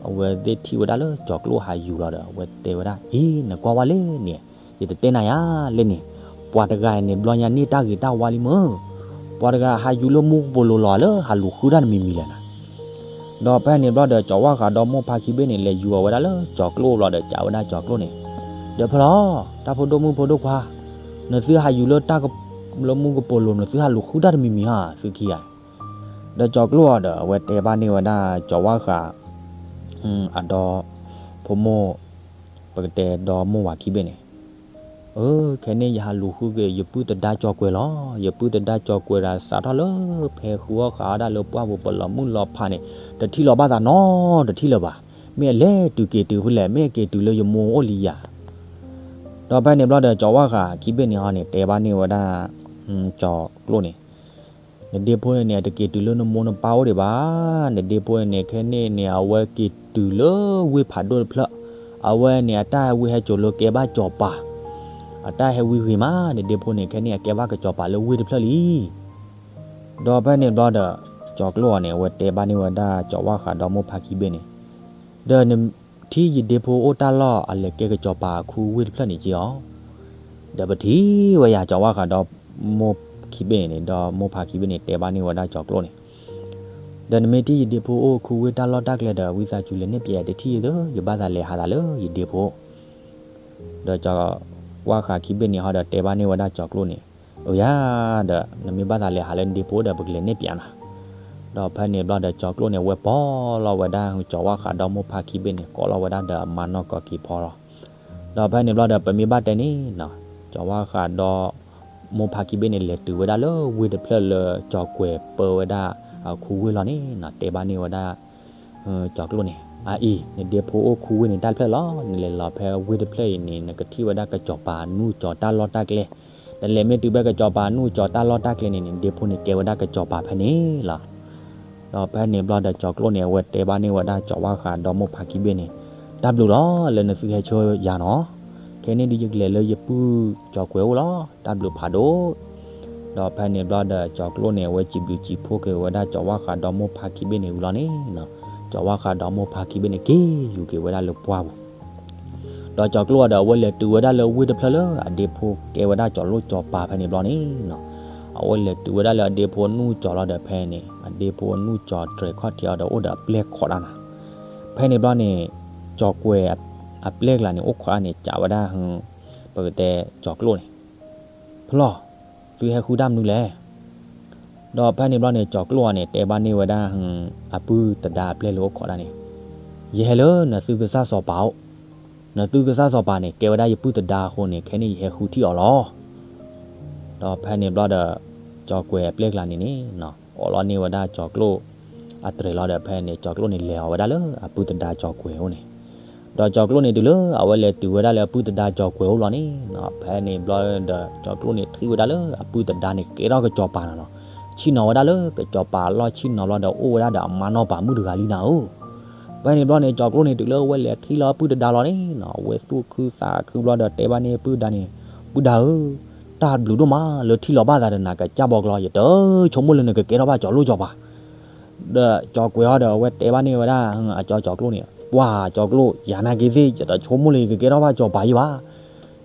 အဝဲသ့ၣ်ထံၣ်ဝဲဒၣ်လၢကၠီၤကျိၣ်ဟးယူၤလီၤဒီး အဝဲတဲဝဲဒၣ်, အ့ နကွၢ်ဝဲလဲၣ်န့ၣ်, ယတတဲနၤယၤလဲၣ်န့ၣ်, ပှၤတဂၤန့ၣ် ဘျီညါန့ၢ်တၢ်ဂ့ၤတၢ်ဝါလံမ့ၢ်, ပှၤတဂၤဟးယူၤလၢမူကပိာ်လိၤလီၤလၢဟးလူၤဃုတၢ်တမံၤမံၤလဲၣ်နၤ. ဒီးဖဲန့ၣ်ဘျီဒီး ကၠီၤဝၣ်ဃးဒီးမိၢ်ဖါခံဘ့ၣ်န့ၣ် လဲၤယူၤအီၤဝဲဒၣ်လၢကၠီၤကျိၣ်ဘျီဒီး ကးဝဲဒၣ်ကၠီၤကျိၣ်န့ၣ်, ဒီးဖဲလီၤ, တၢ်ဖိဒိၣ်မုၣ်ဖိဒိၣ်ခွါ, နသုဟးယူၤလၢတၢ်က, လၢမူကပိာ်လိၤ နသုဟးလူၤဃုတၢ်တမံၤမံၤဧါ သုခံဂၤ. ဒီးကၠီၤကျိၣ်အီၤဒီး အဝဲတဲဘၣ်န့ၢ်ဝဲဒၣ်ကၠီၤဝၣ်ဃး အဒီ ဖိမိၢ်, ပကတဲဒီမိၢ်ဝၤခံဘ့ၣ်န့ၣ်, အၢ ခဲန့ၣ်ယဟးလူၤဃုက့ၤ ယပုၢ်တဒါကၠီၤကွဲၤလီၤ. ယပုၢ်တဒါကၠီၤကွဲၤဒီး စးထီၣ်လၢဖဲဃုအီၣ်ဃးအီၣ်ဒၣ်လၢပှၢ်ပူၤ ပလီၤမုၢ်လီၤဖးန့ၣ် တထံၣ်လီၤဘၣ်သးနီတထံၣ်လၢၤဘၣ်. မ့ၢ်အလဲၤတုၤက့ၤတုၤဖဲလဲၣ်, မ့ၢ်အက့ၤတုၤလၢယမိၢ်အိၣ်လံယၤ. ဒီးဖဲန့ၣ်ဘျီဒီး ကၠီၤဝၣ်ဃးခံဘ့ၣ်န့ၣ်ဟီန့ၣ် တဲဘၣ်န့ၢ်ဝဲဒၣ် ကၠီၤကျိၣ်န့ၣ်, နဒ့ဖိန့ၣ်န့ၣ် အတက့ၤတုၤလၢနမိၢ်နပၢ်အိၣ်ဒံးဘၣ်. နဒ့ဖိန့ၣ်န့ၣ် ခဲန့ၣ်န့ၣ် အဝဲက့ၤတုၤလၢဝ့ၢ်ဖးဒိၣ်တဖျၢၣ်, အဝဲန့ၣ် အတၢ်ဟဲဝံဟဲစိၤလၢကဲဘၣ်စီၤပၤ, အတၢ်ဟဲဝံဂ့ၤမး. နဒ့ဖိန့ၣ် ခဲန့ၣ် အကဲဘၣ်ကစီၤပၤလၢဝ့ၢ်တဖျၢၣ်လံ. ဒီးဖဲန့ၣ်ဘျီဒီး ကၠီၤကျိၣ်အီၤန့ၣ် အဝဲတဲဘၣ်န့ၢ်ဝဲဒၣ်ကၠီၤဝၣ်ဃးဒီးမိၢ်ဖါခံဘ့ၣ်န့ၣ်, ဒီးနထံၣ်ယဒ့ဖိအိၣ်တၢ်လီၢ် အလဲၤကဲကစီၤပၤအခူဝ့ၢ်တဖျၢၣ်န့ၣ်က့ၤအီၤ, ဒီးပထံၣ်ဝဲယၤ. ကၠီၤဝၣ်ဃးဒီးမိၢ်ခံဘ့ၣ်န့ၣ်န့ၣ် ဒီးမိၢ်ဖါခံဘ့ၣ်န့ၣ် တဲဘၣ်န့ၢ်ဝဲဒၣ်ကၠီၤကျိၣ်န့ၣ်, ဒီးနမ့ၢ်ထံၣ်ယဒ့ဖိအိၣ်ခူဝ့ၢ်တၢ်လီၢ်တၢ်ကျဲဒီး ဝံသးစူၤလဲၤနဲၣ်ပျဲယၤ တထံၣ်ယသၢ, ယဘၣ်သးလဲၤဟးသးလၢယဒ့ဖိ ဒီးကၠီၤဝၣ်ဃးခံဘ့ၣ်န့ၣ်ဟီဒီး တဲဘၣ်န့ၢ်ဝဲဒၣ်ကၠီၤကျိၣ်န့ၣ်, အၢယၤ, ဒီးနမ့ၢ်ဘၣ်သးလဲၤဟးလၢနဒ့ဖိဒီး ပကလဲၤနဲၣ်ပျဲနၤ. ဒီးဖဲန့ၣ်ဘျီဒီး ကၠီၤကျိၣ်န့ၣ် အဝဲပိာ်လီၤဝဲဒၣ် ကၠီၤဝၣ်ဃးဒီးမိၢ်ဖါခံဘ့ၣ်န့ၣ် ကိးလီၤဝဲဒၣ်ဒီးအမါနီၢ်ကီၢ်က့ၤဖီလီၤ. ဒီးဖဲန့ၣ်ဘျီဒီး ပမ့ၢ်ဘၣ်တဲန့ၣ်နီၤ, ကၠီၤဝၣ်ဃးဒီးမိၢ်ဖါခံဘ့ၣ်န့ၣ် လဲၤတုၤဝဲဒၣ်လၢဝ့ၢ်တဖျၢၣ်လၢကၠီၤကွဲၤပၢဝဲဒၣ်အခူဝ့ၢ်လီၤန့ၣ်နီၤ, တဲဘၣ်န့ၢ်ဝဲဒၣ် ကၠီၤကျိၣ်န့ၣ်, အအံၤ နဒ့ဖိအိၣ်ခူဝ့ၢ်န့ၣ်တၢ်တဖျၢၣ်လီၤ. နလဲၤလီၤဖဲဝ့ၢ်တဖျၢၣ်အံၤန့ၣ် နကထံၣ်ဝဲဒၣ်ကစီၤပၤနူၢ်ကၠီၤတၢ်လီၢ်တၢ်ကျဲ. နလဲၤမ့ၢ်တုၤဖဲကစီၤပၤနူၢ်ကၠီၤတၢ်လီၢ်တၢ်ကျဲန့ၣ်န့ၣ် နဒ့ဖိန့ၣ်ကဲဝဲဒၣ်ကစီၤပၤဖဲန့ၣ်လီၤ. ဒီးဖဲန့ၣ်ဘျီဒီး ကၠီၤကျိၣ်န့ၣ် အဝဲတဲဘၣ်န့ၢ်ဝဲဒၣ်ကၠီၤဝၣ်ဃးဒီးမိၢ်ဖါခံဘ့ၣ်န့ၣ်, တၢ်ဘျုးလီၤ လၢနသုဟဲဆှၢယၤနီၤ. ခဲန့ၣ်ဒုး ယကလဲၤလၢယပုၢ်ကၠီၤကွဲၤအိၣ်လီၤ. တၢ်ဘျုးဖးဒိၣ်. ဒီးဖဲန့ၣ်ဘျီဒီး ကၠီၤကျိၣ်န့ၣ် အဝဲစံးဘျုးစံးဖှိၣ်က့ၤဝဲဒၣ်ကၠီၤဝၣ်ဃးဒီးမိၢ်ဖါခံဘ့ၣ်န့ၣ်ဝံၤလီၤန့ၣ်နီၤ, ကၠီၤဝၣ်ဃးဒီးမိၢ်ဖါခံဘ့ၣ်န့ၣ် က့ၤယူၤက့ၤဝဲဒၣ်လၢပှၢ်ပူၤ ဒီးကၠီၤကျိၣ်အီၤဒီး အဝဲလဲၤတုၤဝဲဒၣ်လၢဝ့ၢ်တဖျၢၣ်လၢအဒ့ဖိကဲဝဲဒၣ်ကၠီၤလိၣ်ကၠီၤပၤဖဲန့ၣ်ဘျီန့ၣ်နီၤ, အဝဲလဲၤတုၤဝဲဒၣ်လၢအဒ့ဖိနူၢ်ကၠီၤလီၤဒီးဖဲန့ၣ် အဒ့ဖိနူၢ်ကၠီၤတြဲၤခီၣ်ထံးအီၤဒီးအိၣ်ဒီးအပျဲၢ်ခိးတၢ်နီၤ. ဖဲန့ၣ်ဘျီန့ၣ် ကၠီၤကွဲၤအပျဲၢ်ကျါန့ၣ် အိၣ်ခိးတၢ်န့ၣ် ကးဝဲဒၣ် ပကတဲကၠီၤကျိၣ်န့ၣ်, ဖဲလီၤ, သုဟဲဃုတၢ်မနုၤလဲၣ်. ဒီးဖဲန့ၣ်ဘျီန့ၣ် ကၠီၤကျိၣ်အီၤန့ၣ် တဲဘၣ်န့ၢ်ဝဲဒၣ် အပုၢ်တဒါအပျဲၢ်လၢအိၣ်ခိးတၢ်န့ၣ်, ယဟဲလၢနသုကစၢ်စီၤပၤအိၣ်, နသုကစၢ်စီၤပၤန့ၣ် ကဲဝဲဒၣ်ယပုၢ်တဒါအဃိန့ၣ် ခဲန့ၣ်ယဟဲဃုထံၣ်အီၤလီၤ. ဒီးဖဲန့ၣ်ဘျီဒီး ကၠီၤကွဲၤအပျဲၢ်ကျါန့ၣ်န့ၣ် အိးလီၤန့ၢ်ဝဲဒၣ်ကၠီၤကျိၣ်အတြဲၤလီၤဒီး ဖဲန့ၣ် ကၠီၤကျိၣ်န့ၣ် လဲၤအီၤဝဲဒၣ်လၢအပုၢ်တဒါကၠီၤကွဲၤအိၣ်န့ၣ်, ဒီးကၠီၤကျိၣ်န့ၣ် တုၤလၢအဝဲလဲၤတုၤဝဲဒၣ်လၢအပုၢ်တဒါကၠီၤကွဲၤအိၣ်လီၤန့ၣ်နီၤ, ဖဲန့ၣ်ဘျီဒီး ကၠီၤကျိၣ်န့ၣ် ထံၣ်ဝဲဒၣ်လၢအပုၢ်တဒါန့ၣ် ကဲထီၣ်ကစီၤပၤနီၤနီၤ, ဆ့ၣ်နီၤဝဲဒၣ်လၢကစီၤပၤအလီၢ် ဆ့ၣ်နီၤဘျီဒီး အိၣ်ဝဲဒၣ်ဒီးအမါနီၢ်ပၤမုၣ်တဂၤလံနၤဧၢ. ဖဲန့ၣ်ဘျီန့ၣ် ကၠီၤကျိန့ၣ် တုၤလၢအဝဲလဲၤထံၣ်လီၤပုၢ်တဒါလီၤန့ၣ်နီၤ, အဝဲသူၣ်ခုသးခုဘျီဒီးတဲဘၣ်န့ၢ်ပုၢ်ဒါန့ၣ်, ပုၢ်ဒါဧၢ, တၢ်ဘျုးဒိၣ်မးလၢထံၣ်လီၤဘၣ်သးဒီးနၤကစၢ်ဘီကျီ, ယတဆိကမိၣ်လၢနကကဲထီၣ်ဘၣ်ကၠီၤလိၣ်ကၠီၤပၤ. ဒီးကၠီၤကွဲၤအီၤဒီးအဝဲတဲဘၣ်န့ၢ်ဝဲဒၣ်အကၠီၤကျိန့ၣ်, ပှၤကၠီၤကျိ, ယၤနာ်က့ၤသ့ၣ် ယတဆိကမိၣ်လၢယကကဲထီၣ်ဘၣ်ကၠီၤပၤယံဘၣ်.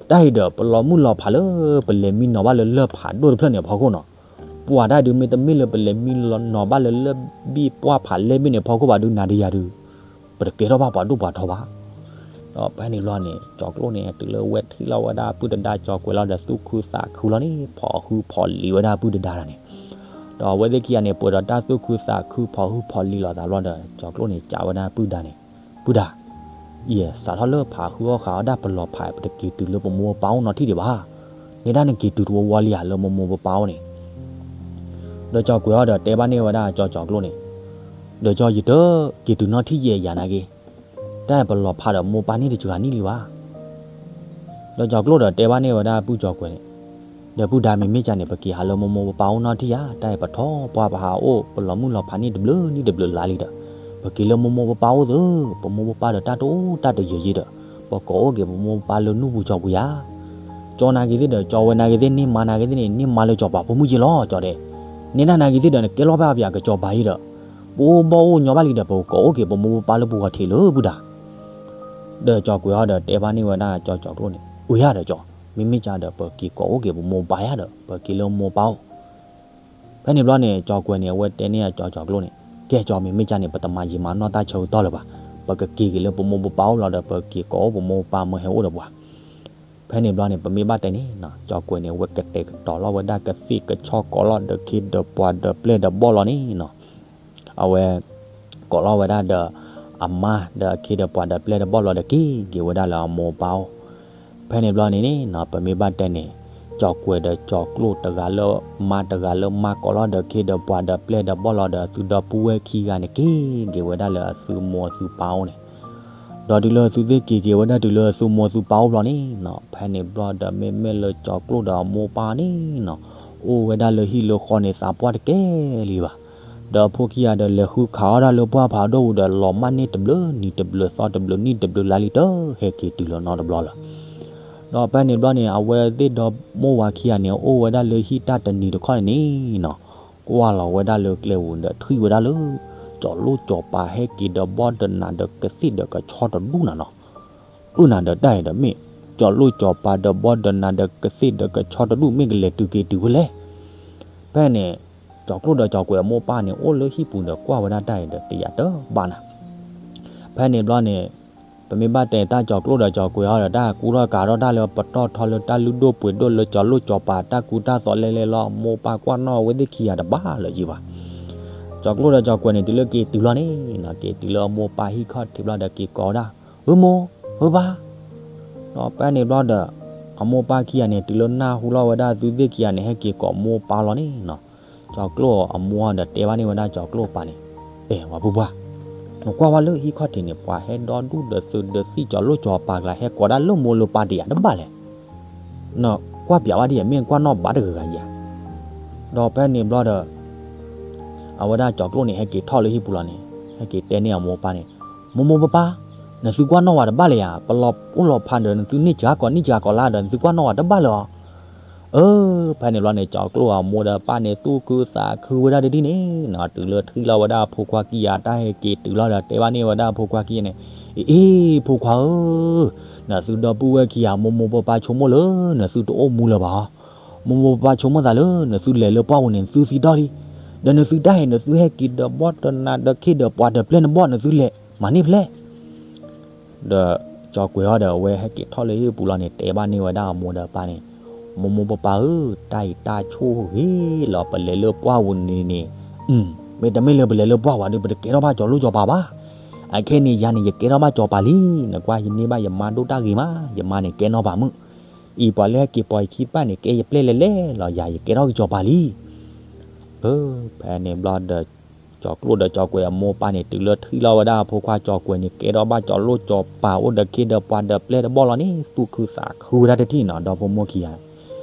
တၢ်အံၤဒီး ပလီၤမုၢ်လီၤဖးလၢ ပလဲၤမံနီၤဘၣ်လၢလၢၢ်ဖးဒိၣ်တဖျၢၣ်န့ၣ်အဖီခိၣ်နီၤ. ပှၤတၢ်ဒုးမ့တမ့ၢ်လၢပလဲၤမံနီၤဘၣ်လၢလၢၢ်ဘ့ၣ်ပှၢ်ဖးလဲၢ်ဘ့ၣ်န့ၣ်အဖီခိၣ်ဘၣ်ဒုး နၤဒီးယၤဒုး ပတကဲထီၣ်ဘၣ်ပှၤဒိၣ်ပှၤထီဘၣ်. ဒီးဖဲန့ၣ်ဘျီန့ၣ် ကၠီၤကျိန့ၣ် တုၤလၢဝဲထံၣ်လီၤဝဲဒၣ်ပုၢ်တဒါကၠီၤကွဲၤလီၤဒီးသူၣ်ခုသးခုလီၤန့ၣ် ဖီၣ်ဟုဖီၣ်လံၤဝဲဒၣ်ပုၢ်တဒါတဂၤန့ၣ်. ဒီးအဝဲသ့ၣ်ခံဂၤန့ၣ် ပှဲၤဒီးတၢ်သူၣ်ခုသးခုဖီၣ်ဟုဖီၣ်လံၤလိာ်သးဘျီဒီး ကၠီၤကျိန့ၣ် စံးဝဲဒၣ်ပုၢ်ဒါန့ၣ်, ပုၢ်ဒါ, ယစးထီၣ်လၢဖးဟုအီၣ်ဃာ်အီၣ်ဒၣ်ပလီၤဖး ပတက့ၤတုၤလၢပမိၢ်ပပၢ်အိၣ်နီတထံၣ်ဒံးဘၣ်. နဲဒၣ်နက့ၤတုၤတဝီဝီလံဧါ လၢမိၢ်မိၢ်ပပၢ်အိၣ်န့ၣ်. ဒီးကၠီၤကွဲၤအီၤဒီးတဲဘၣ်န့ၢ်ဝဲဒၣ်ကၠီၤကၠီၤကျိန့ၣ်, ဒီးကၠီၤယတက့ၤတုၤနီတထံၣ်ယဲယၤနာ်က့ၤ, တၢ်အံၤပလီၤဖးဒီးမိၢ်ပၢ်န့ၣ်တစှၤနံၣ်လံဘၣ်. ဒီးကၠီၤကျိဒီးတဲဘၣ်န့ၢ်ဝဲဒၣ်ပုၢ်ကၠီၤကွဲၤန့ၣ်, ဒီးပုၢ်ဒါမ့မ့ၢ်ကန့ၣ် ပက့ၤဟးလၢမိၢ်မိၢ်ပပၢ်အိၣ်နီတထံၣ်ဧါ, တၢ်အံၤပထီၣ်ပှၢ်ပဟးအိၣ် ပလီၤမုၢ်လီၤဖးန့ၣ်တဘျုးနံၣ်တဘျုးလါလံဒီး, ပက့ၤလၢမိၢ်မိၢ်ပပၢ်အိၣ်သ့, ပမိၢ်ပပၢ်ဒီးတၢ်တအိၣ်တၢ်တယၢၤယ့ဒီး, ပကိးအိၣ်က့ၤပမိၢ်ပပၢ်လၢနူၢ်ပူၤကၠီပူၤယၤ. ကၠီနာ်က့ၤသ့ၣ်ဒီး ကၠီဝဲနာ်က့ၤသ့ၣ် န့ၢ်မါနာ်က့ၤသ့ၣ်န့ၣ် န့ၢ်မါလၢကၠီၤပၤဖိမုၣ်က့ၤလီၤ ကၠီဒဲး. နဲဒၣ်နာ်က့ၤသ့ၣ်ဒီး နကဲလီၤဘၣ်ပယၤကစီၤပၤယ့ဒီး, ပအိၣ်ဘီၣ်အိၣ်ညီဘၣ်လံဒီး ပကကိးအိၣ်က့ၤပမိၢ်ပပၢ်လၢပဂီၢ်ထံးလၢပုၢ်ဒါ. ဒီးကၠီၤကွဲၤအီၤဒီးတဲဘၣ်န့ၢ်ဝဲဒၣ်ကၠီၤကၠီၤကျိန့ၣ်, အိၣ်ယၤဒီးကၠီ, မ့မ့ၢ်ကဒီး ပက့ၤကိးအိၣ်က့ၤပမိၢ်ပပၢ်ယၤဒီး ပက့ၤလၢမိၢ်ပၢ်အိၣ်. ဖဲန့ၣ်ဘျီန့ၣ် ကၠီၤကွဲၤန့ၣ် အဝဲတဲန့ၢ်အကၠီၤကၠီၤကျိန့ၣ်, ကဲကၠီ မ့မ့ၢ်ကန့ၣ် ပတမၤယံာ်မၤနီၢ်တၢ်ဆၢကတီၢ်လၢၤဘၣ်. ပကက့ၤက့ၤလၢပမိၢ်ပပၢ်အိၣ်လီၤဒီး ပက့ၤကိးအိၣ်ပမိၢ်ပပၢ်မၢဟဲအိၣ်ဒီးပှၤ. ဖဲန့ၣ်ဘျီန့ၣ် ပမ့ၢ်ဘၣ်တဲန့ၣ်နီၤ, ကၠီၤကွဲၤန့ၣ် အဝဲကတဲာ်ကတီၤလီၤဝဲဒၣ်ကသ့ၣ်ကဆီကိးလီၤဒီးခ့ဒီးပှၤဒီးပျဲၢ်ဒီးဘီၣ်လီၤန့ၣ်နီၤ. အဝဲ ကိးလီၤဝဲဒၣ်ဒီး အမါဒီးအခ့ဒီးပှၤဒီးပျဲၢ်ဒီးဘီၣ်လီၤဒီးက့ၤက့ၤဝဲဒၣ်လၢအမိၢ်ပၢ်အိၣ်. ဖဲန့ၣ်ဘျီန့ၣ်န့ၣ်နီၤ ပမ့ၢ်ဘၣ်တဲန့ၣ်, ကၠီၤကွဲၤဒီးကၠီၤကျိၣ်တဂၤလၢ မါတဂၤလၢမါကိးလီၤဒီးခ့ဒီးပှၤဒီးပျဲၢ်ဒီးဘီၣ်လီၤဒီးအသုဒီပုၢ်ဝဲၢ်ခံဂၤန့ၣ် က့ၤက့ၤဝဲဒၣ်လၢအသုမိၢ်အသုပၢ်အိၣ်န့ၣ်. ဒီးတုၤလၢအသုသ့ၣ်က့ၤက့ၤဝဲဒၣ်တုၤလၢအသုမိၢ်သုပၢ်အိၣ်ဘျီန့ၣ်နီၤ, ဖဲန့ၣ်ဘျီဒီးမ့မ့ၢ်လၢကၠီၤကျိၣ်ဒီးအမိၢ်ပၢ်န့ၣ်နီၤ, အိၣ်ဝဲဒၣ်လၢဟံၣ်လၢဃီန့ၣ်သးပှၢ်တကဲလံဘၣ်. ဒီးအဖိခံဂၤဒီးလဲၤဃုခးအီၣ်ဒၣ်လၢပှၢ်ဖးဒိၣ်ပူၤဒီး လီၤမၢ်န့ၢ်တဘျုးနံၤတဘျုးသီတဘျုးနံၣ်တဘျုးလါလံ တဟဲက့ၤတုၤလၢၤနီတဘျီလၢၤ. ဒီးဖဲန့ၣ်ဘျီန့ၣ် အဝဲသ့ၣ်ဒီမိၢ်ဝၤခံဂၤန့ၣ် အိၣ်ဝဲဒၣ်လၢဟံၣ်တၢ်တနံၤတခီန့ၣ်နီၤ, ကွၢ်လီၤဝဲဒၣ်လၢကျဲပူၤဒီးထံၣ်ဝဲဒၣ်လၢ ကၠီၤလိၣ်ကၠီၤပၤဟဲက့ၤဒီးဘီဒီးနၤဒီးကသ့ၣ်ဒီးကဆီတဒူၣ်နၤနီၤ. အၢနၤဒီးတၢ်အံၤဒီးမ့ၢ် ကၠီၤလိၣ်ကၠီၤပၤဒီးဘီဒီးနၤဒီးကသ့ၣ်ဒီးကဆီတဒူၣ် မ့ၢ်ကလဲၤတုၤက့ၤတုၤဖဲလဲၣ်. ဖဲန့ၣ် ကၠီၤကျိၣ်ဒီးကၠီၤကွဲၤအမိၢ်ပၢ်န့ၣ် အိၣ်လၢဟံၣ်ပူၤဒီးကွၢ်ဝဲဒၣ်တၢ်အံၤဒီးတယာ်တဘၣ်နၤ. ဖဲန့ၣ်ဘျီန့ၣ် ပမ့ၢ်ဘၣ်တဲတၢ်ကၠီၤကျိၣ်ဒီးကၠီၤကွဲၤအီၤဒီး တၢ်ကူထီၣ်ကးထီၣ်တၢ်လၢပတီၢ်ထီလၢတၢ်လုၢ်ဒိၣ်ပှ့ၤဒိၣ်လၢကၠီၤလိၣ်ကၠီၤပၤ တၢ်ကူတၢ်သိးလဲၤလဲၤလီၤ မိၢ်ပၢ်ကွၢ်နီၣ်ဝဲသ့ၣ်ခံဂၤတဘၣ်လၢၤယံၤဘၣ်. ကၠီၤကျိၣ်ဒီးကၠီၤကွဲၤန့ၣ် တုၤလၢက့ၤတုၤလီၤန့ၣ်နီၤ က့ၤတုၤလၢအမိၢ်ပၢ်ဟံၣ်ခီ�ၣ်ထံးဘျီဒီးက့ၤကိးဝဲဒၣ် ဧၢမိၢ် ဧၢပၢ်. ဒီးဖဲန့ၣ်ဘျီဒီး အမိၢ်ပၢ်ခံဂၤန့ၣ် တုၤလၢနၢ်ဟူလီၤဝဲဒၣ်သုသ့ၣ်ခံဂၤန့ၣ် ဟဲက့ၤကိးမိၢ်ပၢ်လီၤန့ၣ်နီၤ ကၠီၤကျိၣ်အမိၢ်ဒီးတဲဘၣ်န့ၢ်ဝဲဒၣ်ကၠီၤကျိၣ်အပၢ်န့ၣ်, အဲၣ် ဝၤပုၢ်ပှၢ်, နကွၢ်ဝဲလၢဟံၣ်ခီၣ်ထံးန့ၣ် ပှၤဟဲဒီဒူၣ်ဒီးသုးဒီးသံၣ် ကၠီၤလိၣ်ကၠီၤပၤကျါ ဟဲကိးဒၣ်လၢမိၢ်လၢပၢ်တယာ်တဘၣ်လဲၣ်. နကွၢ်ပျးဝဲဒ်ယဲ မ့ၢ်နကွၢ်နီၣ်ဘၣ်တဂၤဂၤယၤ. ဒီးဖဲန့ၣ်ဘျီဒီး အဝဲဒၣ်ကၠီၤကျိၣ်န့ၣ် ဟဲက့ၤထီၣ်လၢဟံၣ်ပူၤလီၤန့ၣ် ဟဲက့ၤတဲန့ၢ်အမိၢ်ပၢ်န့ၣ်, မိၢ်မိၢ်ပၢ်ပၢ်, နသုကွၢ်နီၣ်ဝဲတဘၣ်လၢၤယၤ, ပလီၤအိၣ်လီၤဖးဒီး နသုန့ၢ်စှၤကီးန့ၢ်စှၤကီးလါဒီး နသုကွၢ်နီၣ်ဝဲတဘၣ်လၢၤအီၤ. အၢ ဖဲန့ၣ်ဘျီန့ၣ် ကၠီၤကျိၣ်အမိၢ်ဒီးပၢ်န့ၣ် သူၣ်ခုသးခုဝဲဒၣ်တဒ်န့ၣ်နီၤ တုၤလၢထံၣ်လီၤဝဲဒၣ်အဖိခွါခံဂၤ တၢ်ဟဲက့ၤတုၤလီၤဒီး တဲဘၣ်န့ၢ်ဝဲဒၣ်အဖိခွါခံဂၤန့ၣ်, အ့ၣ် အ့ၣ် ဖိခွါဧၢ, နသုဒီပုၢ်ဝဲၢ်ခံဂၤ မိၢ်မိၢ်ပၢ်ပၢ်ဆိကမိၣ်လၢ နသုတအိၣ်မူလၢၤဘၣ်အီၤ, မိၢ်မိၢ်ပၢ်ပၢ်ဆိကမိၣ်သးလၢ နသုလဲၤလၢပှၢ်ပူၤန့ၣ် နသုသံတီၢ်လံ, ဒီးနသုတၢ်ဟဲ နသုဟဲက့ၤဒီးဘီဒီးနၤဒီးခ့ဒီးပှၤဒီးပျဲၢ်နဘီၣ် နသုလဲၤမၤန့ၢ်ဖဲလဲၣ်. ဒီးကၠီၤကွဲၤအီၤဒီး အဝဲဟဲက့ၤထီၣ်လၢဟံၣ်ပူၤလီၤန့ၣ် တဲဘၣ်န့ၢ်ဝဲဒၣ်အမိၢ်ဒီးပၢ်န့ၣ်, မိၢ်မိၢ်ပၢ်ပၢ်ဧၢ, တၢ်အံၤတၢ်ဆိၣ်ဂ့ၤလီၤ ပလဲၤလၢပှၢ်ပူၤန့ၣ်န့ၣ်, မ့တမ့ၢ်လၢပလဲၤလၢပှၢ်ဝဲဒီး ပတကဲထီၣ်ဘၣ်ကၠီၤလိၣ်ကၠီၤပၤဘၣ်. အခဲန့ၣ် ယၤန့ၣ် ယကဲထီၣ်ဘၣ်ကၠီၤပၤလံ, နကွၢ်ယန့ၢ်ဘၣ်ယမါဒိၣ်တၢ်ဂ့ၤမး, ယမါန့ၣ်ကဲနီၢ်ပၤမုၣ်, အံၤပှၤလၢဟဲက့ၤပိာ်ယခံပၢ်န့ၣ် ကဲယပျဲၢ်လဲၤလဲၤလီၤ, ယၤယကဲထီၣ်ကၠီၤပၤလံ. အၢ ဖဲန့ၣ်ဘျီဒီး ကၠီၤကျိၣ်ဒီးကၠီၤကွဲၤအမိၢ်ပၢ်န့ၣ် တုၤလၢထံၣ်လီၤဝဲဒၣ်အဖိခွါကၠီၤကွဲၤန့ၣ် ကဲထီၣ်ဘၣ်ကၠီၤလိၣ်ကၠီၤပၤ အိၣ်ဒီးခ့ဒီးပှၤဒီးပျဲၢ်ဒီးဘီၣ်လီၤန့ၣ် သူၣ်ခုသးခုဝဲဒၣ်တထံၣ်နီၤ ဒီဖိမိၢ်ခံဂၤ.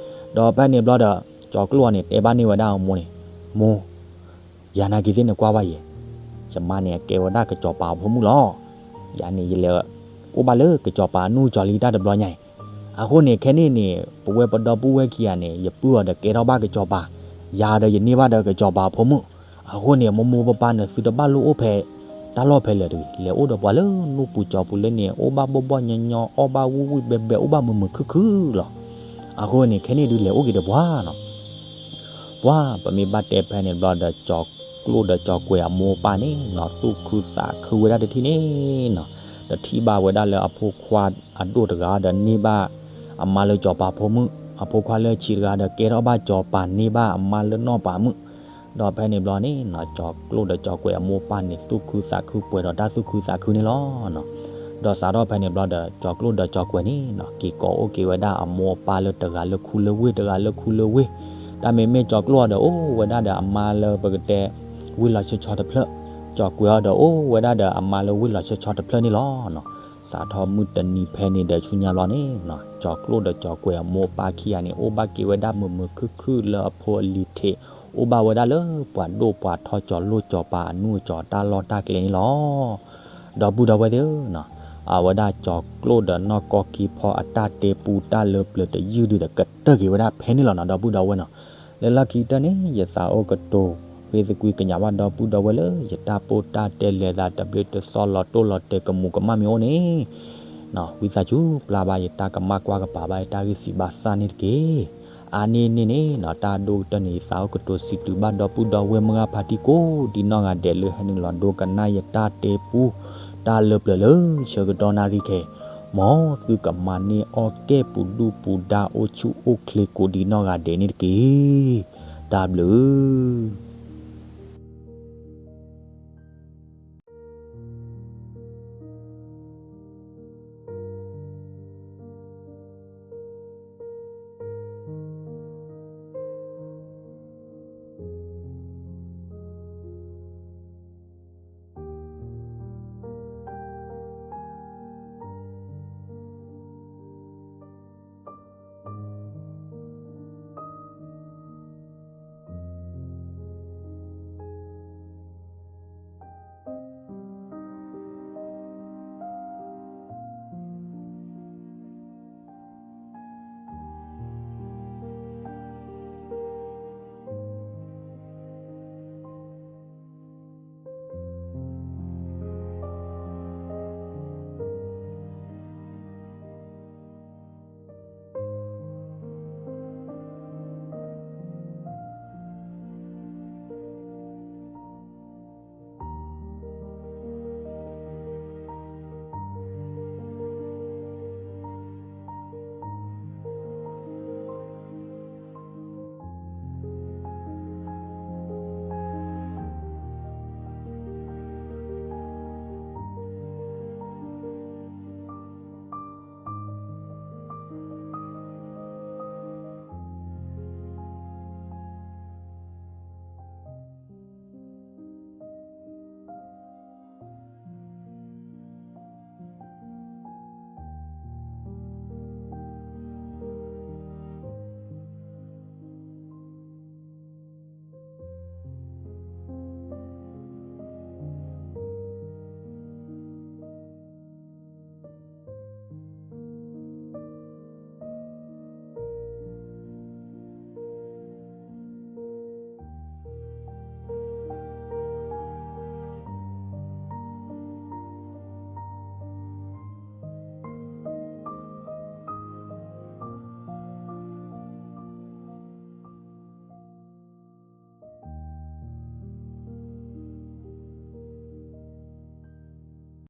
ဒီးဖဲန့ၣ်ဘျီဒီး ကၠီၤကျိၣ်အီၤန့ၣ် တဲဘၣ်န့ၢ်ဝဲဒၣ်အမိၢ်န့ၣ်, မိၢ်, ယၤနာ်က့ၤသ့ၣ်နကွၢ်ဘၣ်ယဲ, ယမါန့ၣ် အကဲဝဲဒၣ်ကစီၤပၤအဖိမုၣ်လီၤ. ယၤန့ၣ် ယလဲၤအိၣ်ဘၣ်လၢကစီၤပၤအနူၢ်ကၠီၤလံတၢ်တဘျီညါအံၤ, အဃိန့ၣ် ခဲန့ၣ်န့ၣ် ပဝဲပဒီပုၢ်ဝဲၢ်ခံဂၤန့ၣ် ယပုၢ်အီၤဒီးကဲထီၣ်ဘၣ်ကစီၤပၤ, ယၤဒီးယန့ၢ်ဘၣ်ဒီးကစီၤပၤအဖိမုၣ်, အဃိန့ၣ် မိၢ်မိၢ်ပၢ်ပၢ်န့ၣ် သုတဘၣ်လိၣ်အိၣ်ဖဲ တၢ်လီၢ်ဖဲလဲၣ်တဂ့ၤ, လဲၤအိၣ်ဒီးပှၤလၢနူၢ်ပူၤကၠီပူၤလၢန့ၣ် အိၣ်ဘၣ်ဘီၣ်ဘီၣ်ညီညီ အီၣ်ဘၣ်ဝံၣ်ဝံၣ်ဘဲဘဲ အိၣ်ဘၣ်မုာ်မုာ်ခုၣ်ခုၣ်လီၤ. အဃိန့ၣ် ခဲန့ၣ်ဒုးလဲၤအိၣ်က့ၤဒီးပှၤနီၤ ပှၤ ပမ့ၢ်ဘၣ်တဲဖဲန့ၣ်ဘျီဒီး ကၠီၤကျိၣ်ဒီးကၠီၤကွဲၤအမိၢ်အပၢ်န့ၣ်နီၤ သူၣ်ခုသးခုဝဲဒၣ်တထံၣ်န့ၣ်နီၤ, တထံၣ်ဘၣ်ဝဲဒၣ်လၢအဖိခွါအဒိၣ်တဂၤဒီးန့ၢ်ဘၣ်အမါလၢစီၤပၤဖိမုၣ်, အဖိခွါလၢဆံးတဂၤဒီးကဲထီၣ်ဘၣ်စီၤပၤန့ၢ်ဘၣ်အမါလၢနီၢ်ပၤမုၣ်, ဒီးဖဲန့ၣ်ဘျီန့ၣ်နီၤ ကၠီၤကျိၣ်ဒီးကၠီၤကွဲၤအမိၢ်အပၢ်န့ၣ် သူၣ်ခုသးခုပှဲၤဒီးတၢ်သူၣ်ခုသးခုန့ၣ်လီၤ. ဒီးစးထီၣ်ဖဲန့ၣ်ဘျီဒီး ကၠီၤကျိၣ်ဒီးကၠီၤကွဲၤန့ၣ်နီၤ က့ၤကိးအိၣ်က့ၤဝဲဒၣ်အမိၢ်အပၢ်လၢတဂၤလၢခူလၢဝ့ၢ် တဂၤလၢခူလၢဝ့ၢ်, တၢ်မ့မ့ၢ်ကၠီၤကျိၣ်အီၤဒီးအိၣ်ဝဲဒၣ်ဒီးအမါလၢပကတဲ ဝ့ၢ်လီၤဆီဆီတဖျၢၣ်, ကၠီၤကွဲၤအီၤဒီးအိၣ်ဝဲဒၣ်ဒီးအမါလၢဝ့ၢ်လီၤဆီဆီတဖျၢၣ်န့ၣ်လီၤ. စးထီၣ်မုၢ်တနံၤဖဲန့ၣ်ဒီးဆူညါဘျီန့ၣ်နီၤ ကၠီၤကျိၣ်ဒီးကၠီၤကွဲၤအမိၢ်အပၢ်ခံဂၤန့ၣ် အိၣ်ဘၣ်က့ၤဝဲဒၣ်မုာ်မုာ်ခုၣ်ခုၣ်လၢအဖိအလံၤထံး, အိၣ်ဘၣ်ဝဲဒၣ်လၢပှၤဒိၣ်ပှၤထီ ကၠီၤလိၣ်ကၠီၤပၤအနူၢ်အကၠီၤတၢ်လီၢ်တၢ်ကျဲန့ၣ်လီၤ. ဒီပုၢ်ဒီဝဲၢ်သ့ၣ်ဧၢနီၤ, အဝဲဒၣ်ကၠီၤကျိၣ်ဒီးနီၢ်ကီၢ်ကံဖီအတၢ်တဲပူတၢ်လၢပျၢၤတယုၢ်ဒုးဒီးကတၢၢ်က့ၤဝဲဒၣ်ဖဲန့ၣ်လီၤနီၤ ဒီပုၢ်ဒီဝဲၢ်နီၤ. လၢလီၢ်ခံကတၢၢ်န့ၣ် ယသးအိၣ်ကတိၤ ဃ့သကွံကညးဘၣ်ဒီပုၢ်ဒီဝဲၢ်လၢ ယတၢ်ပိၢ်တၢ်တဲလဲၤသးတဘျ့တစီလီၤတိၢ်လီၤတဲာ်ကမူးကမၣ်မ့ၢ်အိၣ်န့ၣ် ဝံသးစူၤပျၢ်ဘၣ်ယတၢ်ကမၣ်ကွၢ်ကပၤဘၣ်ယတၢ်ဂ့ၢ်စံးဘၣ်စၢ်န့ၣ်တက့ၢ်. အါန့ၢ်န့ၣ်န့ၣ်နီၤ တၢ်ဒိၣ်ကတၢၢ်န့ၣ် ယသးအိၣ်ကတိၤစံးဘျုးဘၣ်ဒီပုၢ်ဒီဝဲၢ်မုၢ်ဂၢ်ဖါတံၢ်ကိးဒံးနီၢ်ဂၤဒဲးလၢဟဲနုာ်လီၤဒိကနၣ်ယတၢ်တဲပူ တၢ်လၢပျၢၤလၢဆၢကတီၢ်နၣ်ရံၣ်ခဲအံၤ, မ်သုကမၤန့ၢ်အီၣ်ကဲၣ်ပူၤဒူၣ်ပူၤဒါအိၣ်ဆူၣ်အိၣ်ချ့ကိးဒံးနီၢ်ဂၤဒဲးန့ၣ်တက့ၢ်. တၢ်ဘျုး